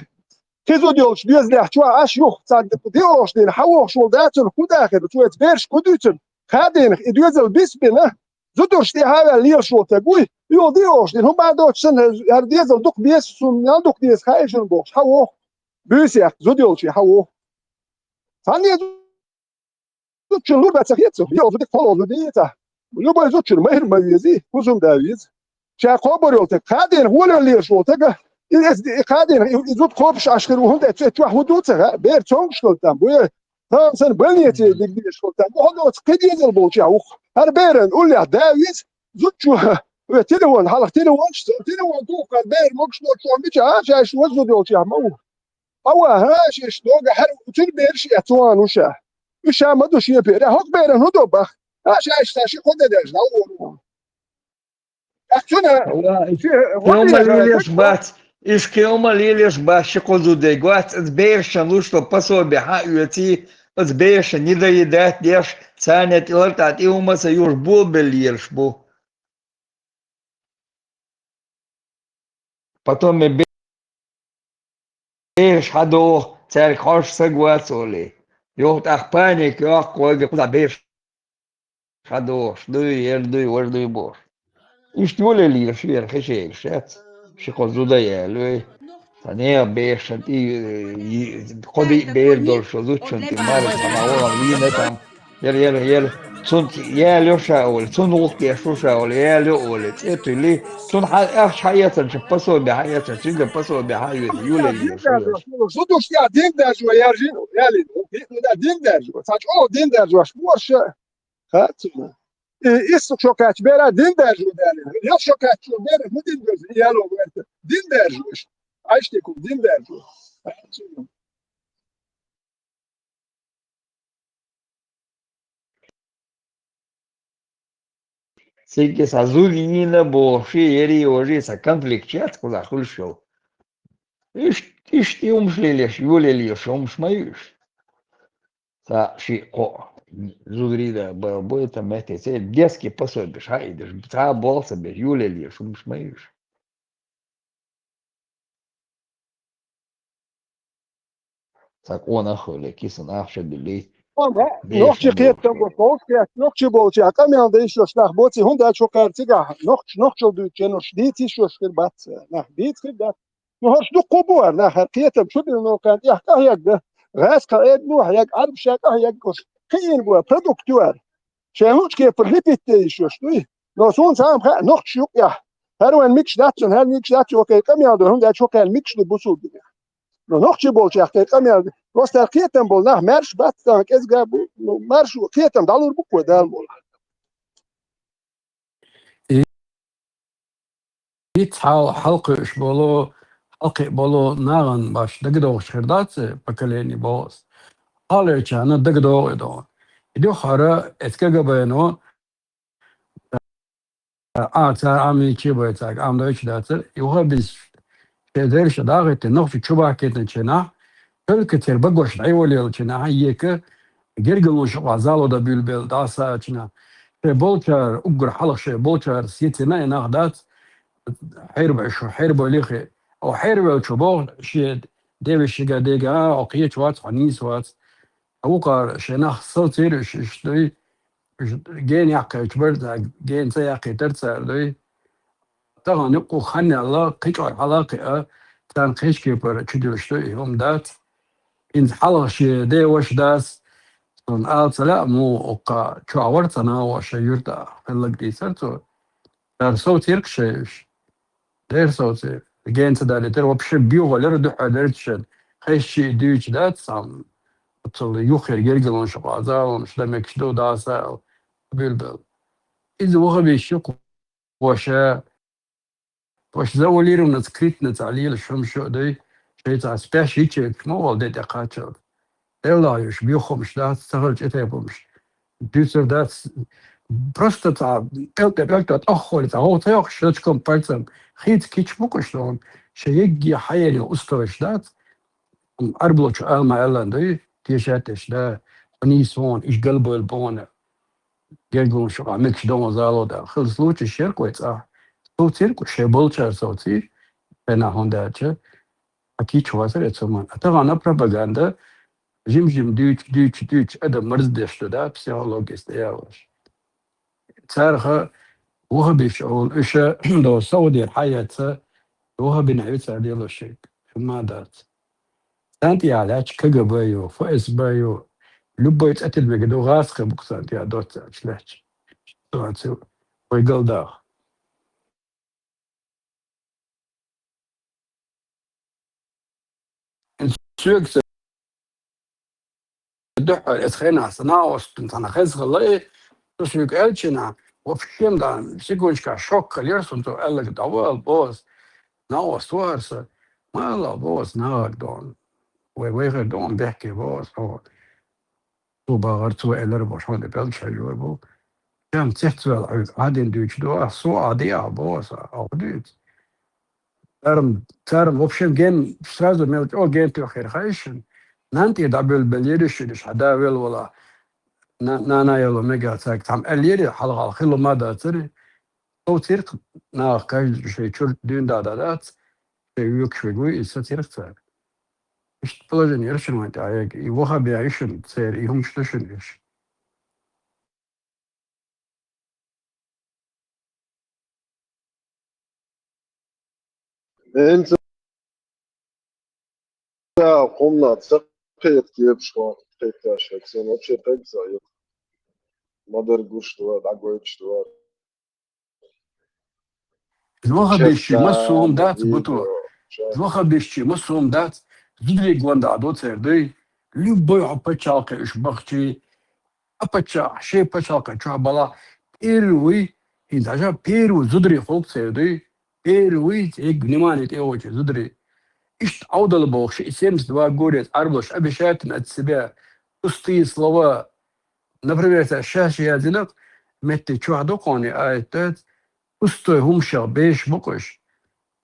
Кхин зуда йолчу доьзалехь чохь аш юха цхьа диъолуш дийна, хьан вохуш волу дацунна хӀун дахира, цу вайца бераш хӀун дуьйцура? Кхаа дийнах и доьзал бисбина, зудурш тӀе хьаваьлла лелаш волу стаг вуй, йолу диъолуш дийна, хӀума а доцуш санна, хӀара доьзал дукха беза, суна мел дукха деза хаийшина бохуш, хьан воху? Буьйса яккха, зуда йолчу хьан воху? Цхьанне зудчун лур дац ца хета цо, йолу зуда, кхололу зуда йийца. Любой зудчун майра ма везий, хӀусамда веза. Ша кхобур йолу таг, кхаа дийнах волавелла лелаш волу тага, и, и, и кхаа дийнах и, и зуда кхобуш Ӏаш хир ву, хӀунда аьлча цу чохь хӀун ду ца хаьа, бер цомгуш хила там бу, я тахана санна больнице дигдеш хила там бу, хьо доцу кхин доьзал болчехь ву-кх. ХӀара беран уллехь да веза, зудчо, ве телефон, хьалха телефонаш, телефон туху, хӀара бер могуш доцу чохь мича, а, шаьш ваза зуда йолчехь ма ву. Ава, хӀа, шаьш дога, хӀара цуьнан бераш а эцна ван ву ша. Уьш ша ма ду шен беран. ХӀокху беран хӀун до бах? ХӀа, шаьш ша ши кхо де даьлча дӀавора ву. Ах, цуьнан, Ва, ши, хӀун хӀума дийр лелаш дац? Бац. Иштта кхин хӀума лелаш бац ши-кхо зуда, гӀоц, оцу берашна луш долу пособи хьаоьций, оцу берашна недоедать деш, царна тӀе лартӀахь тӀе хӀума а ца юхуш, болабелла лелаш бу. Потом и бе-, бераш хьадоху, цаьрга хьожуш стаг вац олий. Юха тӀаккха паника йоккху, вайга кхузахь бераш хьадохуш дуй, ер дуй, вож дуй бохуш. Иштта йолале лелаш яра хи шегаш яц. Ши-кхо зуда яьлла вай. Сан нехан бешан тӀе, кхо-диъ бер долуш, зудчун тӀе марха ма вахана вийна там. Яра, яра, яра. Цунна яьлла йо ша олий, цунна гӀуллакх деш ву ша олий, яьлла йо олий, цӀе туьллий. Цунна хьан ахча хьаэцанча, пособи хьаэцанча, цуьнга пособи хьаэцанча, йолале лелаш яра. Зудуш тӀехь дин даржо яржийна, ялийна. Дин даржо. Цхьа чӀогӀа дин даржош бу аша. Хаьа цунна. И исс шо кхаьчча бера дин даржо даьлла. Ялх шо кхаьчча бера хӀун дин даржо? И яло вайта дин даржо иштта. Айштикум дин даржо. Хаьа цунна. Цига сан зуда йийна бохуш, ерриг а важий сан конфликт яц кхузахь хуьлуш йолу. Иш-, иштта и хӀумаш лелеш, йолале лелаш хӀумаш ма ю уьш. Цхьа шиъ-кхоъ зударий да бан бу, это метте, церан детский пособиш хьаийдеш, цхьа а болх ца беш, йолале лелаш хӀумаш ма ю уьш. Цхьа къонах а хуьлий, кисана ахча а дуьллий, нохчи кхетам бо, полкхетта, нохчи болчехь къамел дан йиш йолуш нах боций, хӀунда аьлча хӀокхара цигахь нохч-, нохчалла дуьйцучу енарш дийца йиш йолуш хир бац, нах дийца хир дац. Ну, хӀорш дуккха а бу хӀара нах, хӀара кхетам чу бина нохчан тӀехь къахьегна, гӀаскхьа эдна ву хьегна, Ӏарбаша къахьегна, уьш кхиийна бу, продукт ю хӀара. Шайн лучу кепара лепить де йиш йолуш дуй. Но суна цхьа а ма хаьа, нохчаш юкъехь. ХӀара вайн микаш дац, цунна хӀара микаш дац, окей, къамел ду, хӀунда аьлча хӀокхеран микаш ду бусулба динехь. Но нохчи болчехь кхин къамел ду. Просто хӀара кхетам болу нах маьрша бац, царна кӀезга бу, ну, маьрша кхетам дӀалур бу кхо Дала волу. И, и цхьа хьалкхуьуш болу, хьалкхиъ болу нахана баш дагадогӀуш хир дац, поколение боху ас. Хьалхарчарна дагадогӀу и догӀу. И дуьххьара эцу КГБ-но, а, цара Ӏамийча а бай цаьрга, Ӏамадойча дацара, юха а бисча, шайн дерриге а дӀахӀиттина, нохчий чу бахкийтинчу нах, только церан багош дӀайолаеллачу нахана ека, гергарлонаш юкъахь зало дан буьйлабелла дӀасаьллачу нах. Шайн болчара, уггар хьалха шайн болчара сецина и нах дац, хьерабойла шу, хьерабойла хи. О, хьерабевллачо боху шен девешига, дега, а, о, кхеча вац, хьо нийса вац. Вукхара шайн нах совцийра уьш, уьш дуй, уьш гена яккхийтар цара, гена ца яккхийтар цара дуй. Тахана юкъа хан яьлла, кхин чӀогӀа хьала а кхиа, царна кхечу кепара чудуьллуш ду и хӀума дац. ХӀинца хьалха шен ден ваша дас, суна ала ца лаьа, муха уккха чохь вара цхьа нахо шайн юьртахь хилларг дийцара цо. Цара совцийра-кх шайн уьш. Дера совцийра. Гена ца далийтира, вообще боьхаллера дуьххьара дерриг шен. Хезча а дуьйцуш дац цхьамма. Оццул юххера гергарлонаш юкъахь залонаш дан мегаш ду, дӀасаьлла, буьйлабелла. Иза вахабиш ю-кх, ваша, ваша завуалированно скрытно цхьа лелаш хӀума шу а дуй, шайн цхьа спящий ячейкаш ма волу де тӀе кхаччалц. Делла йолуш, боьха хӀумаш дац, ца хилча и тайпа хӀумаш. Дуьйцур дац, просто цхьа пӀелг тӀе пӀелг тӀе тӀоххуьлий, цхьа гӀовгӀа ца йоккхуш, щелчком пальцем хийца кийча бу-кх уьш догӀу, шайн егге хьаерина уставаш дац. Ӏарбочо ала ма аьллан дуй, тешат деш да, хьо нийса вон, уьш галбевлла боху. Гергарлонаш юкъахь мегаш догӀу зало дан. Хила случай шеркъой цӀахь. Совцийра-кх шайн болчара совций, шайна хӀунда аьлча, хьан кийча вацара эцу хӀуманна. А тахана пропаганда, жим-жим дуьйцу, дуьйцу, дуьйцу, адам марздеш ду, да, психологияс тӀеялош. Царах вахабиш олу, уьш до Саудера хьаэца, вахабина ю цара лелош шайга, хӀумма дац. Царна тӀехь лаьтташ КГБ ю, ФСБ ю, любой цӀе тидам мегар ду, гӀазкхи бу-кх царна тӀехь доцца аьлча лаьтташ. Ситуаци вай галдаха. Соьга ца дуьххьара, эцу хенахь сан накъостана цхьана хезна хилла и, со соьга аьллачу хенахь, вообще дан секундочка шок хилира суна, цо аьлларг дӀавала боху ас, накъост ву хӀара сан, ма аллал боху ас, нахаг доху. Вай вайхар доху, бехке боху ас, хьо. Цо бахара, цо элира боху, хьуна пӀелг шайжор бу. Шен цецваьлла хьоьга Ӏадина дуьйцуш ду, ас со Ӏадий ахь боху ас, ахь хӀун дуьйцу? Царна, царна, в общем, ген, сразу мел чӀогӀа ген тоьхира хаьий шуна. Нанна тӀера дӀабевлла беллера шуна, иштта хьан да велла вала, на-, нана яла мега цаьрга цхьамма аьллера, хьалха хилла ма дацара. Совцира-кх наха, каждый шайн чуьра дуьйна дӀа-дӀа дац, шайн воьхуш верг вуй, иза сацира-кх цара. Иштта положение яра шуна вайн тӀехь, и ваххабиян ю шуна церан, и хӀумаш ду шуна уьш. ХӀинца хӀуманах ца кхета кепаш хьо, кхеташ хьо, цунна вообще тӀаккха ца йо. Ма-дарра гуш дара, дӀагойтуш дара. Из ваххабисташ массо а хӀума дац, буту. Из ваххабисташ массо а хӀума дац, зударий гонда а ду церан, дуй. Любой хьо пачхьалкхе уьш бахчий, а паччахь шен пачхьалкхе чохь балахь, первый, хӀинца хьажа, первый зударий хуьлу-кх церан, дуй. Первый, хьегна внимание тӀе а воций зударий. Иштта Ӏовдал бохуш, и семьдесят два горец Ӏарбош обещательно от себя, пустые слова. Например, цара шаьш яздина-кх, метте чохь ду кхуьнан аят дац, пустой хӀумашах беш бу-кх уьш.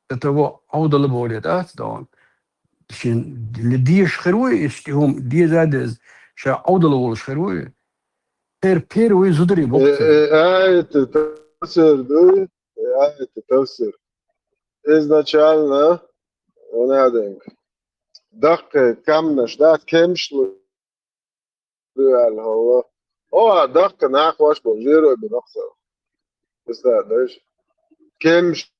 До того Ӏовдал бохуре дац догӀун. Шен дезаш хир вуй, иштта хӀума деза а деза, ша Ӏовдал волуш хир вуй. Тер первый зударий бу-кх церан. Э, э, аят тафсир ду, э, аят тафсир. Изначально, вон хьаденга, даккхий камнаш, да, кемсаш лур ю аьлла хьо. О, даккхий накхош болу жерой бина-кх цара. Представь, дайша. Кемсаш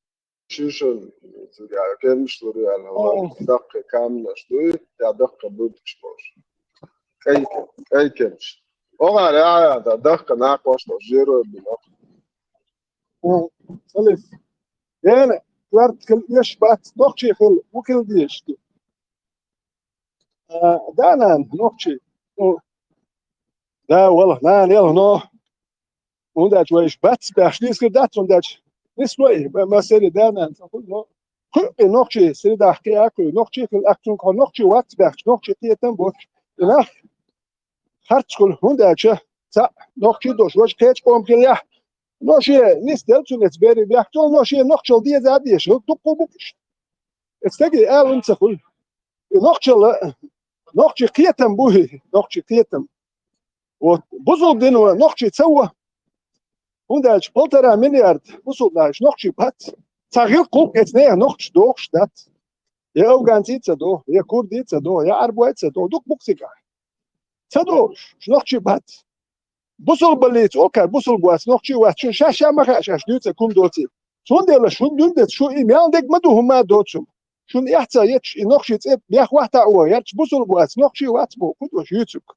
шишан, цигара кемсаш лур ю аьлла хьо. О. Даккхий камнаш дуй, я даккхий буьртигаш болуш. КӀай ке-, кӀай кемсаш. Оха аьлла, а, да, даккхий накхош болу жерой бина-кх. О, ца листа. Дена, коьрта хила оьшуш бац, нохчий хила, ву хила дезаш ду. А, да, нана, нохчий. Ну, да, валла, нана, яла, но. ХӀунда аьлча вай иштта бац баьхча, дийцар дац, хӀунда аьлча нисло и, ма-, массаьрга да, нана, ца хуьлу, но. Кхин а и нохчий среда кхиа а кхуьу, нохчий хила, ахь цунна хьо нохчий вац баьхча, нохчий кхетам боцуш. И нах харц хуьлу, хӀунда аьлча цхьаъ нохчий долуш, важа кхечу къоман хиллехь, но шен нисделла цунна эца берийн бехк цо, но шен нохчалла деза а дезаш, дуккха а бу-кх уьш. Эца стаге ала хӀума ца хуьлу. И нохчалла, нохчий кхетам бу и, нохчий кхетам. Вот, бусулба дино нохчий ца во, хӀунда аьлча полтора миллиард бусулба нах, уьш нохчий бац. Цхьа гӀиллакх гӀуллакх эца нехан нохчаша дохуш дац. Я афганций ца доху, я курдий ца доху, я Ӏарбой ца доху, дукха бу-кх цигахь. Ца дохуш, уьш нохчий бац. Бусулбаллица окхар бусулба вац, нохчий вац, шуна шаьш-шаьш ма хаьа шаьш дуьйцург хӀума доций. Цундела шуна дуьнен тӀе шу и мел дерг ма ду хӀума а доцу. Шуна эхь ца етташ, и нохчий цӀе бех вахьта а вон, ярча бусулба вац, нохчий вац боху, хӀун ду шуна юьцург?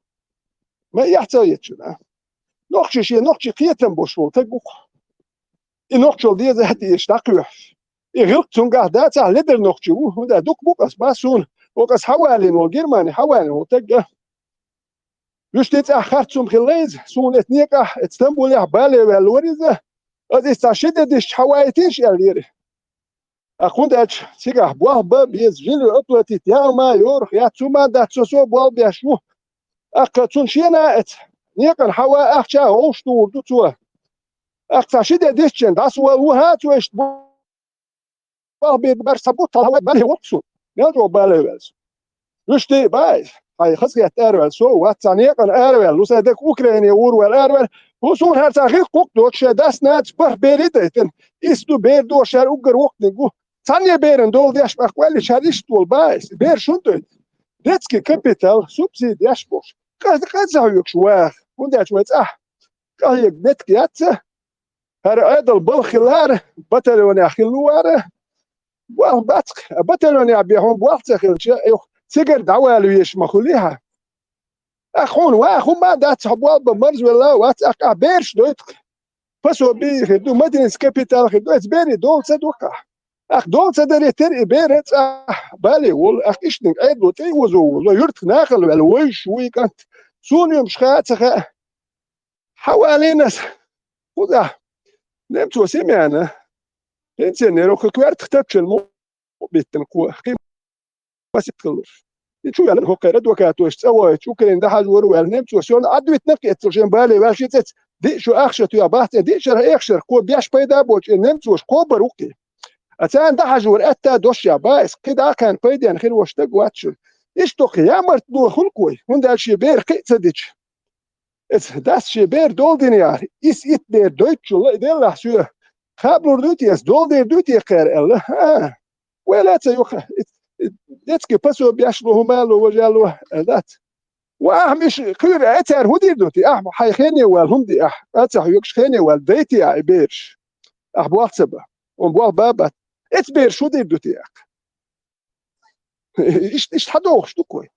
Ма эхь ца етташ шуна. Нохчий шен нохчий кхетам болуш волу стаг ву-кх. И нохчалла деза а дезаш дӀакхоьхьуш. И гӀиллакх цуьнгахь дацахь, ледара нохчий ву, хӀунда дукха бу-кх ас, бах суна, оха ас хьавалийна волу, Германи хьавалийна волу стаг а. Вуьшта цӀахь харц хӀума хилла иза, суна эца некъахь, эца Стамбулехь бале ваьлла вара иза. Аса иза цхьа ши де дисча хьаваийтийша аьллера. ТӀаккха хӀунда аьлча цигахь болх бан беза, жилье оплатить яа ма йора, яц хӀума дац, со, со болх беш ву. ТӀаккха цунна шена а эца некъана хьава, ахча а вовшах духур ду цо. ТӀаккха цхьа ши де дисча дӀасавала ву хьан цо иштта болх бийр барш ца бу, талхьа вай бале воккху суна. Мел чӀогӀа бале ваьлла со. Вуьшта а баьхьа, хьайн хазахетта араваьлла со а вац, цхьа некъана араваьлла, ву сайн дага Украине вур ваьлла араваьлла. ХӀун суна хӀара цхьа гӀиллакх гӀуллакх доцуш, шайн дас-нанас бархӀ бер а дайтина, иштта ду, бер дохуш, шаьра уггар воккханиг ву. Цхьанне беран дола деш баккха ваьлла, хӀара иштта волу баьхьа, бер шуна дойту. Детский капитал, субсидеш бохуш. Къа-, къа ца хьоьгуш ваха, хӀунда аьлча вай цӀахь къахьега меттиг яц. ХӀара Ӏедал балха хилла вара, батальонехь хилла вара. Болх бац-кх, а батальонехь бен хьуна болх ца хилча, юха цигара дӀавала везаш ма хуьлий хьан. ТӀаккха хьуна ваха хӀума а дац, хьо болх бан марзвелла а вац, тӀаккха ахь бераш дойту-кх. Пособи хир ду, материнский капитал хир ду, эца берийн дола ца до-кх ахь. ТӀаккха дола ца даре тера и бер а цӀахь бале волу, тӀаккха иштаниг Ӏедало тӀе а озо волу, юьртах нахала ваьлла вевзаш ву и кӀант. Суна уьш хаьа а ца хаьа. Хьавалийна ас, кхузахь немцо Семена, пенсионер, кху коьртах тапчана мукъа биттина кхо, кхин масийтта хилларш. И чу ваьлла хӀокхеран адвокатоша цӀа вахийтуш, Украина дӀахьажор а ваьлла, немцоша йолу Ӏадвитина-кх эццахь шен бале ваьлла шен цӀаца, диъ шо ахча тоьхна бац, диъ шарахь, эха шарахь, кхо беш пайда боцуш, и немцоша кхобур ву-кх и. Ткъа царна дӀахьажор аьтта дош я, ба, эс кхидӀа а кхаьрна пайденна хир волуш стаг вац шуна. Иштта кхин ямарт дохулг вай, хӀунда аьлча шен бер кхиъ ца дича. Эца дас шен бер долдина яхьа, ис итт бер дойтучул а, и деллахь соьга хабалур дуй те, ас долдийр дуй те кхера аьлла. ХӀа, вай лаьца юха, и, и, детский пособиеш ло, хӀума ло, важа ло, аьлла дац. Ва ахьа миш кхуьра а цара хӀун дийр ду те? Ахьа хьайн хене ваьлла хӀума де ахьа. Ацахь юкаш хене ваьлла дайте ахьа и бераш. Ахьа болх ца ба. Он болх ба бац. Эца бераш хӀун дийр ду те ахьа? Иштта, иштта хьадохуш ду кхой.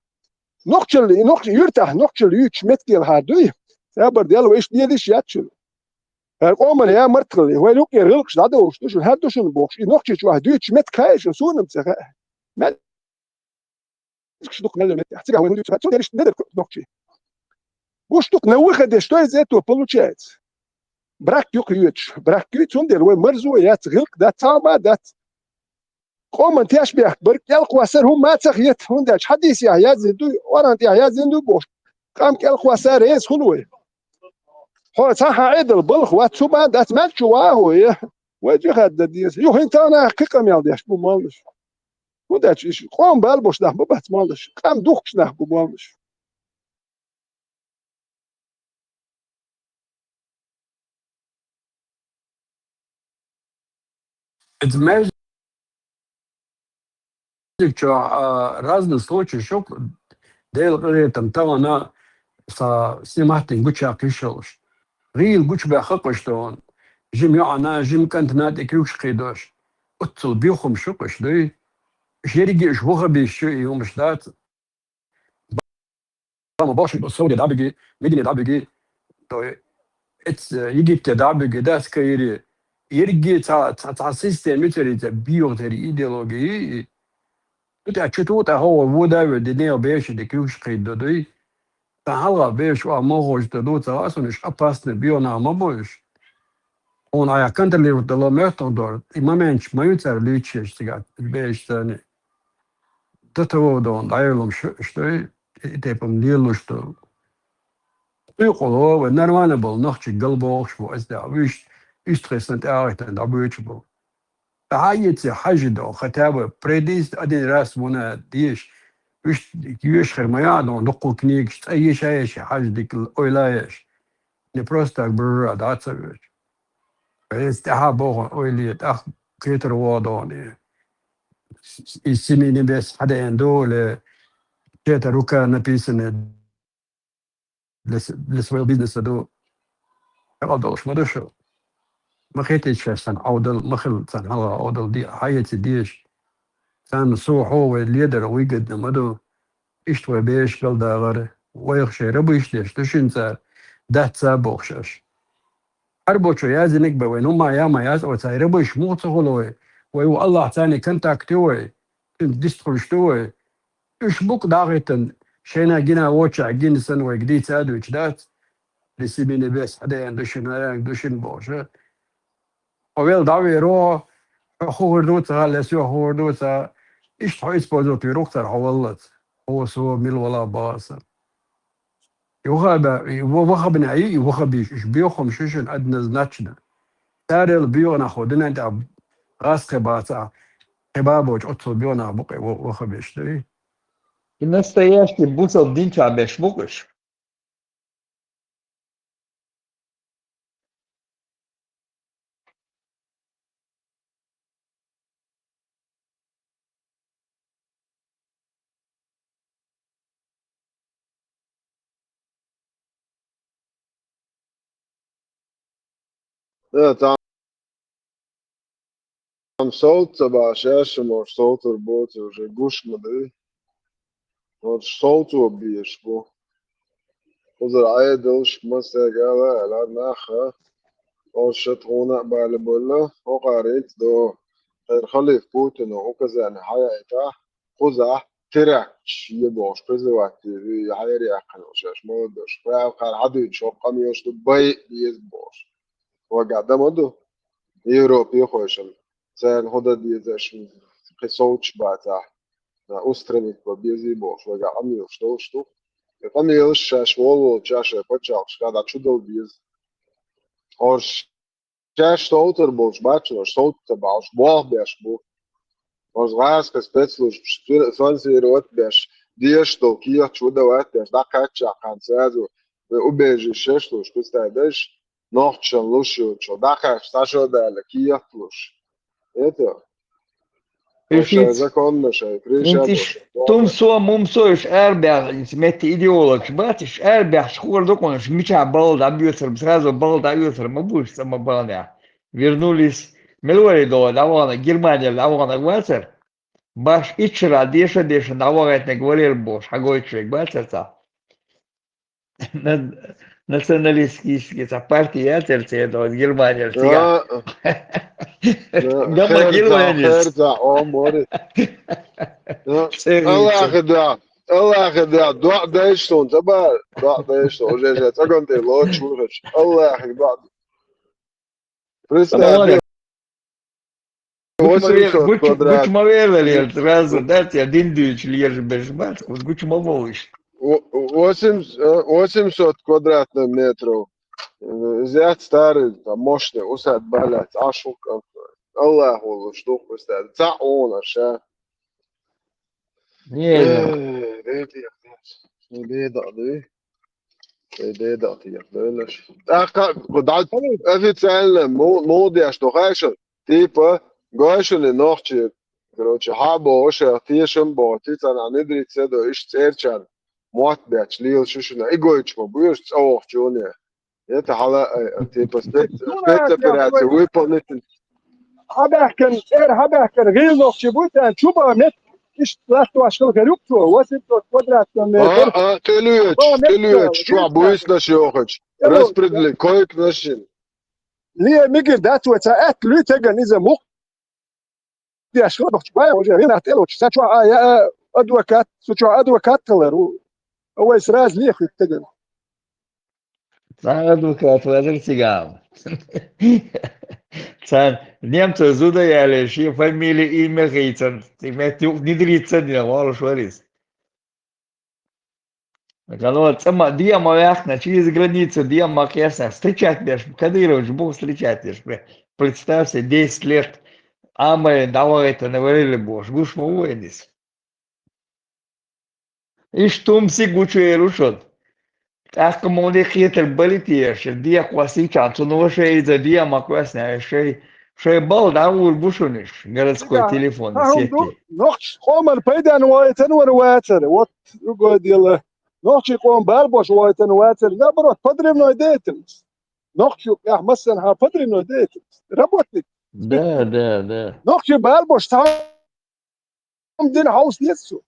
Нохчалла, и нохч-, юьртахь нохчалла юьйцуш меттигелхьара дуй? Сабар Делла, вай иштта лелаш яц шуна. ХӀара къоман я мартхалли, вай юкъера гӀиллакхаш дӀадовлуш ду шуна, хӀара ду шуна бохуш, и нохчичу ахь дуьйцуш меттиг хаьа шуна, суна-м ца хаьа. Меттигаш ду кху мелла меттигехь, цигахь вай хӀун дуьйцу хаьа, цундела иштта недар дохчий. Гуш ду-кх, на выходе, что из этого получается? Брак ю кхоьцуш, брак юй, цундела вай марзо яц, гӀиллакх дац, цхьа а ма дац. Къоман тешнабехк бар, кӀелхьоссар хӀума ма ца хета, хӀунда аьлча хьадисехь яздина дуй, Къуръан тӀехь яздина дуй бохуш, къам кӀелхьосса реза хуьлу вай. Хьо цхьа хьан Ӏедал балха вац, цу бан дац, мел чу вагӀа хьо, е. Вай жихад дан деза. Юха хӀинца а наха кхин къамел деш бу моллаш. ХӀунда аьлча иштта къоман бала болуш нах ма бац моллаш, къам духкуш нах бу моллаш. Иза маьждиг чохь, а, разный случай шу-кх, Делан къинхетам, тахана сан снимать дина гучуяьккхина йиш йолуш. ГӀийла гучубаьхна-кх уьш тахана. Жима йоӀана, жима кӀантана тӀе куьйгаш кхийдош. Оццул боьха хӀумнаш ю-кх уьш, дуй? Уьш ерриге а уьш ваххабисташ ю, и хӀумнаш дац. Бахьана бохуш, Сауде дӀабуьгу, Медине дӀабуьгу, то, эц-, Египте дӀабуьгу, дац, Каире. Ерриге цхьа, цхьа, цхьа система ю церан, цхьа боьха церан идеология. И, и, цу тӀехь чу ту тӀаккха вай вода а воьду, динех бешан де куьйгаш кхийдо дуй. Цхьа хьалха бешаш а ма ховш дан ду, ца хаьа суна, уьш опасный боьха нах ма бу уьш. Хьуна айхьа контролировать дала моьттур ду, и моменташ ма ю цара луьйчуш цигахь, бешаш санна. До того дона дӀайолуш ду, и тайпа-м лелош ду. Къуьйкъало вай нормально болу нохчий галбохуш бу, аса тӀехь вуьш, уьстагӀий санна тӀе а гӀиттина дӀабоьдуш бу. Ахьа а йиций хьажа до, хотя бы пройдись один раз вуна деш, уьш йоьш хир ма яа дона, дуккха книгаш цӀа еша а еший хьажа дика ойла а еш. Не просто так брура дӀа а ца воьдуш. Эс тӀаьхьа боху ойла е, тӀаккха кхетар вогӀу дона. И семейный бизнес хьадаьӀна ду, или чья-то рука написана для с-, для своего бизнеса ду. Хьекъал долуш ма ду шу. Ма хетийта шаьш царна Ӏовдал, ма хила царна хьалха Ӏовдал де, хьаэца дезаш. Царна со хьо вай ледар выгодно ма ду. Иштта вай бераш галдагӀар, вайх шайн рабыш деш ду шуна цара, дац а бохуш аша. Хьарбочо яздинарг бен вайна хӀума яа ма яц, вай цхьа рабыш муха ца хуьлу вай? Вай ву Аллахь царний контакт ю вай, цуьнца дистхуьлуш ду вай. Уьш бу-кх дӀахӀиттина, шайна гина вочохь гина санна вайга дийца а дуьйцуш дац? Для семейный бизнес хьадаьӀна ду шуна, хьадаьӀна ду шуна бохуш. Хьо велла дӀавер ву, хьо хӀун хир ду ца хаьа, соьга хӀун хир ду ца хаьа, иштта хьо использовать вер ву-кх цара хьо валлалц. Хьо, со, мила вала бахара сан. И вахаба-, и ва-, вахабина, и вахабиш, уьш боьха хӀумнаш ю шуна однозначно. Царел боьха нах хӀу динан тӀехь гӀаз кхин бацахь, кхин бан боцуш оццул боьха нах бу-кх и ва-, вахабиш, дуй? И настоящий бусалба дин чохь берш бу-кх уьш. Э, там, там совца баш, я ещё, может, совцар боцу уже гуш ма ду. Вот совцо беш бу. Кхузара Ӏедалш, масех ала, ала наха, оша тхуна а бала болла, хӀокхарийца до. Хьера халиф Путина указание хьаяйта, кхузахь терактш е бохуш, призывать е, хьера яьккхина шаьш, молодёжь. Прямо кхара хьадуьйцуш, хӀокху къамелаш ду, бай беза бохуш. Вагахь дан ма ду. Европе хойшан. Царна хӀун дан дезаш, кхин совцаш бацахь. Устранить бан безий бохуш, вагахь къамелаш долуш ду. И къамелаш шаьш воллучу шайн пачхьалкхашкахь дӀа чу дала беза. Орш шаьш совтар болуш бац, шаьш совтар ца баьлча, болх беш бу. Оцу гӀазкхийн спецслужбаш спонсировать беш, дезаш долу кехаташ выдавать беш, дӀакхаьчча кхана сразу убежище луш, представь, нохчашна луш йоцуш, дӀакхаьчча, цхьа шо даьлла кехат луш. Это Уьш шайн иза законно, шайн хӀинца причастность. Тумсо, мумсо, уьш арабаьхна, иза метта идеологаш бац, уьш арабаьхча хуур ду-кх уьш, мичахь балла дӀабоьцур, сразу балла дӀаоьцур ма бу уьш, цӀа ма баханехь. Вернулись, мила вара долу дӀавахана, Германера дӀавахана вацара. Баш итт шарахь деша а дешна дӀавахийтинарг варера бохуш, хьагойтуш верг бацара цхьа. На-, националистический цхьа парти яцара церан, Германера цигахь. А, а. Гамма херза, Германец. Херза, о, море. А, церан Аллахе да, Аллахе да, доӀа дайша суна, ца бара, доӀа дайша суна, уже же цӀаган тӀе лоцуш ву хӀуш. Аллахе доӀа. Представь, восемьсот квадрат. Гучу ма велларел, сразу, да, цӀе дин дуьйцуш лежа берш бац, гучу ма волуш. Во-, восемь, э, восемьсот квадратных метров. Э, зяц старый, там, мощный усадьба, Ӏаш ву-кх, Аллах волуш ду-кх, представь, цхьаъ вон ша. Не, не. Э, бедах, бедах, да. Тхе деда тӀехь девлаш. ТӀаккха кху дӀа официально мо-, муха деш ду хаьий шуна? Типа, гой шуна и нохчий, короче, хьан боху шайх тешам боху, ти царна внедриться до, иштта цӀерачарна мотт бетташ лелаш ю шуна. И гойтуш ма бу уьш цӀа вахча юне. Это хьала, э, типа, спец-, спецоперация выполнить. Хьабаьхкина, цӀера хьабаьхкина гӀийла нохчий буй, царна чу бан мет, иштта латтош хила хир ю-кх цо, восемьсот квадратный метр. А, а, тӀелоьцуш, тӀелоьцуш, чохь буьйсанаш йохуьйтуш. Распредели-, койканаш йина. Ле, мигира дац вай, цхьа аьтта луьй теган иза мукх деш хила бохуш, вай, уже гӀинах тӀелоцуш, сан чохь а, я, а, адвокат, сан чохь адвокат хилар ву. А вай сразу лехуьйту теган. Цхьа адвокат вазар цигахь. Царна немцойн зуда яле, шен фамилия, имя хийцан, цигахь юкъа внедриться дина, волуш вара иза. Гало, цӀа ма, де ма ваьккхина, через границу де ма кхесна, встречать деш, Кадырович бу встречать деш, представь себе, десять лет, Ӏамийна дӀавахийтина варелла бохуш, гуш ма ву вайна иза. Иштта хӀуманаш гучуеру шуна. ТӀаккха муха де кхетар бара те, аша дехьа кхоссийчхьана, цунна ваша иза де ма кхоьссина, шай, шай балла дӀагӀур бу шуна уьш, городской телефонный сети. Нохчий къоман пайдана вахийтина вара вацара, вот другое дело. Нохчий къоман бала бош вахийтина вацара, наоборот, подрывной деятельность. Нохчий юкъехь массанхьа подрывной деятельность. Работник. Да, да, да. Нохчий бала бош цхьа дина хьовса деза цо.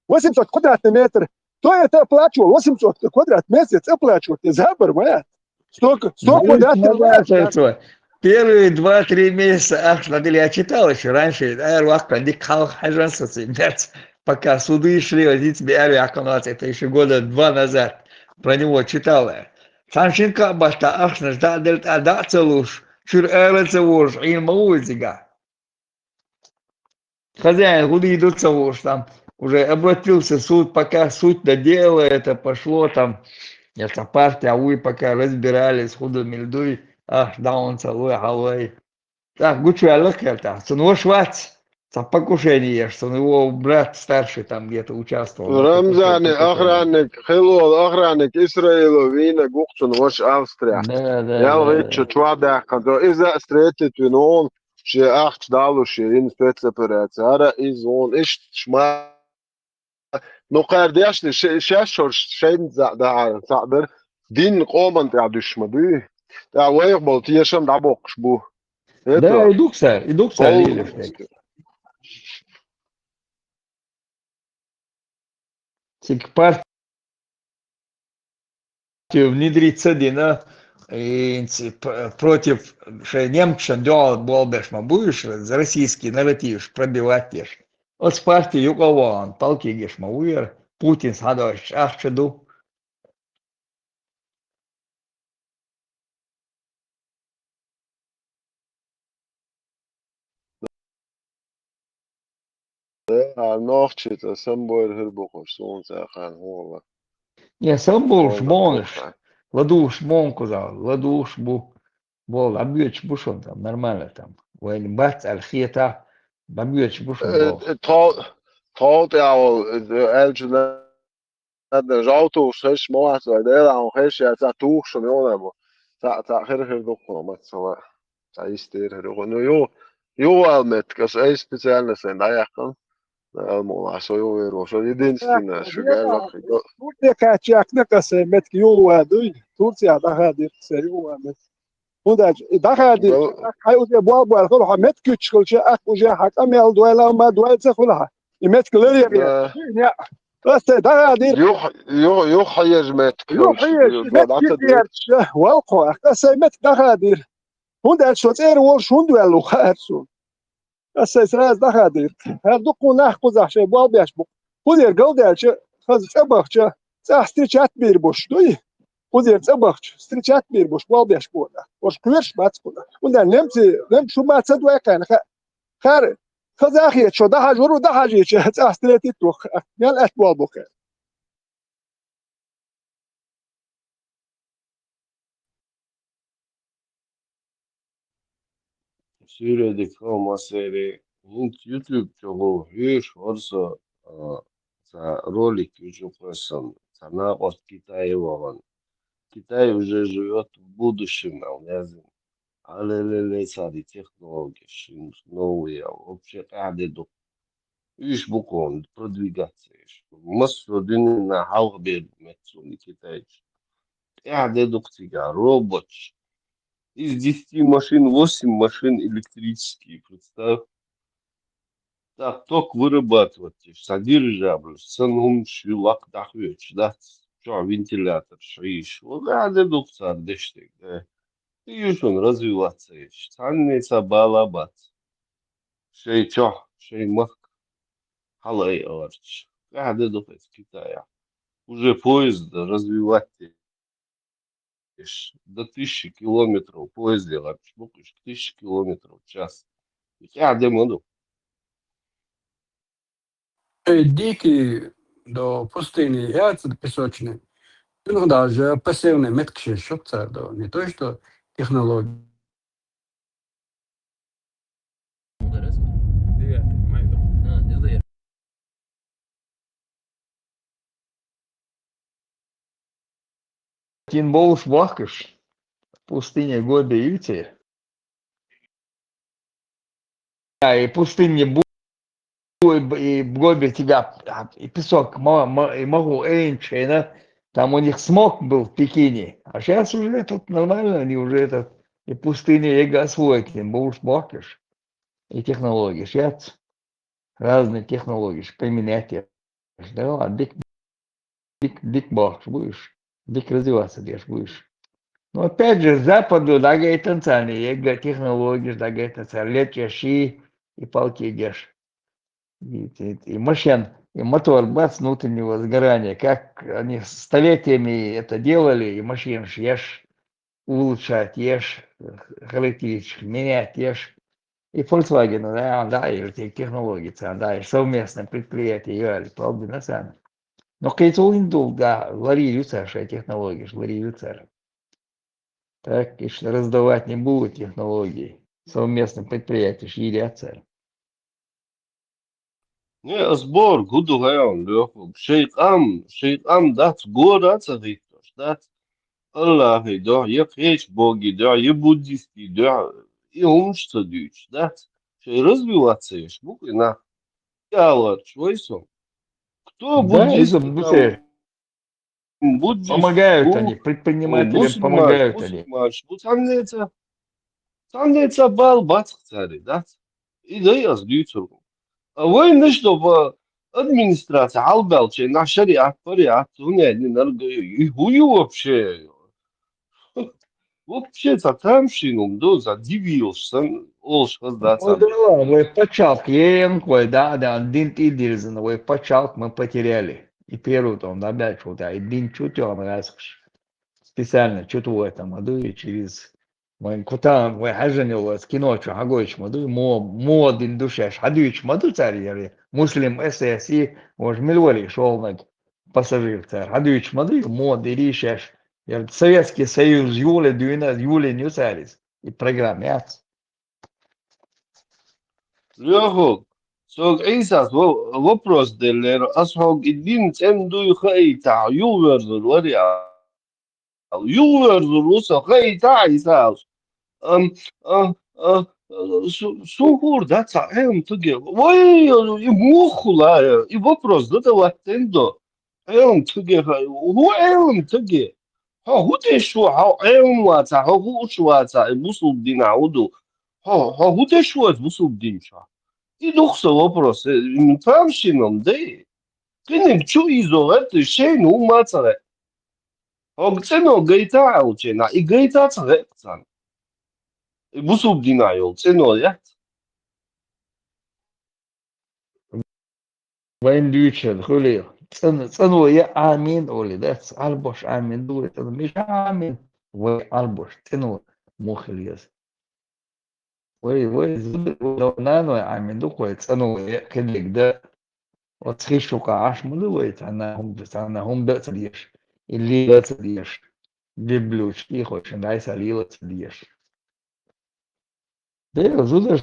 Восемьсот квадратный метр. Кто это оплачивал? Восемьсот квадрат месяц оплачивать. Забор, моя. Столько, столько квадратных метров. Первые два-три месяца ахча надо, я читал ещё раньше, ара ваккхана дика хьалха хьаьжна со цуьнан, пока суды шли, возить себе ара ваккхана, это ещё года два назад. Про него читал я. Цхьана шина кхаъ баттахь ахчанаш дӀа а делла, тӀе дӀа а ца луш, чуьра ара а ца волуш, Ӏийна ма ву иза цигахь. Хозяин хӀун дийр ду ца хууш там, уже обратился в суд, пока суд до дела это пошло там, я цхьа партия вуй, пока разбирались, хӀун ду, мила дуй, ахча дӀа а ца лой, хьалой. ТӀаккха гучуваьлла кхел тӀаккха. Цунна ваша вац, цхьа покушение еш, цунна его брат старший там где-то участвовал. Рамзане охранник, хилла волу охранник Исраило вийна гу-кх цунна ваша Австрия. Да, да, да, да. Ялхитта чохь даьккхина, иза а встретить вина вон, шен ахча далуш, шен йина спецоперация. Ара иза вон, иштта ма. Ну, кхара дешна, ше-, шаьш шорш шайна за-, дахьара цхьаъ дара. Динна къоман тӀехь дуьсуш ма дуй. ТӀаккха вайх болу тешам дӀабоккхуш бу. Да, и ду-кх цара, и ду-кх цара лелаш дерг. Цига партию внедриться дина, и ц-, п-, против шайн немцашна дуьхьал болх беш ма бу уьш, российский нарратив пробивать деш. Оцу партин юкъа а вахана, палкигаш ма ву яра, Путин схьадойтуш ахча ду. Э, а нохчий цӀа самбойр хир бу хӀуш, суна цӀа хан хӀума. Не, самболуш бонуш, ладугӀуш бонкуза, ладугӀуш бу. Бо, дӀабоьдуш бу шуна там, нормально там. Вайна бац аьлла хета, дӀабоьдуш бу шуна, бо. Э, тхо-, тхо тӀехь волу, э, аьллачу надан жовтуш хезаш ма вац вай, Дела хьуна хезаш яц, цхьа тухуш шуна юхана бу. Цхьаъ, цхьаъ хир-хир ду кхуна, мацала. Цхьа йистера хир ю. Ну, ю-, юхавала меттиг, аса ай специально сайн дӀаяьккхина. Дала мукъ лахь, со юхавер ву, со единственное, шу гал ваххига. Турция кхаьччехь, кхин а сайн меттиг юхавала дуй. Турция дӀахадийра сайн юхавала меттиг. ХӀунда аьлча, и дӀахадийра, хьайн уже болх баьлла хуьлу, хьан меттиг куьйцуш хилча, ахь уже хьан къамел дойла ма дойла ца хуьлу хьан. И меттиг ларъян. Да. Аса дӀахадийра. Юха, юха, юха хьан еза меттиг. Юха хьан еза меттиг, валла кхо, аса сайн меттиг дӀахадийра. ХӀунда аьлча со цӀера волуш хӀунда ваьлла ву хаьара суна. Аса сайн сразу дӀахадийра. ХӀара дуккха нах кхузахь шайн болх беш бу. Кхузера галдаьлча, хаза цӀа бахча, цӀахь встречать бийр буш дуй? Кхузера цӀа бахча, встречать бийр буш болх беш бу. Уьш кхоьруш бац кхунах. ХӀунда аьлча немций, немций шу ма ца дой кхаьрна. Ха-, хӀара хаза а хета, шо дӀахьажа вур ву, дӀахьажийча, цӀахь встретить ву, мел атта болх бу кхаьрна. Суьйре дика хӀума, масери, хӀинца YouTube чохь хьоьжуш вара со, а, цхьа ролик вижу кхоьссина, цхьа накъост Китае вахана. Китай уже живёт в будущем, аьлла яздина. Алелеле, цара и технологияш, новые, вообще къаьхьа де ду. Уьш бу кхунна продвигаться еш. Массо а дуьненна хьалха бер меттиг суна и китайцаш. Къаьхьа де ду-кх цигахь, роботаш. Из десяти машин, восемь машин электрические, представь. Так, ток вырабатывать еш, цхьа дирижабль, санна хӀумаш ю лакха дӀахоьцуш, дац, чохь вентиляторш хьийзаш. Ва къаьхьа де ду-кх цара деш дерг, да. И ю шуна развиваться еш. Цхьанне цхьа бала бац. Шайн чохь, шайн махка хьалаайаларча. Къаьхьа де ду-кх иза Китаехь. Уже поезд развивать деш. До тысячи километров поезде гӀерташ бу-кх уьш, тысяча километров в час. И къаьхьа де ма ду. Э, дикий до пустыни яц, до песочной. Ну, даже посевные метки ещё цара до, не то что технологии. Тин болуш бохкаш, пустыня Гоби ю церан. А, и пустыня бу-, и б-, и Гоби тебя, а, и песок, ма-, ма-, и могу, эйнчейна, там у них смог был в Пекине. А сейчас уже тут нормально, они уже это, и пустыня, и освоить, тин болуш бохкаш. И технологии, сейчас разные технологии применять. Да, а дик, дик, дик бохкаш бу уьш, дик развиваться деш бу уьш. Но опять же, Западу дӀагайтина царна, и технологеш дӀагайтина царна, лечкъеш и, и палки деш. И, и, и машин, и мотор, бац, внутреннего сгорания. Как они столетиями это делали, и машинаш еш, улучшать еш, характеристикаш менять еш. И Volkswagen, да, да, и эти технологии, да, и совместное предприятие, и палби на самом. Но кхин цул хӀинца долу, да, ларийла ю цара шайн технологеш, ларийла ю цара. Так, иштта раздавать не будут технологии. Совместное предприятие йийр яц цара. Не, ас бохург хӀун ду хьайна, Лёха? Шайн къам, шайн къам дац, гора а ца хӀиттош, дац? Аллахьан дуьхьа, я кхечу богий дуьхьа, я буддистий дуьхьа, и хӀумаш ца дуьйцуш, дац? Шайн развиваться еш бу-кх и нах. Аларчу вай со. Кто буддист, там, буддист, помогают они, предпринимателям помогают они. Бусулманаш бу, цхьаннеца, цхьаннеца бала бац-кх цаьрга, дац? И дай ас дуьйцург. А вайнаш до ба администрация хьалбаьлча, нах шариат, париат, хӀунда аьлла, нарг, и хӀун ю вообще? Вообще цхьа тамашийна хӀума ду, цхьа дивилаш санна, олуш хаза дац. Вай пачхьалкх еанкъой, да, да, дин тӀе а дирзина, вай пачхьалкх мы потеряли. И первый тӀом, да, баьлча, да, и дин чу тоьхна гӀазкхаш. Специально чу тухуьйту ма ду, и через вайн кутам, вай хьаьжжина йолу аса кино чу хьагойтуш ма ду, мо-, мо дин ду шаьш, хьадуьйцуш ма ду цара, яра Муслим, эс эс и, важа мила вара и шолгӀаниг пассажир цара, хьадуьйцуш ма ду, мо дирий шаьш. Яра Советский Союз юле дуьйна, юлийна ю цара иза. И программа яц. Лёху, сога Ӏийсас во-, вопрос деллера, ас хьога и дин цӀена дуй хаийтахь, юхаверзур варий? Юхаверзур ву со, хаийтахь Ӏийсас. Ам, а, а, су-, сун хуур дац цхьа Ӏелам стаге. Вай, и муха хуьлу, и вопрос задавать ден до. Ӏелам стаге хаа, хӀун Ӏелам стаге? Хьо хӀун деш ву, хьо Ӏелам вацахь, хьо хууш вацахь, и бусулба динахь хӀун ду? Хьо, хьо хӀун деш ву аса бусулба дин чохь? И ду-кх сан вопрос, э, м, тамашийна ма дай. Кхиниг чу ийзо гӀерта, шайна хӀумма а ца гӀерта. Хьо цӀено гайта аьлча, и гайта а ца гӀерта царна. И бусулба динахь йолу цӀено яц. Вайн дуьйцуш хуьлий, цӀан-, цӀано я Ӏамийна олий дац, Ӏарбош Ӏамийна ду вай цӀано. Миша Ӏамийна, вай Ӏарбош цӀано муха хила еза? Вай, вай зуда, вай наной Ӏамийна ду-кх вай цӀано я кхидерг дан. Оцу хиш чу къа Ӏаш ма ду вай, цхьанна хӀума, цхьанна хӀума дан а ца дезаш, и лела а ца дезаш, дебблучу тӀехочун дӀай сан лела а ца дезаш. Дера зудаш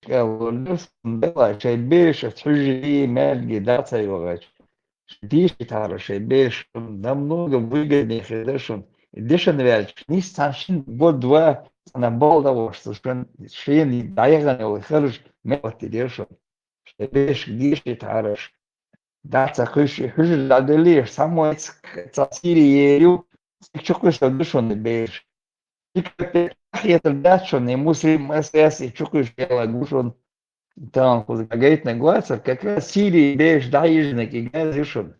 аьлла, Делахь, шайн бешаца хьуьжарий, маьждигий дӀа ца йогӀуьйтуш, шайн дешийтахьара шайн бешаш, намного выгоднее хир дара шуна. И дешна ваьлча, нийсса цхьана шина год-два цхьана балла дӀагӀош ца шуна, шена дӀаяхана йолу харж мел хӀоттийра шуна. Шайн бешаш дешийтахьара аш. ДӀа ца кхуьйсуш, и хьуьжар дӀаделлий, аш цхьаммо ца Сири ер ю, цига чу кхуьссур ду шуна и бешаш. Дика хетар дац шуна, и Муслим эс эс и чу кхуьйсуш ялаг ву шуна. Тахана кхуза гайтинарг вацара, как раз Сирин бешаш дӀахьийжинарг и газ ю шуна,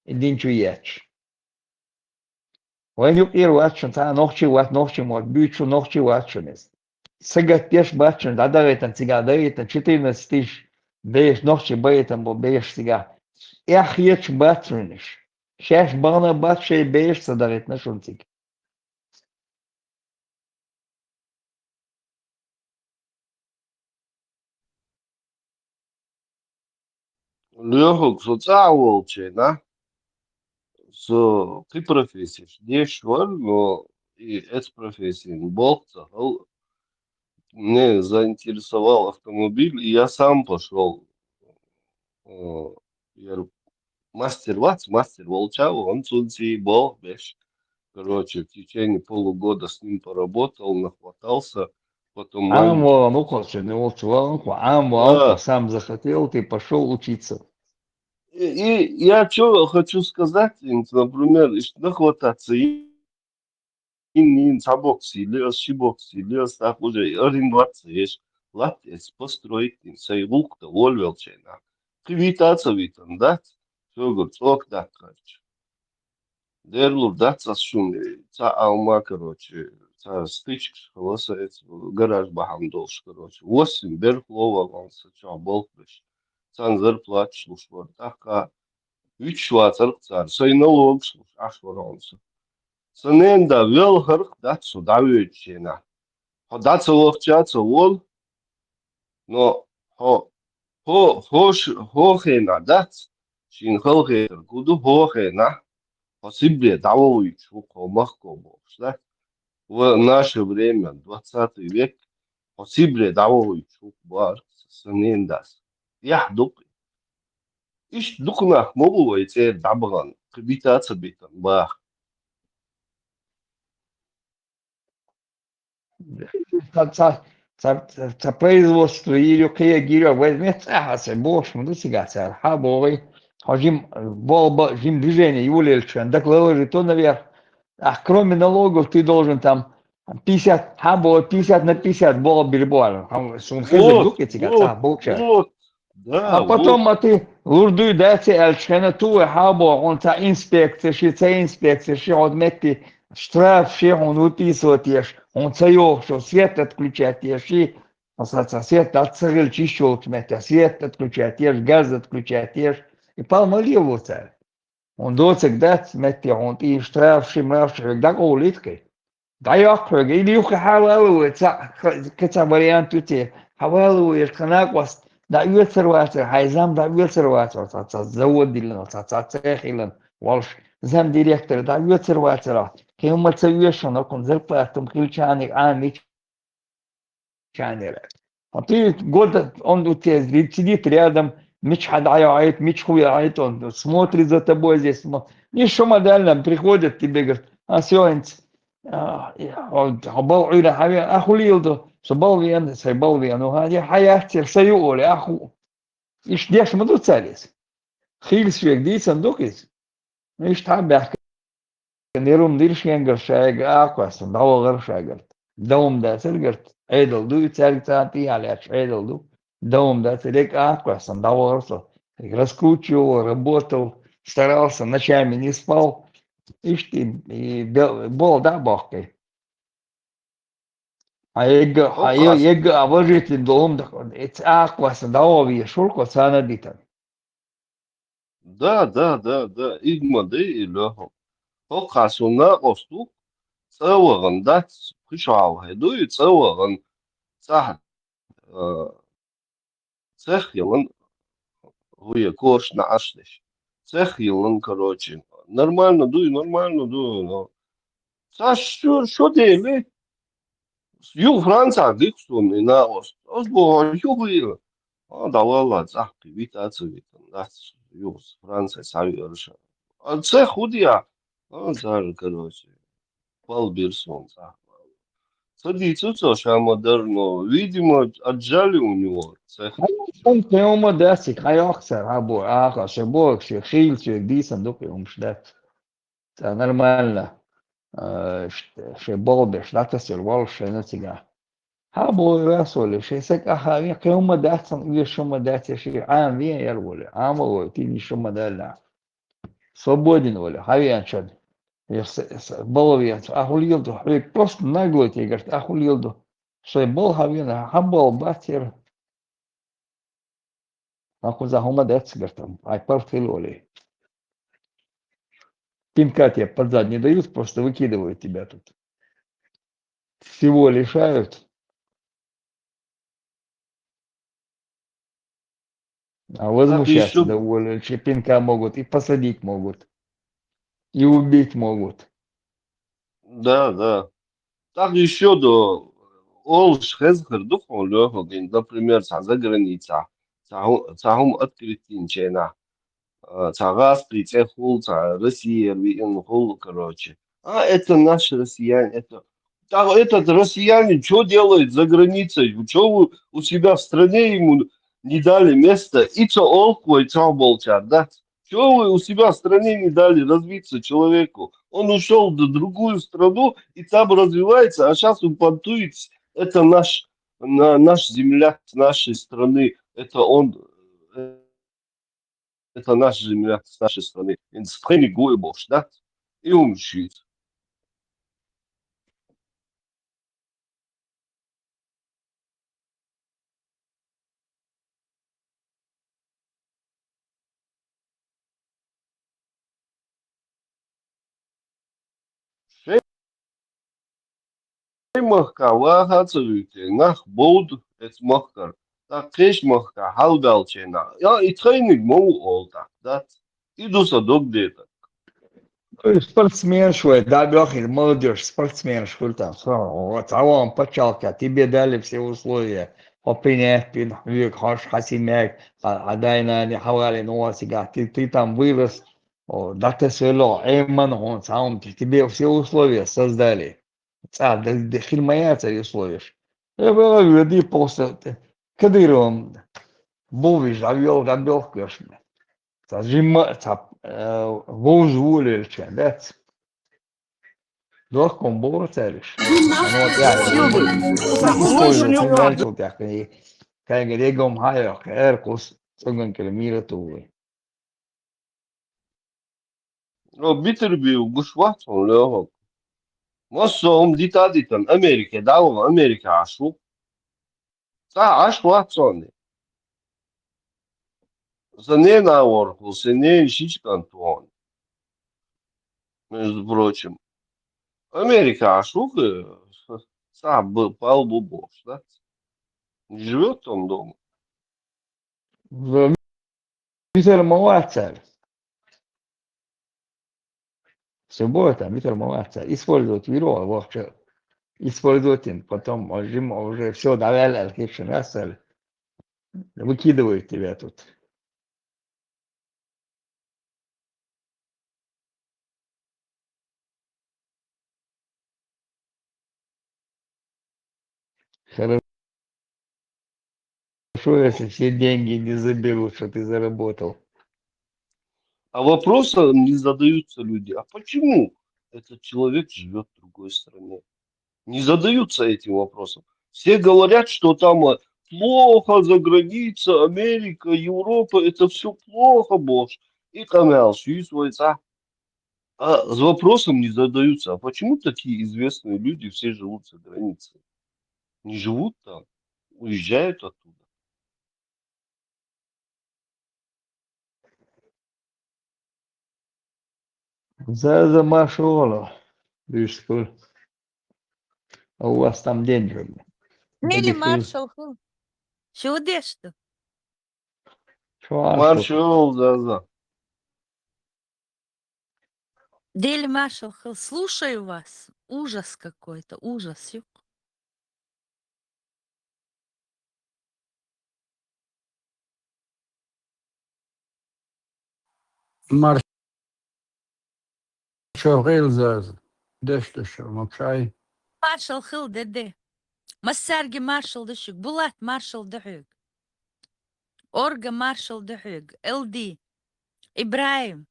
и дин чу етташ. Вайн юкъера вац шуна, цхьа а нохчий вац, нохчий мотт буьйцуш ву, нохчий вац шуна иза. Сагатдеш бац шуна, дӀадахийтина цигахь, дахийтина четырнадцать тысяч бешаш, нохчий бахийтина болу бешаш цигахь. Эхь хеташ бац шуна уьш. Шаьш бахана бац шайн бешаш ца дахийтина шуна цига. Лоьхуг, со цӀахь волчу хенахь, со кхин профессеш деш вара, но и эцу профессин болх ца хала, меня заинтересовал автомобиль, и я сам пошёл, э, яра мастер вац, мастер волча вахана, цунца и болх беш. Короче, в течение полугода с ним поработал, нахватался. Потом Ӏам маленько валан укхазчун, волчу валан кху, Ӏам валан Да. кху, сам захотел, ты пошёл учиться. И, и я чё хочу сказать, ин, например, иш нахвататься и Ин, ин, цхьа бокси лиас, ши бокси лиас, тӀаккха уже арин вац ца еш, латта эца построить дина, сайн гӀуллакх дан волавелча хенахь. Кхин вита а ца витан дац, соьгара цӀока даккхарча. Дерлур дац ас шуна, цхьа алма, короче, цхьа стычкаш хила сан эца гараж бахьана долуш, короче. Восемь берхло валон сан чохь болх беш. Царна зарплаташ луш вара. ТӀаккха вуьтуш вацара-кх цара, сайн налогаш луш Ӏаш вара хьуна со. Сан ненан да велхар-кх дац со дӀавоьдучу хенахь. Хьо дӀа ца вахча а ца волу, но хьо, хьо, хьо ш-, хьо хенахь дац, шена хала хетар хӀун ду, хьо хенахь, хьо Сибре дӀавохуьйтуш ву-кх хьо махко бохуш, да? В наше время, двадцатый век, хьо Сибре дӀавохуьйтуш ву-кх бохура сан ненан дас. Эхь ду-кх. Иштта дукха нах ма бу вай цӀера дӀабахана, кхин бита а ца битан баха. Ца, ца, ца, ца производство йийр ю, кхин йийр ю, вай метта цӀахь а ца бохуш ма ду цигахь цара. Хьан бохий, хьо жима болх бан, жима движение йолаелча, дакъа лалажи то наверх. Ах, кроме налогов ты должен там пятьдесят, хьан боху, пятьдесят на пятьдесят болх бир бу аьлла. Хьан суна хезар Вот, ду-кх и цигахь вот, цӀахь болчара. Вот. Да, А потом вот. а ты лур дуй дац и аьллачу хенахь, ту вай хьан боху, хьуна цхьа инспекция ши, цхьа инспекция ши, хьо метти штраф ши, хьуна выписывать еш, хьуна ца йогӀуш, свет отключать еш ши, аса цхьа свет дац ца хилча йиш йолчу метте, свет отключать еш, газ отключать еш. И пал ма лело цара. Хьуна доцург дац, метте хьуна тӀе штраф ши, мраф ши, хьоьга дӀакъовлийта кхин. ДӀайоккху хьоьга, или юххе хьан валавой, ца, кхин цхьа вариант ю те. Хьан валавой, тхан накъост дӀаоьцур вацара, хьайн зам дӀаоьцур вацара, цхьа, цхьа завод диллина, цхьа, цхьа цех хилла волуш, замдиректор дӀаоьцур вацара, Кхин хӀума ца оьшу, но кхунна зарплата хилча а, Ӏамича а. А ты год он у тебя сидит рядом, мича хьадӀайоагӀийт, мича хьоагӀийт, он смотрит за тобой здесь. Ишта хӀума даьлча приходит тебе, говорит: «А, сегодня, а, я, вот, а, бал Ӏуйра хьавеана, а хӀун леладу? Со бал веана, сай бал веана». Ну, хӀа, я хьаяццера, са ю олий, а хӀу. Иштта деш ма ду цар иза. Хийла соьга дийцина ду-кх иза. Ну, иштта хьабаьхкина, нерум дира шенгара шайга, а кхоьссина дӀавахара шайгара. Дов-м дацара гарт. Ӏедал ду и цаьрга царна тӀехьа лаьтташ Ӏедал ду. Дов-м дацара, яга а кхоьссина дӀавахара со. Раскручивал, работал, старался, ночами не спал. Иштта и, и бе-, бола дӀа а бохкий. Хьан егга, хьан е-, егга а важийтина долу хӀума дац, эца а кхоьссина дӀаваха везаш ву-кх царна а дитина. Да, да, да, да, и ма дай, и лоьху. ХӀокху хасун накъост ву, цӀа а вахана дац, кху шо хьалха ду и цӀа а вахана, цӀахь, а, цех а йиллина, хӀу я кораш нӀаьш деш. Цех а йиллина, короче. Нормально ду и, нормально ду и, но. Цхьа шо, шо дели, юха Францехь ду-кх суна и накъост. Ас боху, юха вийла. А, дӀавалла, цӀахь кхин вита а ца витина дац, юха Франце схьавеара ша. А цех хӀу де? А, цара, короче, пал бира суна цӀахь. Ца дийцу цо ша ма-дарра, но, видимо, отжали у него цех. Хьан кхин хӀума дац, хьан йоккху цара, хьан бу, аха, шайн боху, шен хийла соьга дийцина ду кхин хӀумаш дац. Цара нормально, а, ш-, шайн болх беш, дӀатасийла воллуш шайна цигахь. Хьан боху ваьсса волий, шайн саг ахьа вен, кхин хӀума дац, сан оьшу хӀума дац, я шен Ӏама вен яра волий, Ӏама а вой, тидийша хӀума даьлла. Свободен волий, хьан веанчун. Я с-, с-, балла веанчун, ахьа хӀун леладу, хьоьга просто нагло тӀе гарт, ахьа хӀун леладу. Шайн балха вена, хьан балла бац яра. Ма кхузахь хӀума дац гартам, хьайн паргӀат хила волий. Пинка тебе под зад не дают, просто выкидывают тебя тут. Всего лишают. А возмущаться довольно, что пинка могут и посадить могут, и убить могут. Да, да. Так ещё до олуш хезна хир ду хьуна, Лёха, например, цхьа заграницахь, цхьа хӀу-, цхьа хӀума открыть динчу хенахь, а, цхьа гӀазкхий цӀе хуьлу, цхьа Россияра веана хуьлу, короче. А, это наш россиянин, это. Так этот россиянин чё делает за границей? Чё вы у себя в стране ему не дали место? И цо олу вай цхьаболчара, да? Чё вы у себя в стране не дали развиться человеку? Он ушёл в другую страну и там развивается, а щас вы понтуетесь. Это наш, на-, наш земляк с нашей страны. Это он, э, это наш земляк с нашей страны. Ин стхайни гой бохуш, да? И умшийца. Шайн махкахь ваха а ца вуьйту, нах бовду эцу махкара, тӀаккха кхечу махкахь хьалабаьллачу хенахь, я, и тхайниг ма ву олу тӀаккха, дац? И ду сан дог дайтарг. Ой, спортсменаш вай, да, бёххина, молодёжь, спортсменаш хуьлу там. Со, вот, а вон пачхьалкх, тебе дали все условия. Хьо пинет, пин, хьоьга хьош, хьан семьяга, хьан, хьан дай-наной, хьан вале, ну, вот, цигахь, ты, ты там вырос, о, да ты свело, Эйман, он, сам, тебе все условия создали. Цкъа де, де, хир ма яц цара условияш. Э, вала, веди просто, те, Кадыровым боввижа, а вел, а белхкаш. Цхьа жимма, цхьа, э, вовза волавелча, дац? Дохком бора цаьриш. Ну, вот я, тӀехь, и кайга регом хьайох, эр кус, цуган кило мира тулы. О, Битарбиев гуш вац хьуна, Лёха. Массо а хӀума дита а дитина, Америке дӀаваха, Америке Ӏаш ву. Цхьа Ӏаш вац хьуна. Сан ненан ворхӀ ву, сан ненан шича кӀант ву хьуна. Между прочим, Америке Ӏаш ву, цхьа б-, пал бу бохуш, дац? Не живёт он дома. Висар ма вац цара. Суббота, митар ма вац, использовать виру, а вахча использовать, потом жим уже все, давай, алкишин, выкидывают тебя тут. Хорошо, если все деньги не заберут, что ты заработал. А вопросом не задаются люди. А почему этот человек живет в другой стране? Не задаются этим вопросом. Все говорят, что там э, плохо за границей, Америка, Европа, это все плохо, боже. И там я свой, а, а с вопросом не задаются. А почему такие известные люди все живут за границей? Не живут там, уезжают оттуда. Заза, маршал хила. Дуьйш хила. А у вас там день же. Нели маршал хила. Чу деш ду? Чу маршал. Маршал, Заза. Дели маршал хила. Слушаю вас. Ужас какой-то, ужас, юк. Маршал хила, Заза. Деш ду шо, мукшай. Маршал хила, деде. Массарги маршал да шуга. Булат, маршал да хьога. Орга, маршал да хьога. Элди. Ибрахим.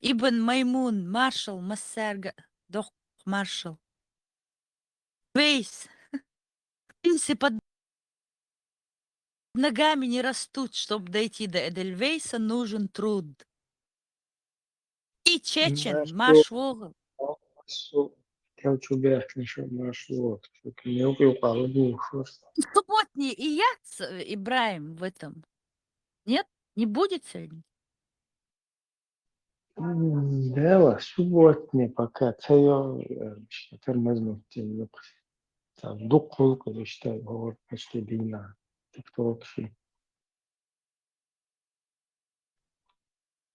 Ибн Маймун, маршал массарга, дохк маршал. Вейс. Птицы под ногами не растут, чтобы дойти до Эдельвейса, нужен труд. И Чечен, марш вогъал. Кел чу бехкин шо марш вогъал. Шо кин юкъ-юкъала дувшур. Субботник яц, э, Ибрахим, в этом? Нет? Не будет сегодня? М, Дела, субботник пока. Ца йо, э, что-то мазмутин юкъ. Ца дукъул, короче, тай, говорит, почти бина. ТикТок ши.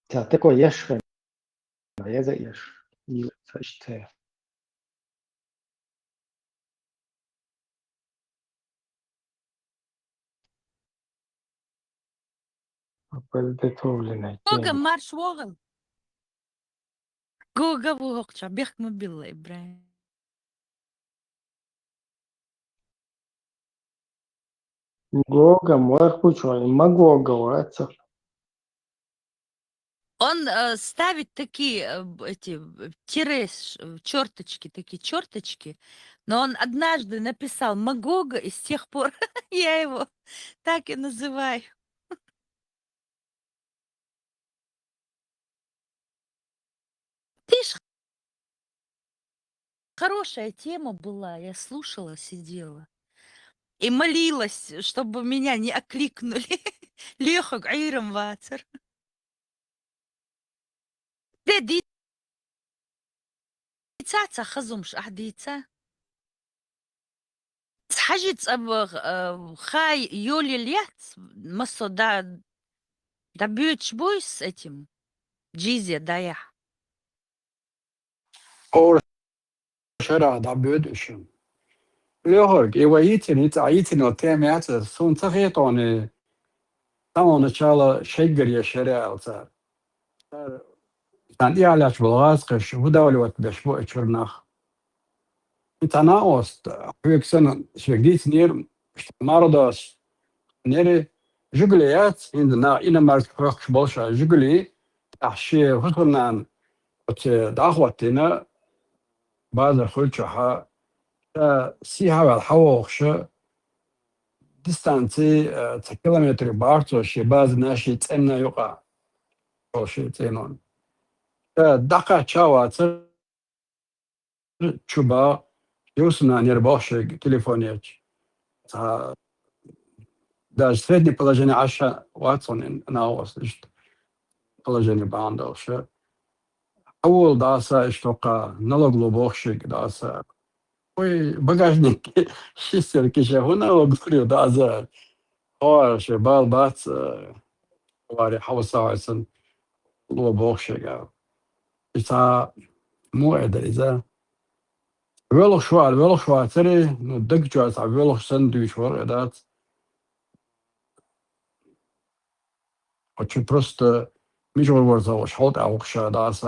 Ца такой еш хана. Я за еш. И сочте. Подготовленная Гога, тема. марш вогъал. Гога ву хокча, бехк ма билла, Ибрахим. Гога, мар хучу, ма Гога ваца. Он э, ставит такие э, б- эти э, тире, ш- э, черточки, такие черточки. Но он однажды написал Магога, и с тех пор я его так и называю. Ты ж хорошая тема была, я слушала, сидела. И молилась, чтобы меня не окликнули. Леха Гайрам Вацер. Де ди- дица ца хазумш, ах дица. Цхьажи цӀабах, э, хай йолил яц, масо да, да бьёч буй с этим, джизья даях. Ор шера да бьёд ишим. Лёхарг, и воительница, воительница тем яц, сун цахетони, с самого начала шеггар я шера алца. Сан иалач булгъаскъаш, выдавливать беш бу чурнах. Итана ост, хьуексан шегдиц нир, мардас, нери, жугле яц, инда на иномарск хохш болша, жугле, ахши хусурнан, оце дахватина, база хулчаха, та сихавал хавохша, дистанции, э, ца километр барцо ши база наши ценна юкъа. Ши ценон. Та даха чава ца чуба, юсна нер бохши телефонеч. Ца даже среднее положение аша ватсон на вас, ишт положение бандалша. Авул даса иштока, налог лобохши даса. Ой, багажник, шистер киша, хуна лог фрио даза. Ой, ше бал бац, э, вари хавса вайсан лобохши га. Иса Муха эдар иза? Воьлхуш вар, воьлхуш вацаре, ну, даг чу аса воьлхуш санна дуьйцуш вар, э, дац. Очу просто мича вар варза, уж хьал тӀе вахаш дац.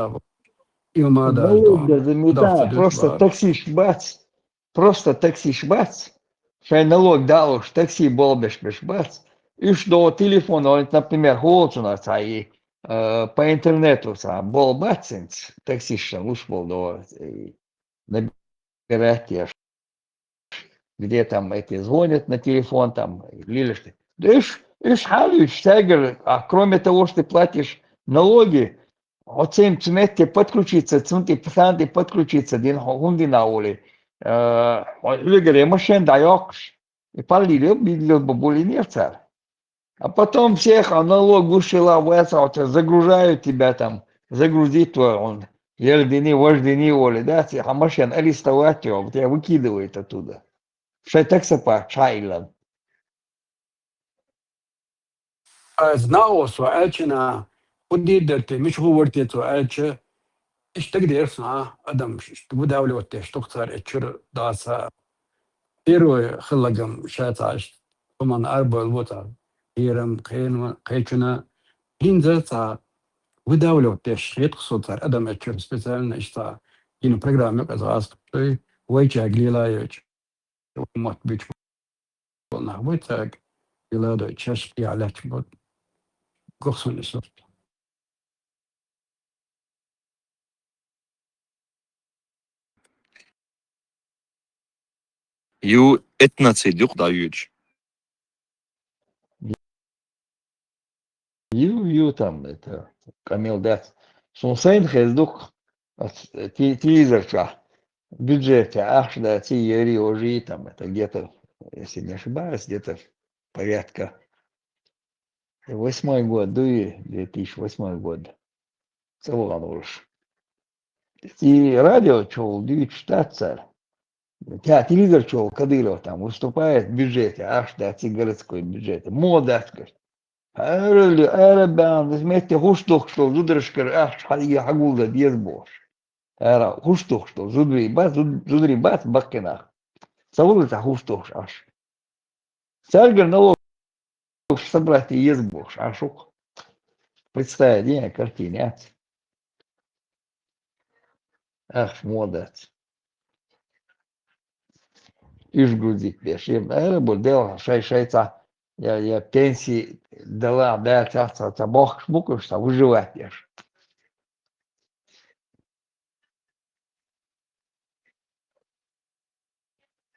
Илма дац, Налог да, да, замета, давца дуьйцуш просто вар. Таксиш бац. Просто таксиш бац. Шайн налог далуш, такси болх беш беш бац. Уьш до телефон, он, например, хӀоллацунах цхьа и, э, по интернету цхьа болх бац цунца, таксишна луш болу до, э, набирать еш. Где там эти звонят на телефон, там, или что. Да уьш, уьш хьалуьйтуш, цаьргара, а кроме того, что ты платишь налоги, хьо цхьаьнца метте подключиться, цунти писанти подключиться дина, хьо хӀунда дина олий. Э, хьо хьоьгара машен дӀайоккхуш, и паллийле, билггал бу, булийнера цара. А потом всех, а налог вышила, ваца, загружают тебя там, загрузить твой, он, ердини, важдини, оли, да, те, а машен арестовать его, тебя выкидывают оттуда. Шай таксопарк чхьаиллан. Аз нао со аьлча, хӀун дийр дара те, мича гӀо вара те цо аьлча, иштта дагадеара сона, адам ш-, ш-, выдавливать деш, тохцара эчура даса. Первый хиллагам ша цхьа иштта, хӀуманна арабевлла ву цхьа, хӀерам, кхена, кхечуьнга, хӀинца цхьа выдавливать деш хеташ со цара адам эчуьра специально иштта кинопрограмма юкъа аз гӀазкхий, вайчаьрга лела йойтуш. Мотт буьтуш болу нах буй цаьрга, и ладой чаш яхь лаьтташ бу, гохсун и сурт. Ю этнацид юкъа дӀаюьйцуш. Ю, ю, там, это, къамел дац. Суна сайна хеза дукха, ас-, те-, телевизор чохь, бюджете ахча даций, ери, ожий, там, это где-то, если не ошибаюсь, где-то порядка восьмой год, дуй, две тысячи восьмой год. Ца вахана волуш. И радио чухула дуьйцуш дац цара. Ца телевизор чухула Кадыров там выступает в бюджете, ахча даций городской бюджете. Муха дац, говорит. Ара, ара баьхна, метте хӀуш дохкуш долу зударшкара ахча хьан-, хьагулдан деза бохуш. Ара хӀуш дохкуш долу зударий бац, зуд-, зударий бац баккхий нах. Ца хуьлу цхьа хӀуш дохкуш ахча. Цаьргара налогаш собрать е еза бохуш, ахьа шу-кх. Представить ян картина яц. Ахча муха дац. Уьш грузить беш. Ара бу делахь шай-шай цхьа, я, я пенсии далахь, даьллачахь цхьа, цхьа бохкуш бу-кх уьш, цхьа выживать еш.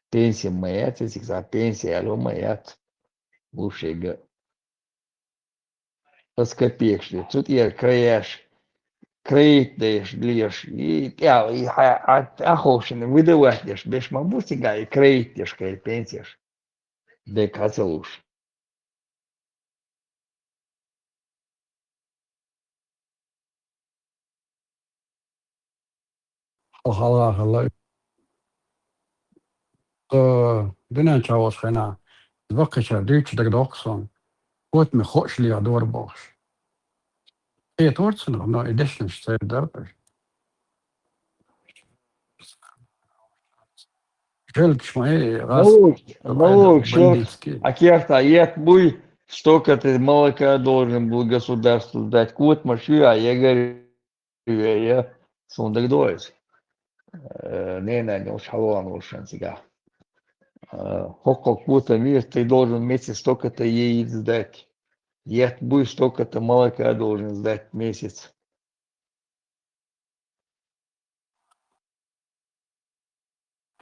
Пенсия ма яц, иза цхьа пенсия аьлла ма яц. Вовшега. Ас копеекаш ду. Цу тӀера краяш, кроить деш, леш, и тӀе-, и хьа-, хьа-, тӀаьхьошна выдавать деш, беш ма бу цигахь и кроить деш, кхел пенсияш. Дерг хьан ца луш. Хьалха хилла. Э, дуьнен чохь волчу хенахь, баккхийчара дуьйцуш дагадоккху суна, котаме хууш леха дора бохуш. Хетора цунах, но и дешнаш церан дара. Желташ ма, э, гӀаз-, налогаш, налогаш, бандитский. А кехта ет буй, столько ты молока должен был государству сдать. Котамаш ю, а я говорю, я, я, суна дагадогӀу иза. Э, ненан йолуш хьалаван волуш сан цигахь. Э, хӀокху котам веза, ты должен в месяц столько-то яиц сдать. Ет буй, столько-то молока должен сдать в месяц.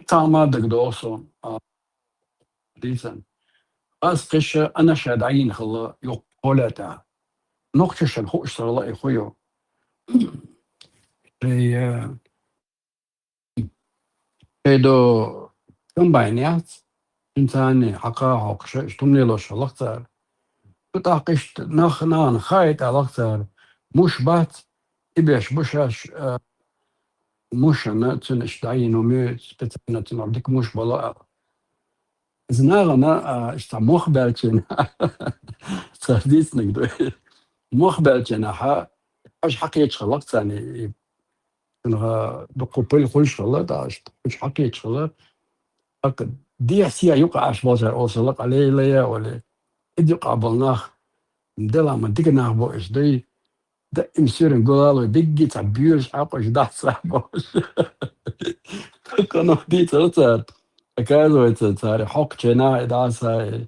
Цхьа хӀума дагадогӀу суна, а, дийцина. Ас кхиша анаша дӀайина хилла юккъе хьоле тӀехь. Нохчашна хууш ца хилла и хӀун ю. И, э, шайдо комбайн яц, цуьнца царна хьакха хьокхуш, иштта хӀума лелош хилла-кх цара. Цу тӀаккха иштта нах, нахана хаийта аьлла-кх цара. Муш бац, и беш бу шаьш, а, мушана, цуьнан иштта дӀайина хӀума ю, специально цунах дика муш бала аьлла. Иза нахана, а, иштта мох баьлчина, цара дийцинарг ду. Мох баьлчина хьа, хьажа хьакхеча хилла-кх царна и Цунга дукха пул хуьлуш хилла, тӀаккха иштта кхуьч хьакхийча хилла. ТӀаккха дехьа-сехьа юкъа Ӏаш болчара олуш хилла, къа лей-лей а олий. Ида юкъахь болу нах, делахь ма дика нах бу уьш дуй. Даим суьран гулало дигги цхьа боьлуш Ӏа къуьш дахь цхьа бохуш. Кхунах дийцара цара. Оказывается, цара хьокхучу нах и дӀа а схьа,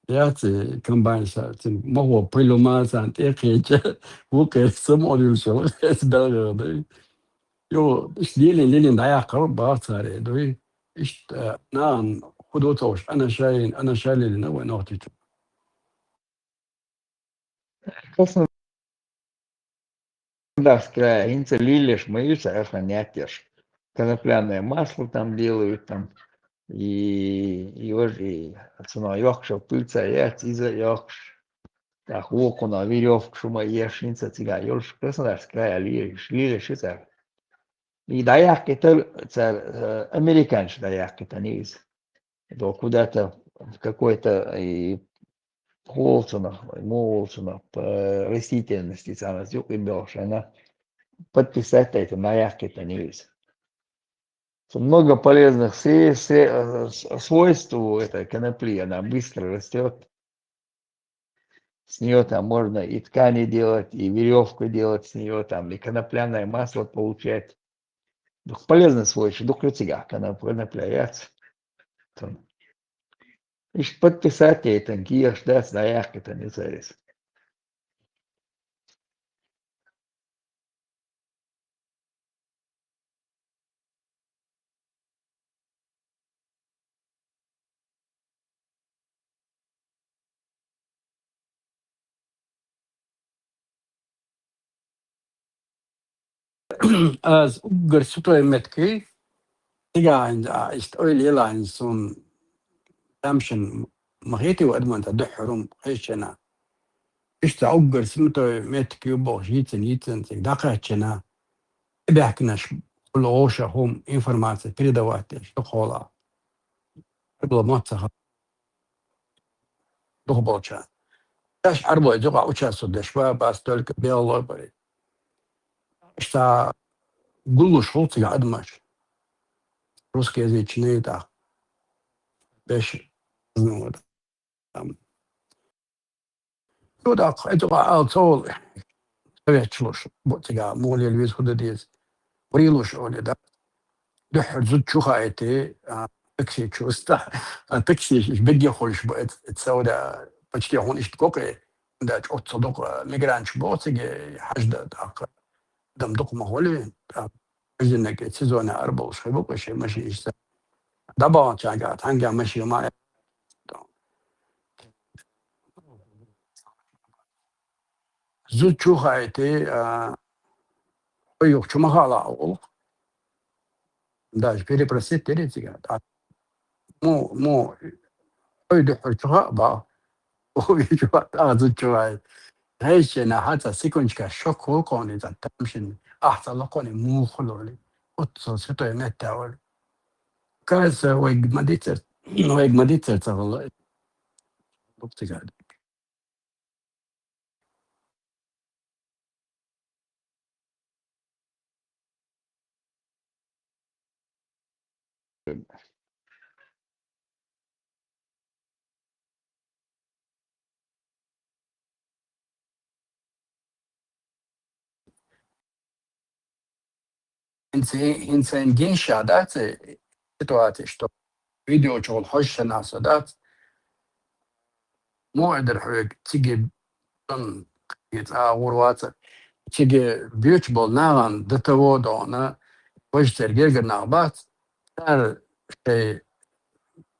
яц и комбайн ша, цуьнан мохо пуль ма царна тӀе а кхеча, вукхерчу самукъа дуьллуш хилла, эца белхийла ду. Йо, иштта лелийна, лелийна дӀаяккхар бах цара и дуй. Иштта, а, нахана хӀун ду ца хууш, анаша а йина, анаша а лелийна вайн Нохчийчу. Краснодарский край, хӀинца лелош ма ю цара, охранять еш. Конопляное масло там делают, там, и, и уже, и цунах йоккхуш пыльца яц, иза йоккхуш. ТӀаккха вукхунах верёвкаш хӀума еш, хӀинца цигахь йолуш, Краснодарский край лелош, лелош ю цара. И дӀаяккхийтар цара, э, американцаша дӀаяккхийтина иза. До куда-то в какой-то и хӀун волу цунах, муха волу цунах, по растительности царна юкъа и боьлхуш, она подписать дайтина, дӀаяккхийтина иза. Цу много полезных се-, се-, э, с-, свойств у этой конопли, она быстро растёт. С неё там можно и ткани делать, и верёвку делать с неё, там, и конопляное масло получать. Дукха полезное свойство, дукха ю цигахь коноп-, конопля яц. Там. Иштта подписать яйтина, кехаш дац, дӀаяккхийтина ю цара иза. Ас уггар святой меттиг, цигахь хӀинца, а, иштта ойла елахь хӀинца суна тамашийна ма хетий ву адаман тӀе дуьххьара хӀума хезча. Иштта уггар святой меттиг ю бохуш йийцина, йийцина цига дӀакхаьччина, тӀебаьхкинарш хуьлу вовшах хӀума, информация передавать деш, дукхахьолахь. Хьарбала мотт ца хилла дукхахболчарна. Шаьш Ӏаьрбойн юкъахь участвовать деш бац, бац только белгало барий. Иштта гуллуш хуьлу цигахь адамаш. Русскоязычный тӀаккха. Беш, ну, вот, там. Цо даккха, и цу къа ала ца волу, совет чу луш, бу цигахь, муха лела веза, хӀун дан деза. Вуьйлуш олий, да. Дуьххьара зуда чу хаийти, а, такси чу ста. А, такси иш бегге хуьлуш бу, эц-, эц Сауда почти хьуна иштта кокъе. ХӀунда аьлча оццул дукха мигранташ бу цига, хьажда, тӀаккха адам дукха ма хуьлий, тӀаккха беженники сезонехь арабовлуш хир бу, шайн машин иштта. ДӀабаханчаьрга, цхьаьнгга машина ма зуда чу хаийти, а, хьо юха чу ма хала а гӀуллакх. Даже перепросить дерий цигахь. ТӀаккха мо, мо, хьо дуьххьара чу хаьа бах. Хьо чу хаьа, тӀаккха зуда чу хаийти. Хьаьжча, нахьа цхьа секундочка шок хуьлу кхуьнан, цхьа тамашийна. Ахь ца ло кхуьнан, муха хуьлу олий. Оццул святой меттиг олий. Кажется, вайга ма диццара, вайга ма диццара ца хилла. Бу цигахь. ХӀинца, хӀинца гина ша дац и ситуация, что видео чухула хьожуш санна со дац. Муха эр дара хьоьга, цига дан, цӀа а гӀур вац. Цига боьдуш болу нахана до того дона, важа церан гергара нах бац, цара шайн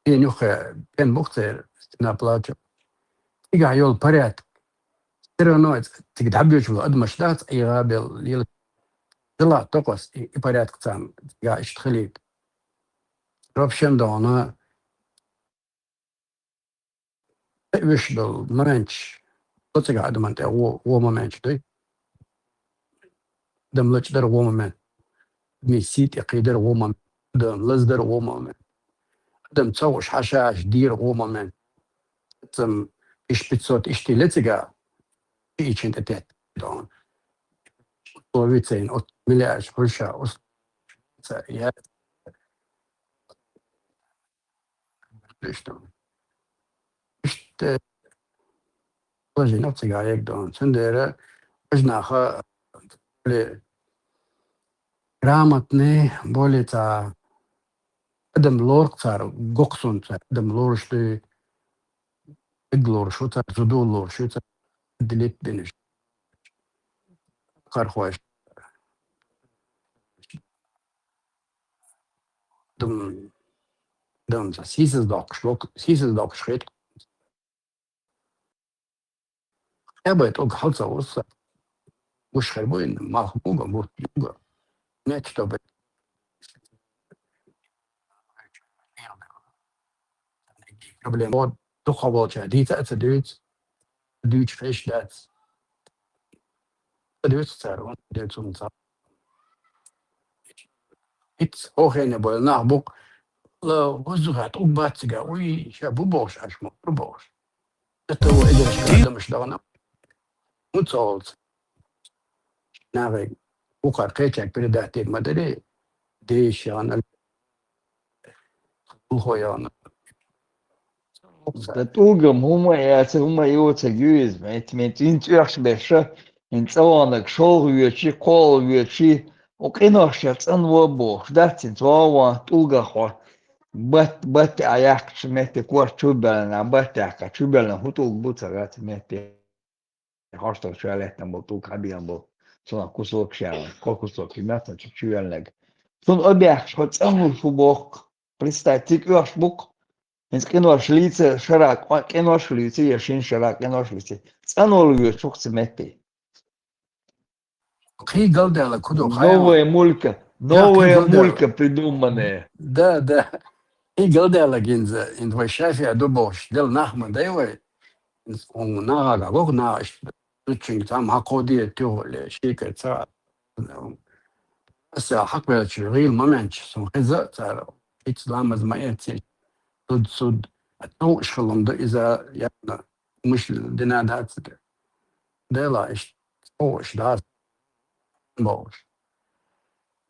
пен юххе, пен бу-кх церан, стена плача. Цигахь йолу порядок. Всё равно цига дӀабоьдуш болу адамаш дац, ӀийгӀа белла, лела. Дала токхас и, и порядок царна цигахь иштта хилийта. Вообще дона, тӀе оьшуш долу моменташ, со цигахь адаман тӀе вон, вон моменташ дуй. Адам лачкъадар вон момент. Адамийн сий тӀе кхийдар вон момент. Адам лаздар вон момент. Адам ца хууш хьаша-хьаша дийр вон момент. Цам иш пятьсот иштта ле цигахь, и чин тӀе тетта. Словицейн от миллиард хурша ус я. Иштта положение цигара ягдон. Цундера бажнаха более грамотный, более ца адам лорк цар, гоксун цар, адам лорш ты, иг лорш, цар, зуду лорш, цар, делит биниш. Хархош. Дум, дум, сисиз докш, лок, сисиз докш хет. Я бы это халца уса. Уж хербуин, мах буга, бут юга. Нет, чтобы проблема. Вот, духовоча, дита, это дуть, дуть, хеш, дац. Дуть, цар, он, дуть, он, цар. Ит, охене, бой, нах, бук, ла, воздуха, тук, бацига, уй, ша, бу, бош, аш, мо, бу, бош. Это, о, эдеш, адам, что она. Ну, цолц. Навек, ухар, кечек, передать, мадари, деш, она, ухо, она. Да тугам, ума, я, це, ума, его, це, юиз, мет, мет, ин, цвяхш, беша, ин, цаланак, шол, вючи, кол, вючи, о, кинош, я, цан, во, бо, ждать, ин, цвава, туга, хо, бат, бат, а, як, шмети, кор, чубелна, бат, як, чубелна, хутук, буца, гат, мети. Хашта чуалет там был, тук, хабиан был, цуна кусок, ща, ко кусок, и мясо, чуть чуяльнег. Цун обяхш, хоть цану шубок, представь, тик ёш бук, ин кинош лице, шарак, кинош лице, я шин шарак, кинош лице. Цану луё, чук, цемети. Хи галдела кудо хаяма. Новая мулька, новая мулька придуманная. Да, да. Хи галдела гинза, ин твой шафия дубош, дел нахма дайвай. Он нага гог наш, учинг там хакоди тюле, шика ца. Аса хак бел чи, гил момент чи, сон хиза цара. Ич ламаз ма эци. Суд, суд. А то шалом да иза, я, мыш дина даци. Дела иш, о, иш да. Бош.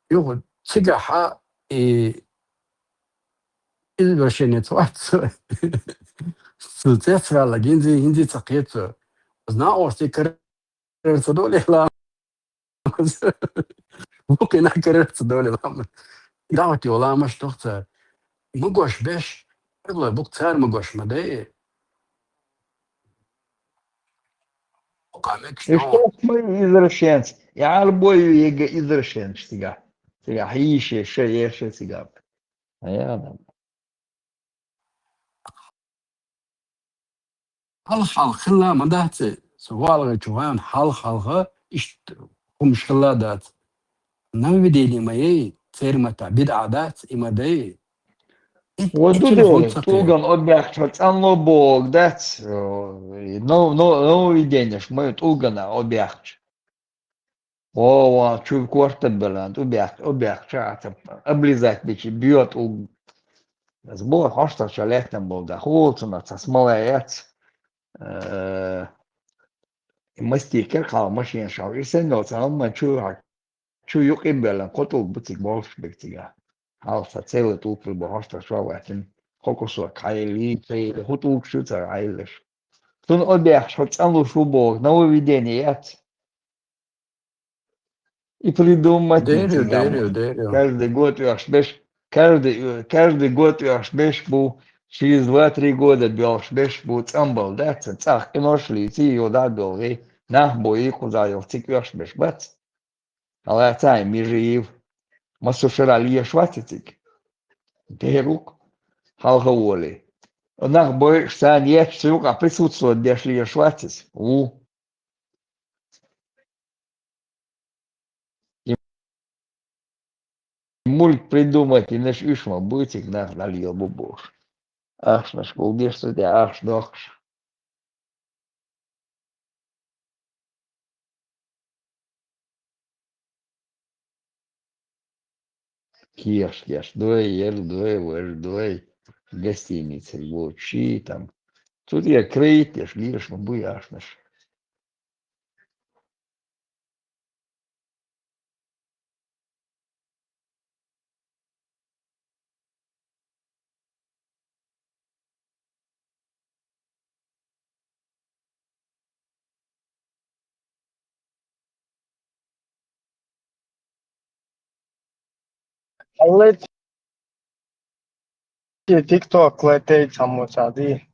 Юго, цига ха, и извращенец ватсо. Суцецра лагинзи, инзи цакецо. Зна орси кар-, карерца доли ла. Букина карерца доли ла. Давати олама штохца. Мугош беш, бук цар мугош мадей. Окамек. И что мы извращенцы? Я арбою его извращенцы, сига. Сига, хише, ше, еше, сига. А я там. Хал-хал хилла ма дац, сугъалгъа чугъан хал-халгъа ишт хумш хилла дац. Нововведение ма ей, цермата, бидъа дац, има дей. Ит, Вот ит тут телефон дело, цакъе. Туган объяхча, цанло бог дац, э, но, но, нововведение, ш-, мы тугана объяхча. О, ва, чу корта белан, объях-, объяхча, ца, облизать бичи, бьёт у. Сбор, хашта чалетам бог да, хулцуна, ца, смолаец. Э, и мастикер, хал машин шал, и сен, но, ца, он, ма, чу, ха, чу юкъи белан, котул буцик болш бекцига. Хал са целый тул прибор, хашта шо ватин. Хокусо кайли, кайли, хутул кшуца, айлеш. Тун объяхча, цанлу шубок, нововведение яц. И придумать не Дерю, цыган. Дерю, дерю. Каждый год уяхш беш, каждый, э, каждый год уяхш беш бу, через два-три года бёлш беш бу, цамбал, да, ца-, цах, и ношли, ци, ё, да, бёл, э, нах, бо, и куда, ё, цик уяхш беш, бац. Ала цай, ми жив. Ма сушера ли еш ватицик. Дерук. Халха воли. Нах, бо, сан, еш, цук, а присутствовать деш ли еш ватиц. У. И мульт придумать, и наш ишма бытик нах налил бубуш. Ахш наш кулдеш, судя, ахш дохш. Кеш, кеш, дуэ, ер, дуэ, вэр, дуэ. Гостиница, вот, чи там. Тут я крыть, еш, геш, ну, буяшнаш. Алло, TikTok летит само сади.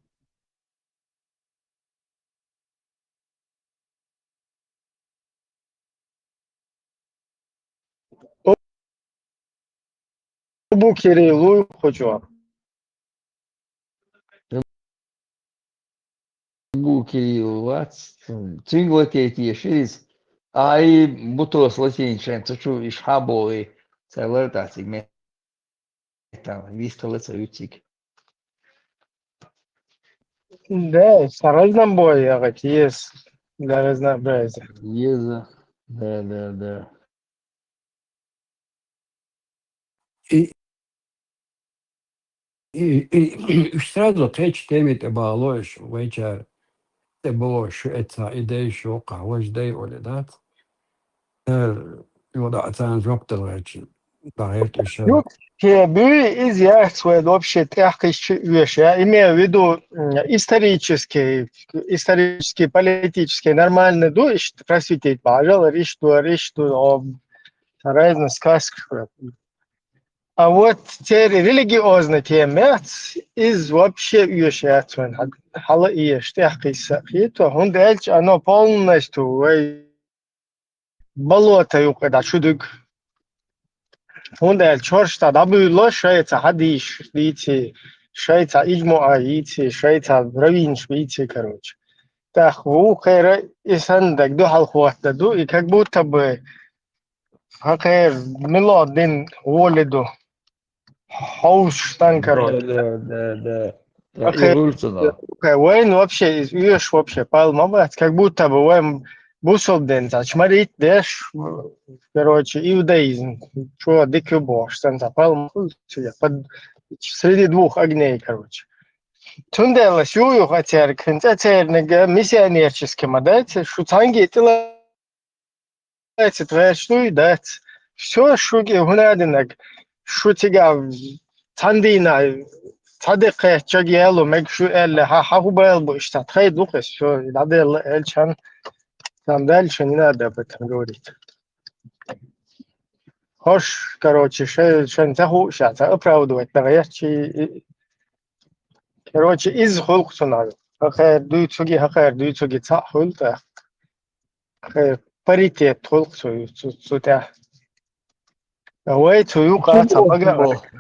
Бу Кирилл, хочу. Бу Кирилл вац, цуьнга латийта ешира иза. Ай, бутос латийна шайн, ца чу иш хьаболий, цара лартӀа цига ме-, там, вистхила ца вуьциг. Да, с разным боем, я готов, для разнообразия. Еза. Да, да, да. И, и, и, уж сразу кхечу теме тӀе балош, вайчара тӀе балош шу эца, и дай шу, кхаваш дай, оли дац. Эр, йода ацан жоп дала гӀерчи, багӀерт уж. Ю, те буй, из яц вай вообще тӀехкхиш чу оьша. Я имею в виду, м, исторический, исторический, политический, нормально ду, иш просветить бажал, риш ду, риш ду, о, разные сказки. А вот церан религиозный тема яц, из вообще оьшуш яц вайн хьа-, хьала оьшуш, тӀехкхийса хетар, хӀунда аьлча оно полностью вай болото юкъа дӀа чу дуьгу. ХӀунда аьлча хӀорш цхьа дӀабуьйло, шайца хьадийш дийци, шайца ижмуӀа йийци, шайца раввинаш бийци, короче. ТӀаккха вукхара и санна даг дуьхьал хӀотта ду, и как будто бы хӀокхеран мила дин гӀоли ду. Хьовсуш сан, короче. Да, да, да, да. ХӀокхеран, и гӀулцунал. Вайн вообще, из оьшуш вообще пал ма бац, как будто бы вайн бусалба дин цхьа чмарит деш, короче, иудаизм, чо дика ю бохуш, сан цхьа пал ма хуьлу, под, среди двух огней, короче. Цундела шу юха церг, хӀинца церниг миссионерческий ма дац, шу цхьаьнгге тӀела Эцит гӀерташ дуй, дац. Всё, шуьга хӀунадинарг, шу цигахь цхьана дийнахь, цхьа де кхетчаг яло мега шу аьлла, хьан, хьан хӀун бала бу иштта, тхай ду-кх иза, всё, и дӀаделла аьлча, хьан, там дальше не надо об этом говорить. ХӀорш, короче, шай-, шайн ца хууш, ца оправдывать дан гӀерташ, и, и, короче, иза хуьлу-кх цунах. ХӀокхара дуьйцург, хӀокхара дуьйцург цхьаъ хуьлу тӀаккха. Э, паритет хуьлу-кх цу, цу, цу тӀехь. Вай цу юкъа ца бага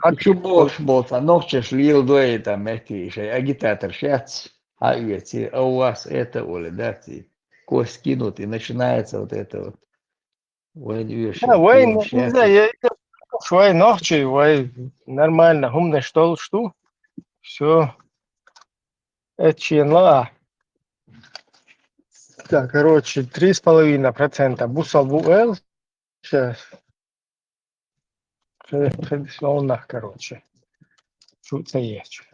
а. Чу бохуш болу цхьа нохчаш леладой тӀа метте шайн агитаторш яц, хьан оьций, а у вас это, оли, дац и. Костя кинут, и начинается вот это вот. Вайн оьшуш. Да, вайн, не знаю, я, я, вай нохчий, вай нормально, хӀуманаш долуш ду. Всё. Это чен ла. Так, короче, три с половиной процента бусалба бу эл. Сейчас. Хе-, хе-, нах, короче. Шу ца ечу.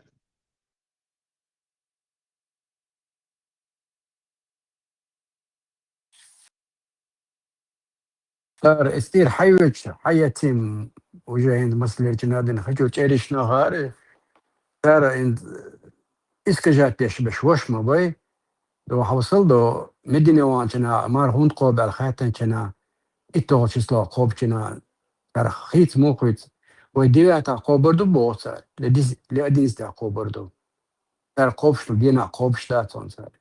Цара эс тӀера хьайвечу, хьаяцийна уже хӀинца массалерчу надина хачо чӀеришна хаари, цара хӀинца искажать деш беш ваша ма бай, до хьовсал до, Медине ванчана, мара хӀунда кхобаьлла хаьттанчана, итталгӀа число кхобучана, цара хийца муха хуьйцу, вай девятахь кхобар ду боху цара, ле дис-, ле одиннадцатахь кхобар ду. Цара кхобуш ду, дийнахь кхобуш дац хьуна цара.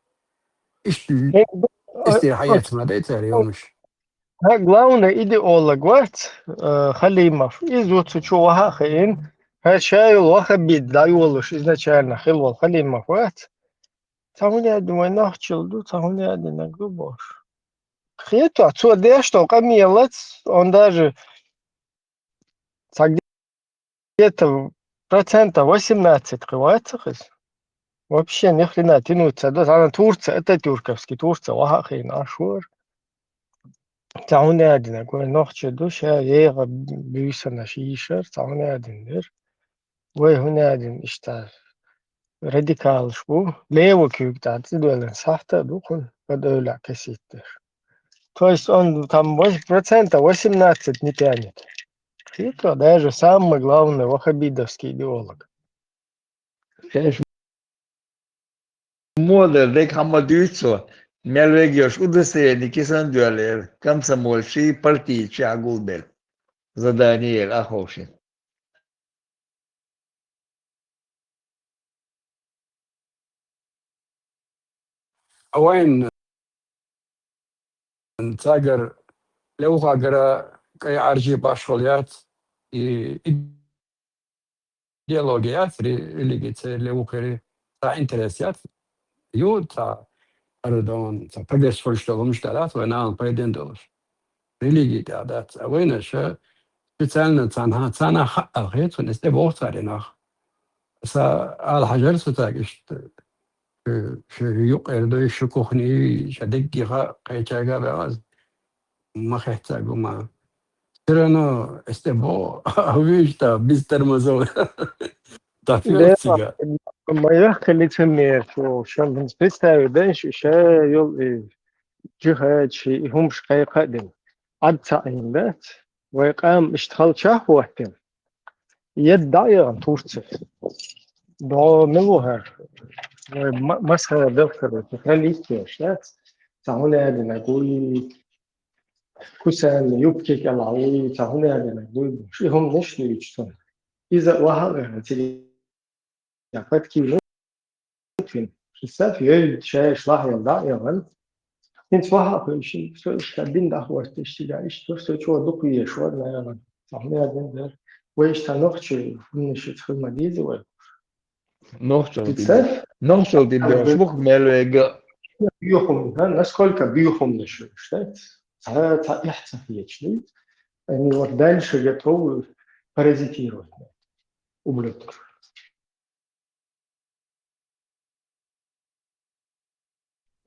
Иштта эстера хьаэцна ма дай цара йомаш. Хьан главный идеолог вац, э, Халимов. Иза ву цу чу ваха а хиъна. Хьан ша йолу ваххабит дӀайолуш изначально хилла волу Халимов вац. Цхьа хӀун яа дина вай нохчалла ду, цхьа хӀун яа динарг ду бохуш. Хетахь, цо деш долу къамелаца, он даже цхьа где-то процентов восемнадцать кхин вац-кх иза. Вообще ни хрена тянуться ца до, цхьана Турция, Ататюрковский Турция ваха а хиъна Ӏаш вара. Цхьа хӀун яа динарг вай нохчий ду, ша еха буьйсанаш йийшар, цхьа хӀун яа дина дера. Вай хӀун яа дина иштта радикалаш бу, левый куьйга тӀехь цӀе доьллина сахьта а ду кхуьнан, ад-эвлахь кесийташ. То есть он там вось-, процентов восемнадцать не тянет. Хетахь, даже самый главный ваххабитовский идеолог. Шаьш модар дерг хьан ма дуьйцу, мел вегайош удостоверение кисан доьллера, комсомолчий, партийчий а гулбелла. Задание яра а ховшина. Вайн цагара левхагара кӀай Ӏаржий башхал яц, и идеология яц, ре-, религия ца левхари, ца интерес яц, ю ца, пардон, ца прогресс фурш долумш далац, вай нахан пайден долуш. Религия тӀа дац. А вайна ша специально цана, цана хаъал хецун, эс тӀе боху цари нах. Са ала хьажар са цаьрга иштта, шу, шу юкъера дуй, шу кухни, ша дегги ха кхечага бегӀаз. Ма хеццаг гума. Всё равно эс тӀе бо, а вуьйш та, без тормозов. Та философия. Ма яхха лицемер, шо, шан представить дай, ша, ша йол и жихад ши, и хӀумаш кхайкха а дина. Ад ца Ӏийна дац. Вай къам иштта халчахь хӀоттина. Ед дӀа а яхана Турци. ДогӀу мила ву хӀара? Вай ма-, масхара дахкар ву, социалист еш, да? Ца хӀуна аьлла, гуй, кусаьнна, юбки кӀелахь вуй, ца хӀуна аьлла, гуй, ши хӀума ниш дуьйцу цунна. Иза ваха а ваьхна, цига подкинул. Представь, йой, шаьш лахьел дӀа а яхана. ХӀинца ваха а хуьйши, со иштта дин дӀахӀотташ цига, иштта со чӀогӀа дукха еш вара, наверное. Ца хӀума аьлла дара. Вай иштта нохчий, хӀуманаш хила ма деза вай. Нохчалла тӀе. Представь. Нохчалла тӀе беш, муха мел вега. Бехум, да, насколько бехум наши, считается? Ца, ца, эх, ца, я чли. Они вот дальше готовы паразитировать на этом. Ублюдки.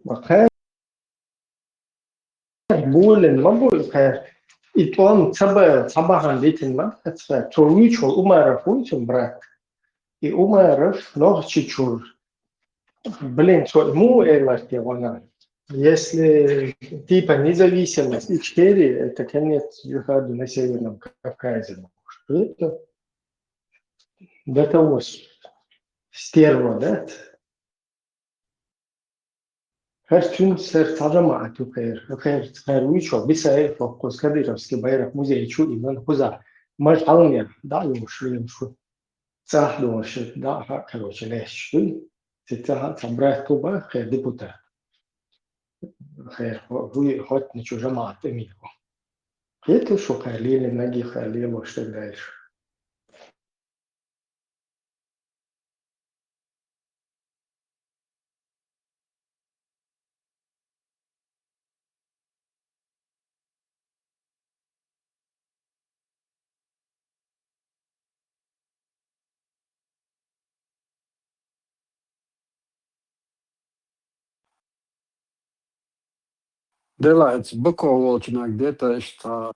Ма кхаьр булин ма бу кхаьр. И тӀом ца ба-, ца бахьан дитин ма, ца, цо вуьйчул Умаров вуй цун брат. И Умаров Нохчийчуьра. Блин, цо муха элар те вана? Если типа независимость Ичкерии, это конец джихаду на Северном Кавказе. Может, это до того с-, стерва, да? ХӀара цуьнца сара цхьа жамаӀат ю кхера. ХӀара, хӀара вуьйчул Бисаев, хӀокхуз Кадыровский байракх музей чу а йиллина, хӀуза маж хьалнера, дӀа а йолуш, лелаш ву. ЦӀахь долуш, дӀа а хаьа, короче, лаьтташ дуй. Цу цӀахь цхьа брат ву бах, кхера депутат. ХӀара хӀо-, хӀуй хӀоттина чу жамаӀат тӀе мийхо. Кхеташ ву кхара лелина, наггахь кхара лелош дерг дайша. Делац, Баку волчунаг де та иштта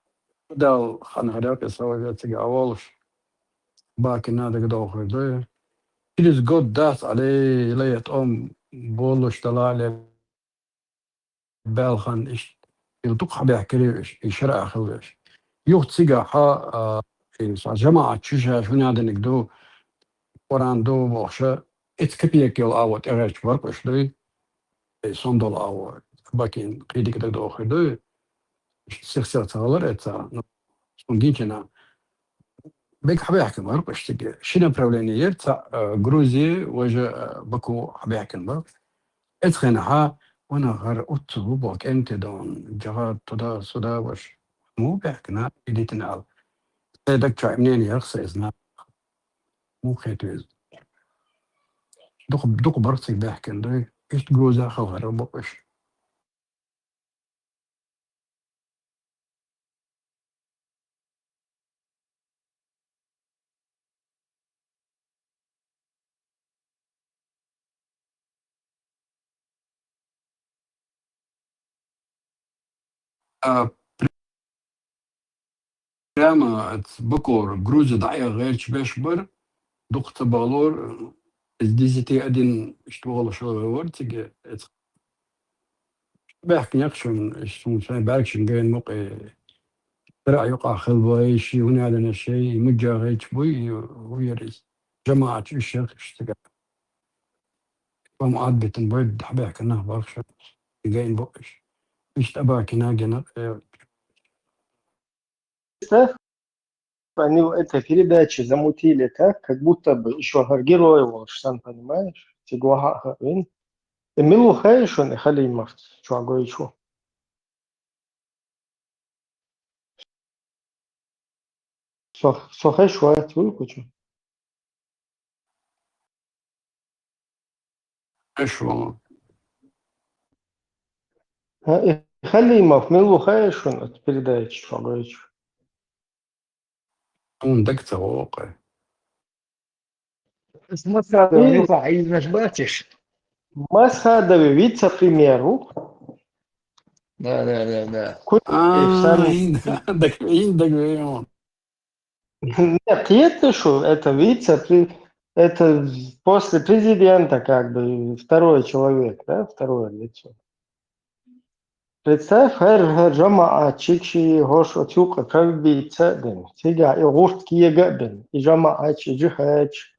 дал хан хӀара кхин сов вециг а волуш, Абакина дагадохур ду. Через год дац, алей, лай тӀом болуш дала, алей, баьлхан иштта. Ил дукха хьабехкарий уьш, и шара а хила веш. Юха цигахь, а, и са жамаӀат чу шаьш хӀун яздиниг ду, Къуръан ду бохуша, эца капек йолу агӀо тӀегӀерча баркъуш дуй. И сон долу агӀо, Абакин кхидиг дагадохур дуй. Сих-сих ца гӀалар эца, ну, сон гинчина. Бега хьабаьхкина баркъуш цига. Ши направление яра, цхьаъ, э, Грузия, важа, э, Баку хьабаьхкина баркъуш. Эцхьанхьа, ванах хӀара уццу ву боху кӀентий дон, жагӀа туда-сюда ваша. Муха баьхкина, и дитина ала. Сайн даг чохь мнение яра сан иза нах. Муха хета веза? Дукха, дукха барх цига баьхкина дуй. Иштта Грузия халхара бу уьш. А, прямо от Бакура Грузия дӀа а гӀерташ беш бара, дукха ца бахалора, из деза тӀе один, иштта вахалуш вара цига, эц баьхкина яхшун, иштта суна сайн баьргашна гайна мукъе, тара а юкъахь хила вай, ши хӀун аьлла шай, и муьжжа гӀерташ буй, и хӀун яра иза? ЖамаӀат чу уьш яхаш цига. Ам Ӏад битина бай, дӀабаьхкина нах бахша, и гайна бу уьш. Иштта Абакина гина, э, Они в этой передаче замутили так, как будто бы ещё герой волуш сан, понимаешь? Цига ваха а хаьа вайн. Э, мила ву хаьий шуна, э, Халимов чӀоагӀа гойчу? Со, со хезаш вац, вуй кучу. Эшелон. А, э, Халимов, мила ву хаьий шуна оцу передача чу гойчу? Хьуна дага ца воккху. Масхадов, и Нюха, хьийзинарш бацаш? Масхадови вице-премьер ву. Да, да, да, да. Ку-, а, сан- ин-, ин дага, ин дага веон. Не, кхета шу, это вице-пре-, это после президента как бы второй человек, да, второе лицо. Представь, хӀара, хӀара жамаӀатчик ши хӀорш оцу юкъа кавбийца а бина, цигахь и гӀурт кега а бина, и жамаӀатчи, и джихадчи.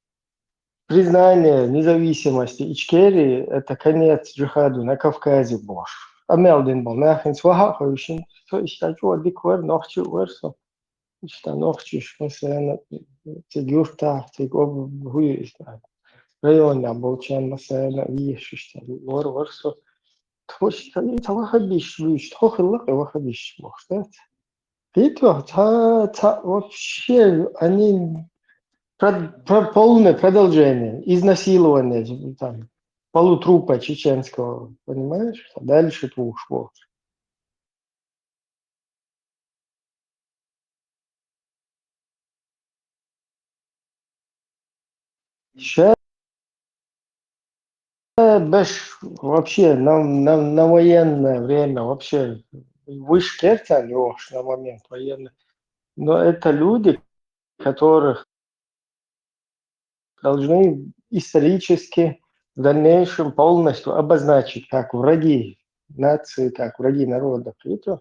Признание независимости Ичкерии — это конец джихаду на Кавказе бохуш. Къамел дина болу нах хӀинца ваха а хевшина, со иштта чӀогӀа дика вара, нохчи а вара со. Иштта нохчаш постоянно цига юьртахь, цига об-, хӀун ю иза, районехь болчарна постоянно везаш иштта лор вара со. Тхо иштта, и ца вахабиш вуьйш, тхо хилла кхин вахабиш бохуш, дац? Кхетахь, ца, ца, вообще, они про-, про-, полное продолжение, изнасилование, там, полутрупа чеченского, понимаешь? А дальше тхо уж бохуш. Ша беш вообще на, на, на военное время вообще выше керта лёгаш на момент военный. Но это люди, которых должны исторически в дальнейшем полностью обозначить как враги нации, как враги народа. И то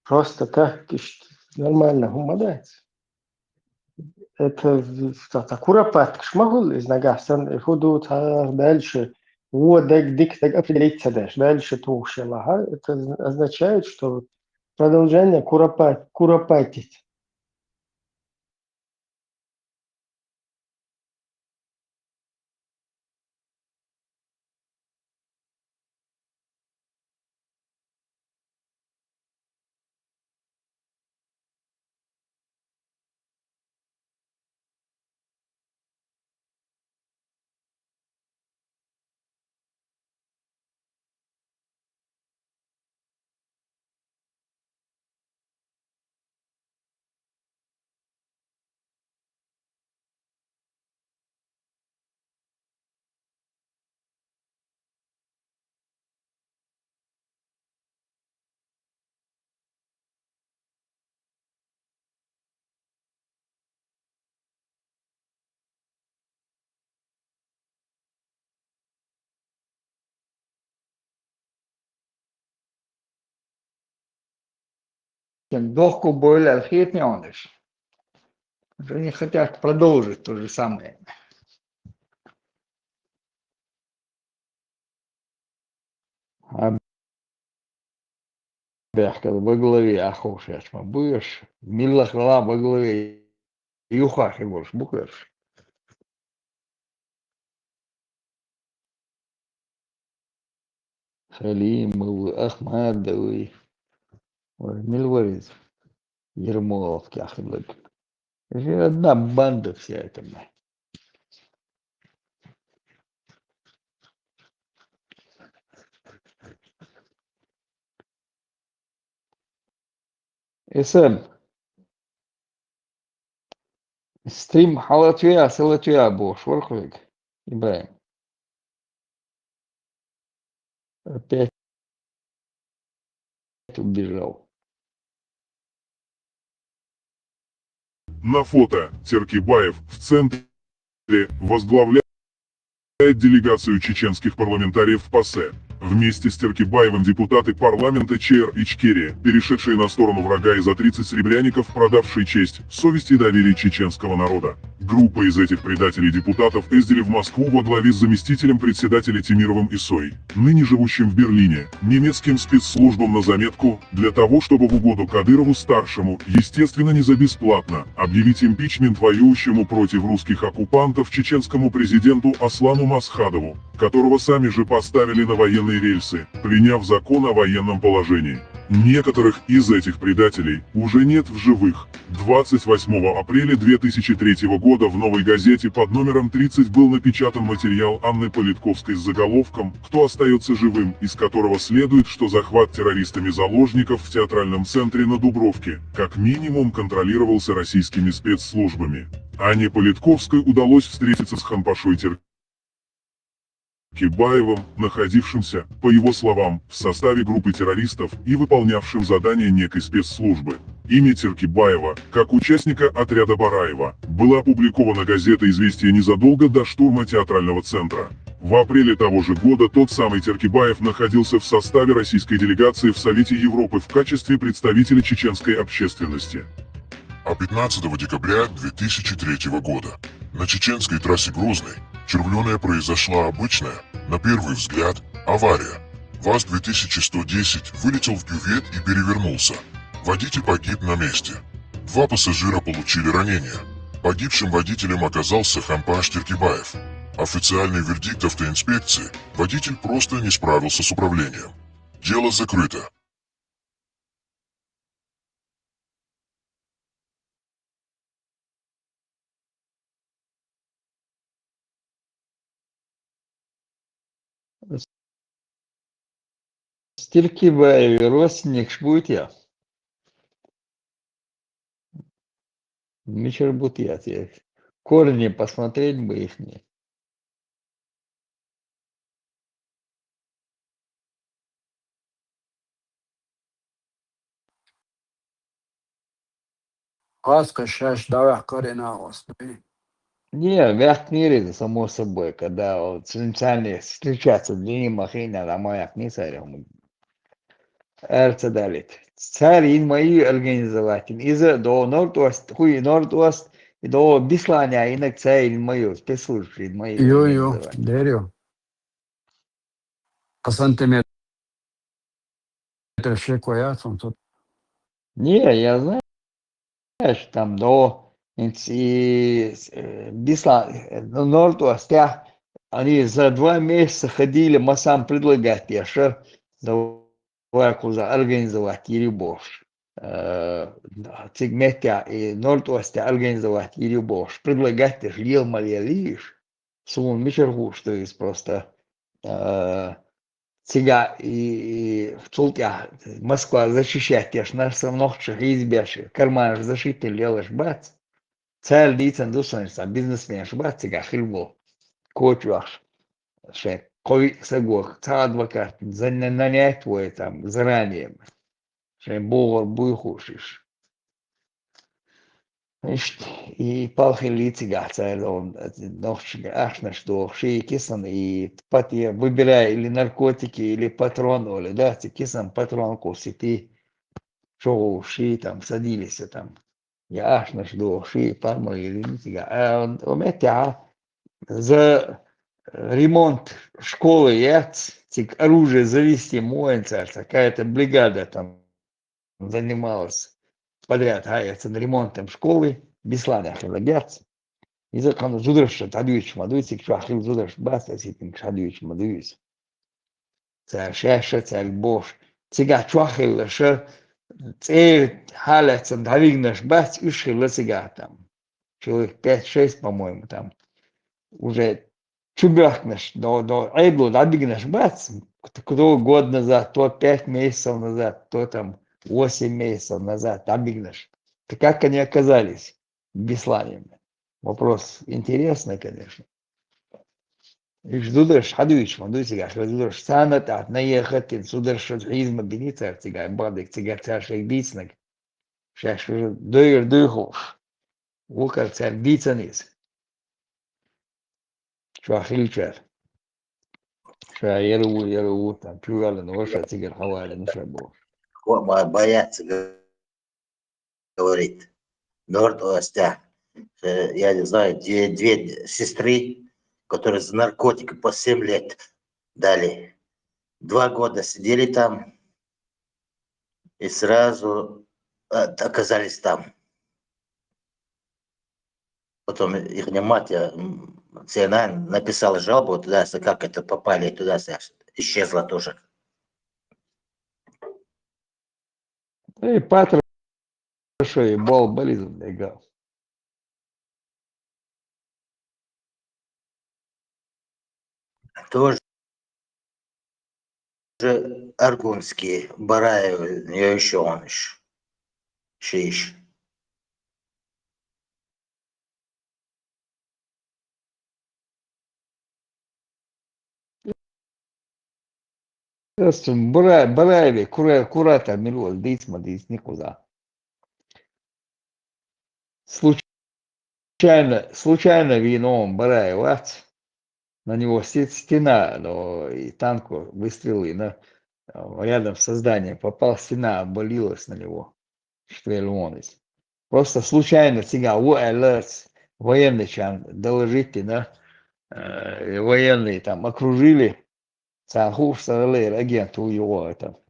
просто так, ишт-, нормально хӀума дац. Это в-, ца, ца куропаткаш ма хуьлу иза нагахь санна, и хӀун ду цхьа дальше, вон даг, дика даг определить ца деш, дальше тухуш елахь, это означает, что продолжение куропат-, куропатить. Дохко бойла аьлла хетий хьуна уьш? Они хотят продолжить то же самое. Хьан бехкала во главе аххо шаьш ма бу уьш, милла хила во главе юха хир болуш бу-кх уьш. Халимов, Ахмадов. Ой, мила вара иза? Ермоловкехь хилларг. Это же одна банда вся эта, бля. Эсэм. Стрим хьалатвеа, салатвеа бохуш вара кхуьнга, ИбрахӀим. Опять убежал. На фото Теркибаев в центре возглавляет делегацию чеченских парламентариев в ПАСЕ. Вместе с Теркибаевым депутаты парламента ЧР Ичкерия, перешедшие на сторону врага, и за тридцать серебряников продавшие честь, совесть и доверие чеченского народа. Группа из этих предателей депутатов ездили в Москву во главе с заместителем председателя Темировым Исой, ныне живущим в Берлине, немецким спецслужбам на заметку, для того, чтобы в угоду Кадырову-старшему, естественно, не за бесплатно, объявить импичмент воюющему против русских оккупантов чеченскому президенту Аслану Масхадову. которого сами же поставили на военные рельсы, приняв закон о военном положении. Некоторых из этих предателей уже нет в живых. Двадцать восьмого апреля две тысячи третьего года в «Новой газете» под номером тридцать был напечатан материал Анны Политковской с заголовком «Кто остается живым», из которого следует, что захват террористами заложников в театральном центре на Дубровке как минимум контролировался российскими спецслужбами. Анне Политковской удалось встретиться с Ханпашой Теркибаевым, находившимся, по его словам, в составе группы террористов и выполнявшим задания некой спецслужбы. Имя Теркибаева, как участника отряда Бараева, было опубликовано газетой «Известия» незадолго до штурма театрального центра. В апреле того же года тот самый Теркибаев находился в составе российской делегации в Совете Европы в качестве представителя чеченской общественности. А пятнадцатого декабря две тысячи третьего года на чеченской трассе Грозный — Червленое произошла обычная, на первый взгляд, авария. ВАЗ две тысячи сто десять вылетел в бювет и перевернулся. Водитель погиб на месте. Два пассажира получили ранения. Погибшим водителем оказался Хампаш Теркибаев. Официальный вердикт автоинспекции: водитель просто не справился с управлением. Дело закрыто. Теркибаевы родственникаш бу-те? Мичара бу-те? Корни посмотреть бы ихние. Аз кхы шаьш дӀаваьккхар Инагъос, дуй? Не, ваьккхинера, само собой, когда вот с ними встречаться, для них махина, а ма ваьккхинера. Ара ца далийта. Цара йина ма йий организовать йина. Иза до Норд-Ост, хӀу, Норд-Ост, и до Беслане йинаг цара йина ма йий, спецслужбаша йина ма йий. Йо, йо, организовать. Дер ю. Кхы сантиметр шеко яц цун цу. Не, я знаю, что там до, и, э, Беслан, э, Норд-Остехь, они за два месяца ходили, ма сам предлагать еш, давай кхуза организовать йийр бохуш. Э, цига меттехь и Норд-Остехь организовать йийр бохуш. Предлагать еш лела ма лелийша. Суна мичара хууш ду иза просто, э, цигахь и, и цул тӀаьхьа Москва защищать еш, нарсам нохчаша хьийзабеш, карманаш защитить лелаш бац. Царна дийцина ду сан, цхьа бизнесменаш бац цигахь хилла бу. Коча оьхуш, шайн кхо-виъ саго, цхьа адвокат, за-, на-, нанять вай там, заранее. Шайн богӀур буй хууш уьш. Иштта, и палхилли цигахь цара, нохчашка ахчанаш дохуш, и кисана, и пат-, выбирай или наркотики, или патрон, олу, да, цу кисана патрон кхуссийти, чу гӀуш, и там, садились там. Я ахчанаш дохуш, и парма или цигахь. А, у меттехь за ремонт школы яц, цига оружие завести ма вайна цара, какая-то бригада там занималась подряд, хьаэцна ремонтом школы, Бесланехь хилла герц. Иза кхана зударша дӀадуьйцуш ма дуй, цига чохь хилла зударша бац, ас хӀиттинчу дӀадуьйцуш ма дуй иза. Цара шаьш а, цаьрга бохуш, цигахь чохь хиллаша, цӀера хьалаьцна дӀавигнаш бац, уьш хилла цигахь там. Человек пять-шесть, по-моему, там. Уже чу боьхкинарш, до, до Ӏедало дӀабигнарш бац, кто год назад, то пять месяцев назад, то там восемь месяцев назад дӀабигнарш. Так как они оказались в Беслане? Вопрос интересный, конечно. Уьш зударша хьадуьйцуш ма дуй цигахь, уьш зударша царна тӀехь наехать йина, зударша хьийза ма бинний цара цигахь, бакъдерг цигахь цара шайга дийцинарг. Шаьш уже дойр дуй хууш. Вукхара цаьрга дийцина иза. Чохь хиллачара. Ша яра ву, яра ву, там, чу ваьллина ву, ша цигара хьаваллина ша бохуш. Бо-, бо-, боятся говорить. Норд-Остехь, э, я не знаю, две, две сестры, которые за наркотики по семь лет дали. Два года сидели там и сразу, э, оказались там. Потом ихняя мать, я, м, Цена написала жалобу туда, как это попали туда, исчезла тоже. Эй, Патрушев, и бол болезнь, да. Тоже Аргунский, Бараев, я еще он еще. Шиш. Ас Бара-, Бараеве кура-, куратор милуз дисма дис никуда. Случайно, случайно вином Бараев вац. На него сидит стена, но и танку выстрелы на, э, рядом со зданием попал, стена обвалилась на него. Что ли он из. Просто случайно цига уэлэс военный чан доложить на, э, военные там окружили. Цан хуш саралер агент у его это.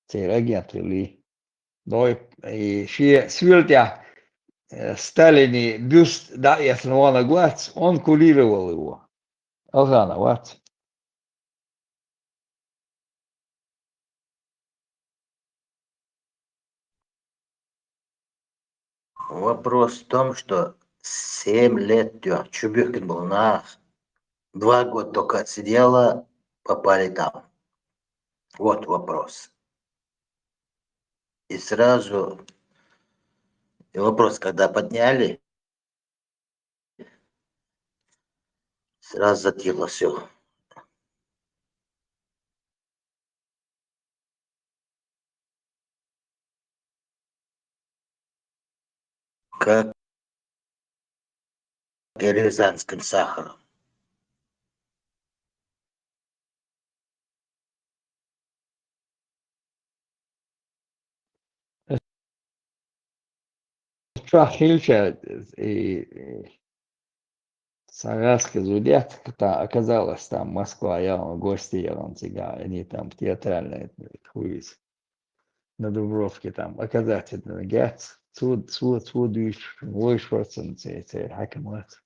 Цер агент ли. Но и, и ши свиртя, э, Сталини бюст да яснована глаз, он курировал его. Алгана, вот. Вопрос в том, что семь лет, тё, Чубюкин был на два года только отсидела, попали там. Вот вопрос. И сразу, и вопрос, когда подняли, сразу затихло все. Как и рязанским сахаром. Шахильча и, и Саратовская зудят, та оказалась там Москва, я он гости, я он цига, они там театральные хуиз. На Дубровке там оказать это гец, цуд, цуд, цуд, виш, виш процент цей, цей, хакамат.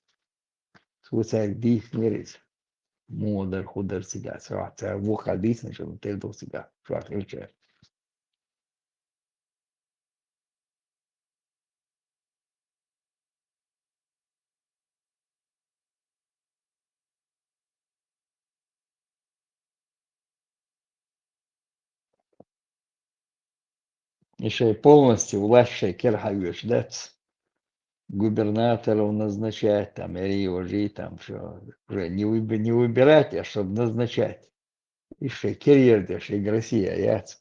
Цуд цей дих мерис. Мудар, худар цига, цуд цей вуха дис, начал, тел до цига, шахильча. Ещё и полностью власть шейкер хавьёш, да? Губернаторов назначать, там, или его жить, там, всё. Уже не, выб- не выбирать, а чтобы назначать. И шейкер ердеш, и Россия, я ц-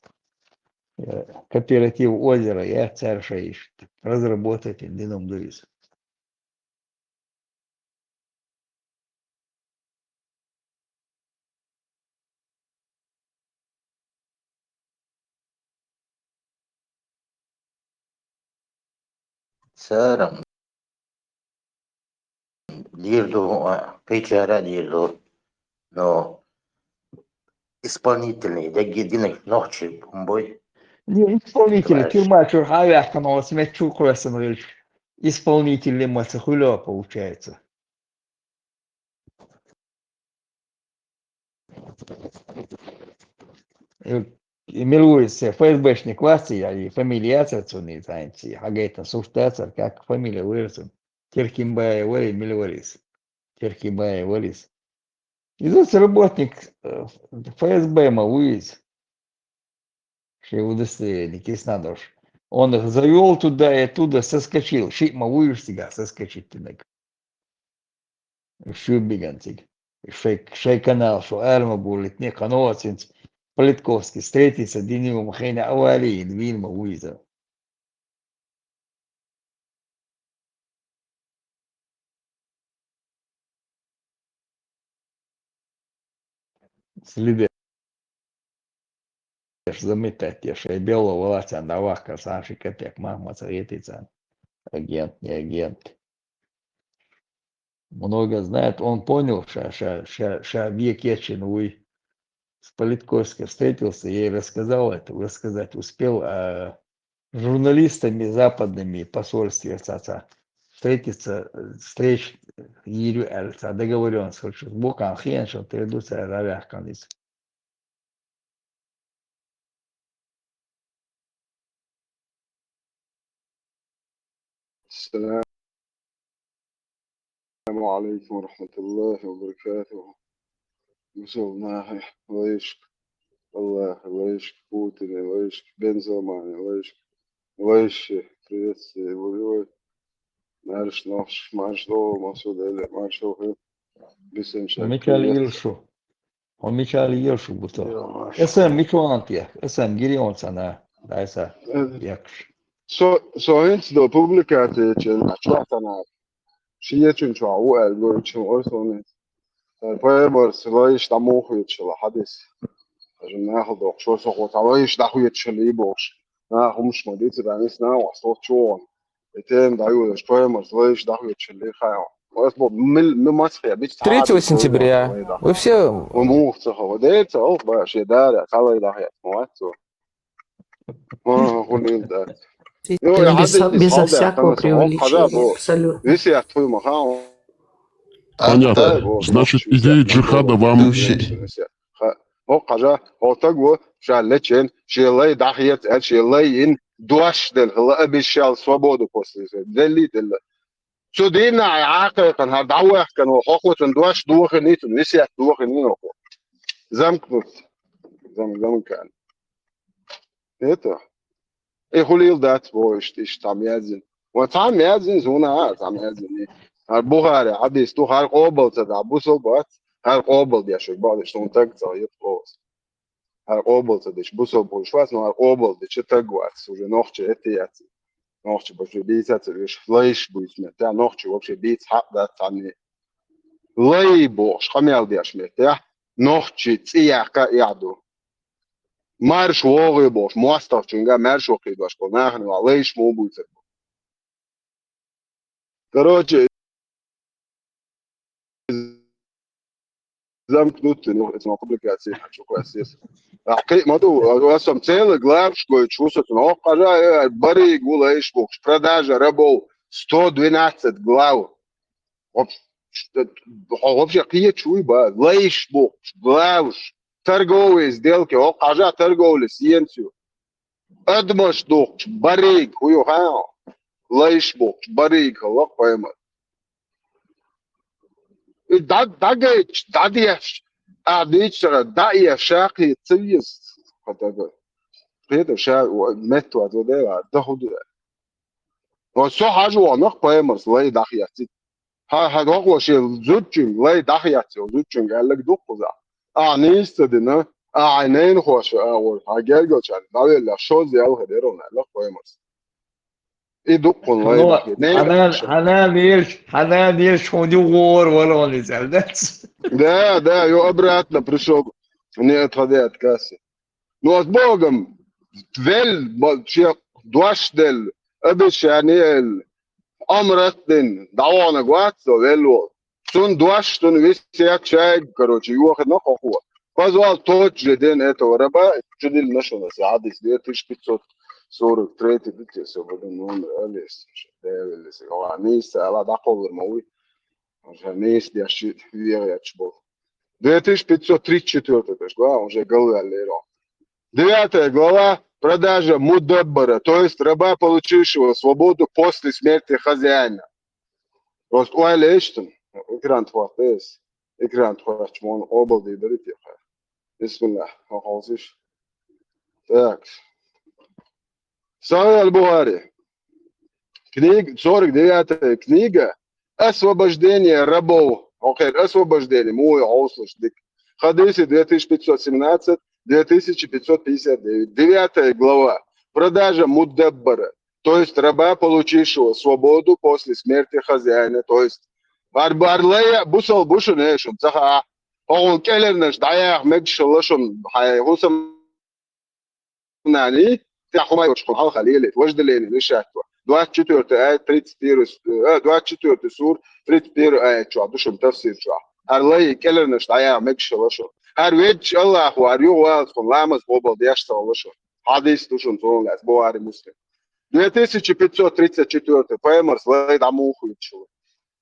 э, кооператив озера, я царь шейш. Разработать, и дином дуис. Царам лирду, а, печара лирду, но исполнительный, да, гидинек нохчи бумбой. Не, исполнительный, тюрьма, чур, хавяхтан, он смет чур, курасан, исполнительный, мацахулё, получается. Милуис, ФСБшник власти, я и фамилия цацуни, знаете, хагайтан сухтацар, как фамилия вырсун. Теркимбаев вари, Милуис. Теркимбаев варис. Изус работник, э, ФСБ ма вуиз. Ши удостоверение кис надош. Он их завёл туда и оттуда соскочил. Ши ма вуиз цига соскочить тинек. Ши биган циг. Шей, шей канал, шо арма булит, не каноацинц. Политковский встретится, диню махейна аварии, вин ма вуиза. С любя- Заметать, я шей белого латян, да вахка, Саши капек, мама, советуется. Агент, не агент. Много знает, он понял, ша, ша, ша, ша век ечин уй. С Политковской встретился, я ей рассказал это, рассказать успел, а журналистами западными посольстве цаца. встретиться, встреча йийр ю аьлла, цхьа договорённость хилча, боккъал хиъна шо тера ду цара ваьккхина иза. السلام عليكم ورحمة الله وبركاته. Бусалба нах, лайшка, Аллах, лайшка, Путин, лайшка, Бензаман, лайшка, лайшка, приветствие, буржуй. Марш нохш, марш дол, масуд эле, марш охи. Бисен шак. Микаил Илшу. Хьо мичара езаш ву тоху? Йо, маша. Эсан мича ван техьа? Эсан гири он цана. Дай са. Э, якш. Со, со хӀинца до публикаци чен, а чохь тана. Ши ечун чохь ву аьлла, гур чун орсоне. Тай пайхамарс лайш дӀа муха хеташ хила хьадис. Даже нахал дохуш, со хо ца лайш дӀа хеташ хила и бохуш. Нах хӀумаш ма дицара, нис нах вас тоху чу вон. И тема дӀайолаш, пайхамарс лайш дӀахоьцуш хилла хьайо. Ас бо, мил, ну, масхья, бич цхьа Третьего сентября. Вы все Вон мух ца хава. Дер ца ох, ба, ше дара, ца лай дӀахьяц, ма вац цо. Ага, хулин да. Ну, я Без, хадис, без хадис, всякого хадис, преувеличения, хадис, абсолютно. Висят твой маха. Понятно. Ай, бо, Значит, бо, идея бо, джихада бо, вам бо, бо, бо, бо, Ха, хӀокху хьажа, хӀокху стаг ву, ша лечен, шен лай дӀахеца аьлла, шен лай йина, дош делла, хӀала обещал свободу после. Делли делла. Цу дийнахь Ӏакхайкхина, хӀара дӀаваьккхина ву, хӀокхо цунна дош дохийна, цунна весет дохийна ву хӀокхо. Замкнут. Зам-, замкан. Это? И хулил дац бо иштта, иштта цхьа мездина. Ва цхьа мездина, зуна а цхьа мездина. ХӀара Бухари хьадис ду, хӀара къобал ца да, бусал бац, хӀара къобал деш, баьлла, шун таг ца йит къовс. ХӀара къобал ца деш, бусал буш вац, но хӀара къобал дечу таг вац, уже нохча эти яц. Нохча башу бийца ца веш, лайш буйц мета, нохча вообще бийц хьакъ дац цхьанне. Лай бохуш, къамел деш мета, нохча цӀи яккха а ду. Марш вогӀий бохуш, мостагӀчуьнга марш вокхий дош бо, нахана ва лайш мо буьйцург бу. Короче, замкнутый, ну, это на публикации хочу квасис. А кхин ма ду, а сам целый главш гойтуш ву со цунах, хӀокху хьажа, э, бариг ву лайш бохуш, продажа рабов сто двенадцать глав. Вообще, хьо вообще кхечуй ба, лайш бохуш, главш, торговые сделки, хӀокху хьажа торговля с Йенцю. Адамаш духкуш, бариг, хӀу ю хьан? Лайш бухкуш, бариг хӀаллакх пайхамар. И дӀа-, дӀагайча, дӀадеш, а дийча сара, дӀа а еш, ша кхета ца веза, хьан дага. Кхета ша, метта вац, вай дела, да хӀу ду. Ва со хьажа вахана пайхамарс лай дӀахецци. Хьан, хьан докъо шен зудчуьнга лай дӀахецци, зудчуьнга аьлларг дуккхуза. Ахьа нийса ца дина, ахьа хьайн ненахоша агӀор, хьан гергарчарна дӀавеллехь, шозза ялхе дерон аьлла пайхамарс. И дуккхун лай Ну, дӀахецци. Хьанан, хьанан деш, хьанан деш, хьуна ю гӀора валон иза, дац? Да, да, ю обратно пришёл, не отходя от кассы. Ну, ас богам, вел, ба-, шен дош делла, обещание элла, омрат дина, дӀаваханарг вац со, вел волу. Цунна дош, цунна весет шайга, короче, йохийна хӀокхо. Позвал тот же день этого раба, чудилла шуна аса хьадис, две тысячи пятьсот сорок третий ду те, со бадан номер алес, ша, девеллис, ала, нийса, ала, дӀакхоллар ма вуй. Ша нийса деш шиъ вегӀ етташ болу. Две тысячи пятьсот тридцать четвёртый, то есть, глава уже глава леро. Девятая глава. Продажа мудаббара, то есть раба, получившего свободу после смерти хозяина. Просто ойла эштун, экран тхоттес, экран тхоттчмон обалди дарит яха. Бисмиллах, хохолсиш. Так. Сахьихь аль-Бухари. Книга, сорок девятая книга. Освобождение рабов. Окей, освобождение. Мой ослушник. Хадисы две тысячи пятьсот семнадцать, две тысячи пятьсот пятьдесят девять. Девятая глава. Продажа мудаббара. То есть раба, получившего свободу после смерти хозяина. То есть бар-, барлая бусал бушун эшун. Цаха а. Огъун кӀелернаш дӀаяха мегаш лашун. Хай, хусам Нани, тӀехь хӀума йоцуш хьалха лелийта, вожделение лишаьтто. Двадцать четвёртый аят, тридцать первый с-, э, двадцать четвёртый сур, тридцать первый аят чохь ду шуна тафсир чохь. ХӀара лай кӀеларнаш дӀаяха мегаш хила шуна. ХӀара веддачу Аллахо, хӀара юха валац хьуна, ламаз къобал деш ца хила шуна. Хьадис ду шуна цунах лаьцна, Бухари, Муслим. две тысячи пятьсот тридцать четвёртый, пайхамар лай дӀа муха вийцича.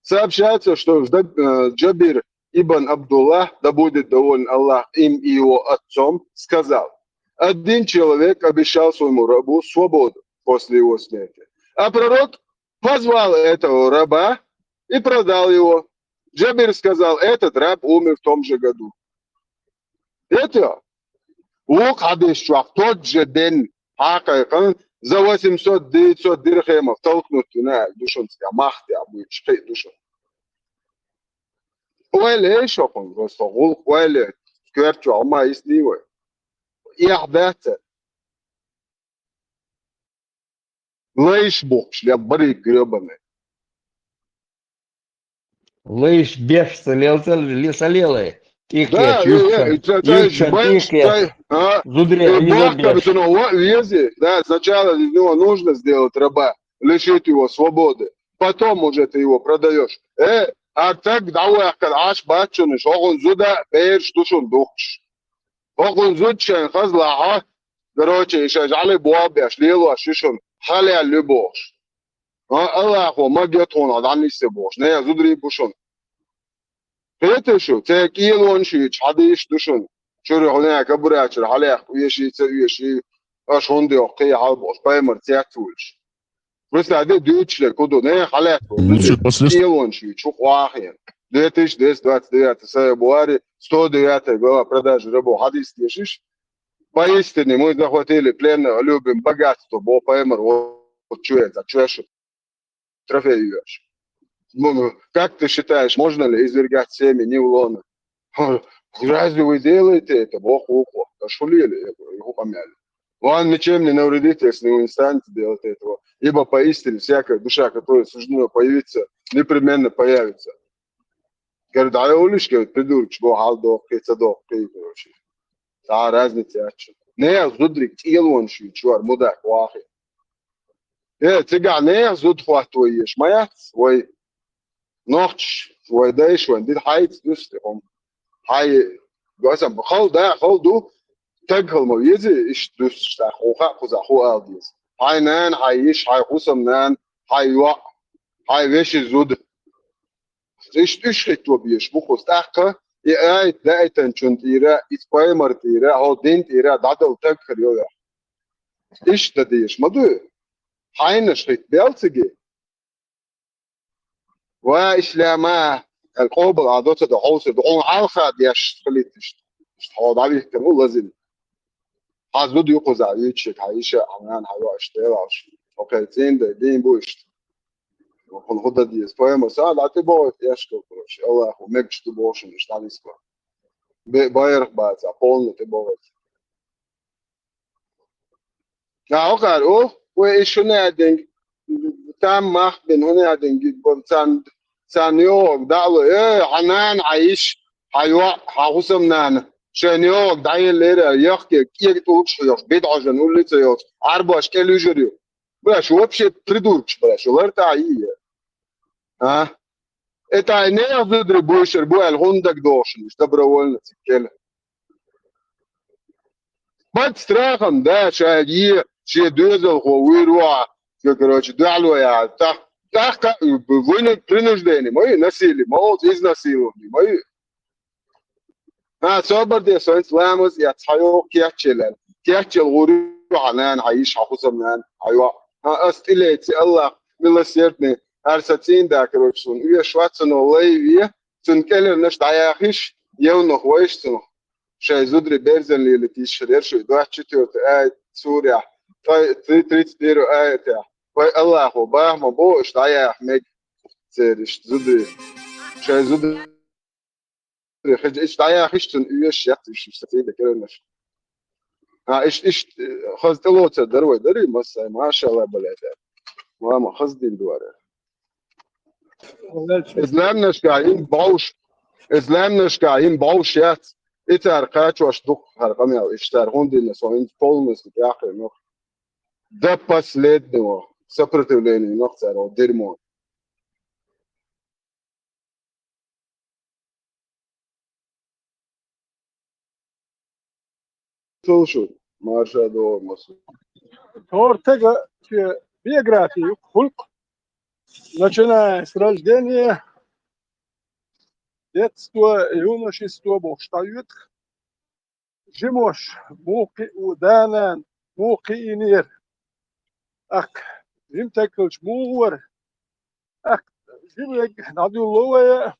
Сообщается, что Жда-, э, Джабир ибн Абдуллах, да будет доволен Аллах им и его отцом, сказал: один человек обещал своему рабу свободу после его смерти, а пророк позвал этого раба и продал его. Джабир сказал: этот раб умер в том же году. Это вукху хьадис чохь тот же день хьакхайкхина, за восемьсот-девятьсот дирхемов толкнуть вина аьлла ду шуна цигахь, мах тӀехь буьйцуш кхин а ду шуна. Ойла ей шо кхунна, просто гӀуллакх ойла ей, коьрта чохь ма йисний вай. Эхь дац цара. Лайш бухкуш, я барик грёбаный. Лайш беш ца лел, ца ле-, ца лелай. Да, тӀехкхеча, э, юьхчан, э, ца-, ца-, юьхчан беш тӀехкхеча. Ца-, а, зударий, э, не бах забьешь. Там цунах вези, да, сначала из него нужно сделать раба, лишить его свободы. Потом уже ты его продаёшь. Э, а так дӀаваьккхина Ӏаш бац шуна, хӀокхуьнан зуда, бераш ду шуна духкуш. ХӀокхуьнан зуда шайн хазлахь, короче, и шайн жӀаьле болх беш, лелош ю шуна, хьалаьлла ю бохуш. А, Аллахо, магийта хьуна дӀанисъе бохуш, нехан зударий бу шуна. Кхетий шу, церан кӀелонаш юьйцуш хьадисаш ду шуна. Чуьра хьуна кабурачуьра хьалаьхка оьший, ца оьший, аша хӀунда йоккхий хьал бохуш, пайхамар цец а волуш. Просто де дуьйцуш дерг хӀун ду, нехан хьалаьцна. Ну, всё, после кӀелонаш юьйцуш, хӀу къохьийна. Две тысячи двести двадцать девятый, Сахьихь Бухари, сто девятая глава, продажа рабов, хьадис дешаш. Поистине мы захватили пленных, любим богатство, бо пайхамар, вот, вот чу это, чу аша трофей веш. Ну, ну, как ты считаешь, можно ли извергать семя не в лоно? Ха, разве вы делаете это? Боху вукхо. Аша хӀун лели, я говорю, хӀун къамел? Вам ничем не навредит, если вы не станете делать этого. Ибо поистине всякая душа, которой суждено появиться, непременно появится. Говорит, дӀайолуш, говорит, придуркаш боху, хьал доккхий, ца доккхий, короче. Цхьа а разница яц шуна. Нехан зударий кӀелонаш юьйцуш вара, мудак вахи. Э, цигахь нехан зуда хӀотто еш ма яц вай. Нохчаш, вай дайша, вайн дин хьайца дуьсу тӀе хӀума. Хьай, аса, хала да, хала ду, стаг хила ма веза, иштта дуьсуш тӀаккха, хьо хаьа кхузахь хӀун ала деза. Хьайн нана, хьайн йиша, хьайн хӀусамнана, хьайн йоӀ, хьайн вешин зуда. Иштта уьш хӀитто безаш бу кхуза. ТӀаккха и аят даийтинчун тӀера, и пайхамар тӀера, хьо дин тӀера дӀадала стаг хир йо ваьхьа. Иштта дан дезаш ма ду. Хьайнаш хӀитта бел цига. Ва ислама, аьлла къобал а до ца до хьовсур ду, хьуна хьалха деш хилийта иштта. Иштта хьо дӀавихкина ву лазийна. Хьан зуда ю кхузахь юьйцуш, хьан йиша, хьан нана, хьан йоӀ иштта делахь. Хьо кхел цӀийнда, дийна бу иштта. Хьуна хӀун дан деза? Пайхамар сагӀа дӀа тӀебогӀийта эшкал, короче. Аллахо мегаш ду боху шуна иштта дӀанисбар. Бе-, байрах бацахь, полный тӀебогӀийта. Ша хӀокхара у, вай и шуна аьдинг, там мах бина хӀуна аьдинг, царна, царна йогӀу даьлла, э, хьан нана, хьан йиша, хьан йоӀ, хьан хӀусамнана, шайна йогӀу дӀаеллера, яхке, кӀега тӀулгаш хьоьхуш, бидӀожан уллица йолчу, Ӏарбош кӀел уьжур ю. Бля, шу вообще придуркаш, бля, шу лартӀахь йий? А? Это ай нехан зударий буьйшур бу аьлла хӀунда дагадогӀуш, уьш добровольно цига кӀел. Под страхом, да, ша е, шен доьзалхо вуьйр ву а, ша, короче, дуьхьало яхьа. ТӀаккха, тӀаккха вынуд-, принуждение, ма ю, насилие, ма оцу изнасилование, ма ю. Ха, собар де, соьца ламаз эц, хьан йогӀу кечъелла. Кечъелла гӀур ю хьан нана, хьан йиша, хьан хӀусамнана, хьан йоӀ. Ха, ас тӀелеца, Аллах, милосердный, ара сан цӀийнда, короче, суна оьшуш вац, цунах лай ве, цунна кӀелхьарнаш дӀаяхийша, евнух вайша цунах. Шайн зударий берзан лелийта йиш хир яра шуьга, двадцать четвёртый аят сурехь, ткъа, три-, тридцать первый аятехь. Вай Аллахо бахьа ма боху, уьш дӀаяха мега церан иштта зударий. Шайн зударий хеза, иштта дӀаяхийша цунна оьшуш яц уьш, иштта цӀийнда кӀелхьарнаш. А, иштта, иштта, э, хаза тӀелоцур дара вай, дарий, массай, машалла, бале, да. Мама, хаза дин ду вара. Иза лаьмнашкахь йина бовш, иза лаьмнашкахь йина бовш яц, и цара кхачош дукха хӀара къамел, иштта цара хӀунда дина, со хӀинца полностью тӀаьхьа йина. До последнего сопротивление йина цара, о, дерьмо. Слушай, марша догӀу, масу. Тортага, че, биография ю-кх, хуьлу-кх. Начиная с рождения, детство, юношество бохуш дӀайоьду-кх. Жимош муха кхиъ-, да-нана муха кхиийнера. ТӀаккха жима стаг хилча муха вара. ТӀаккха жима верг дӀадуьллу вай,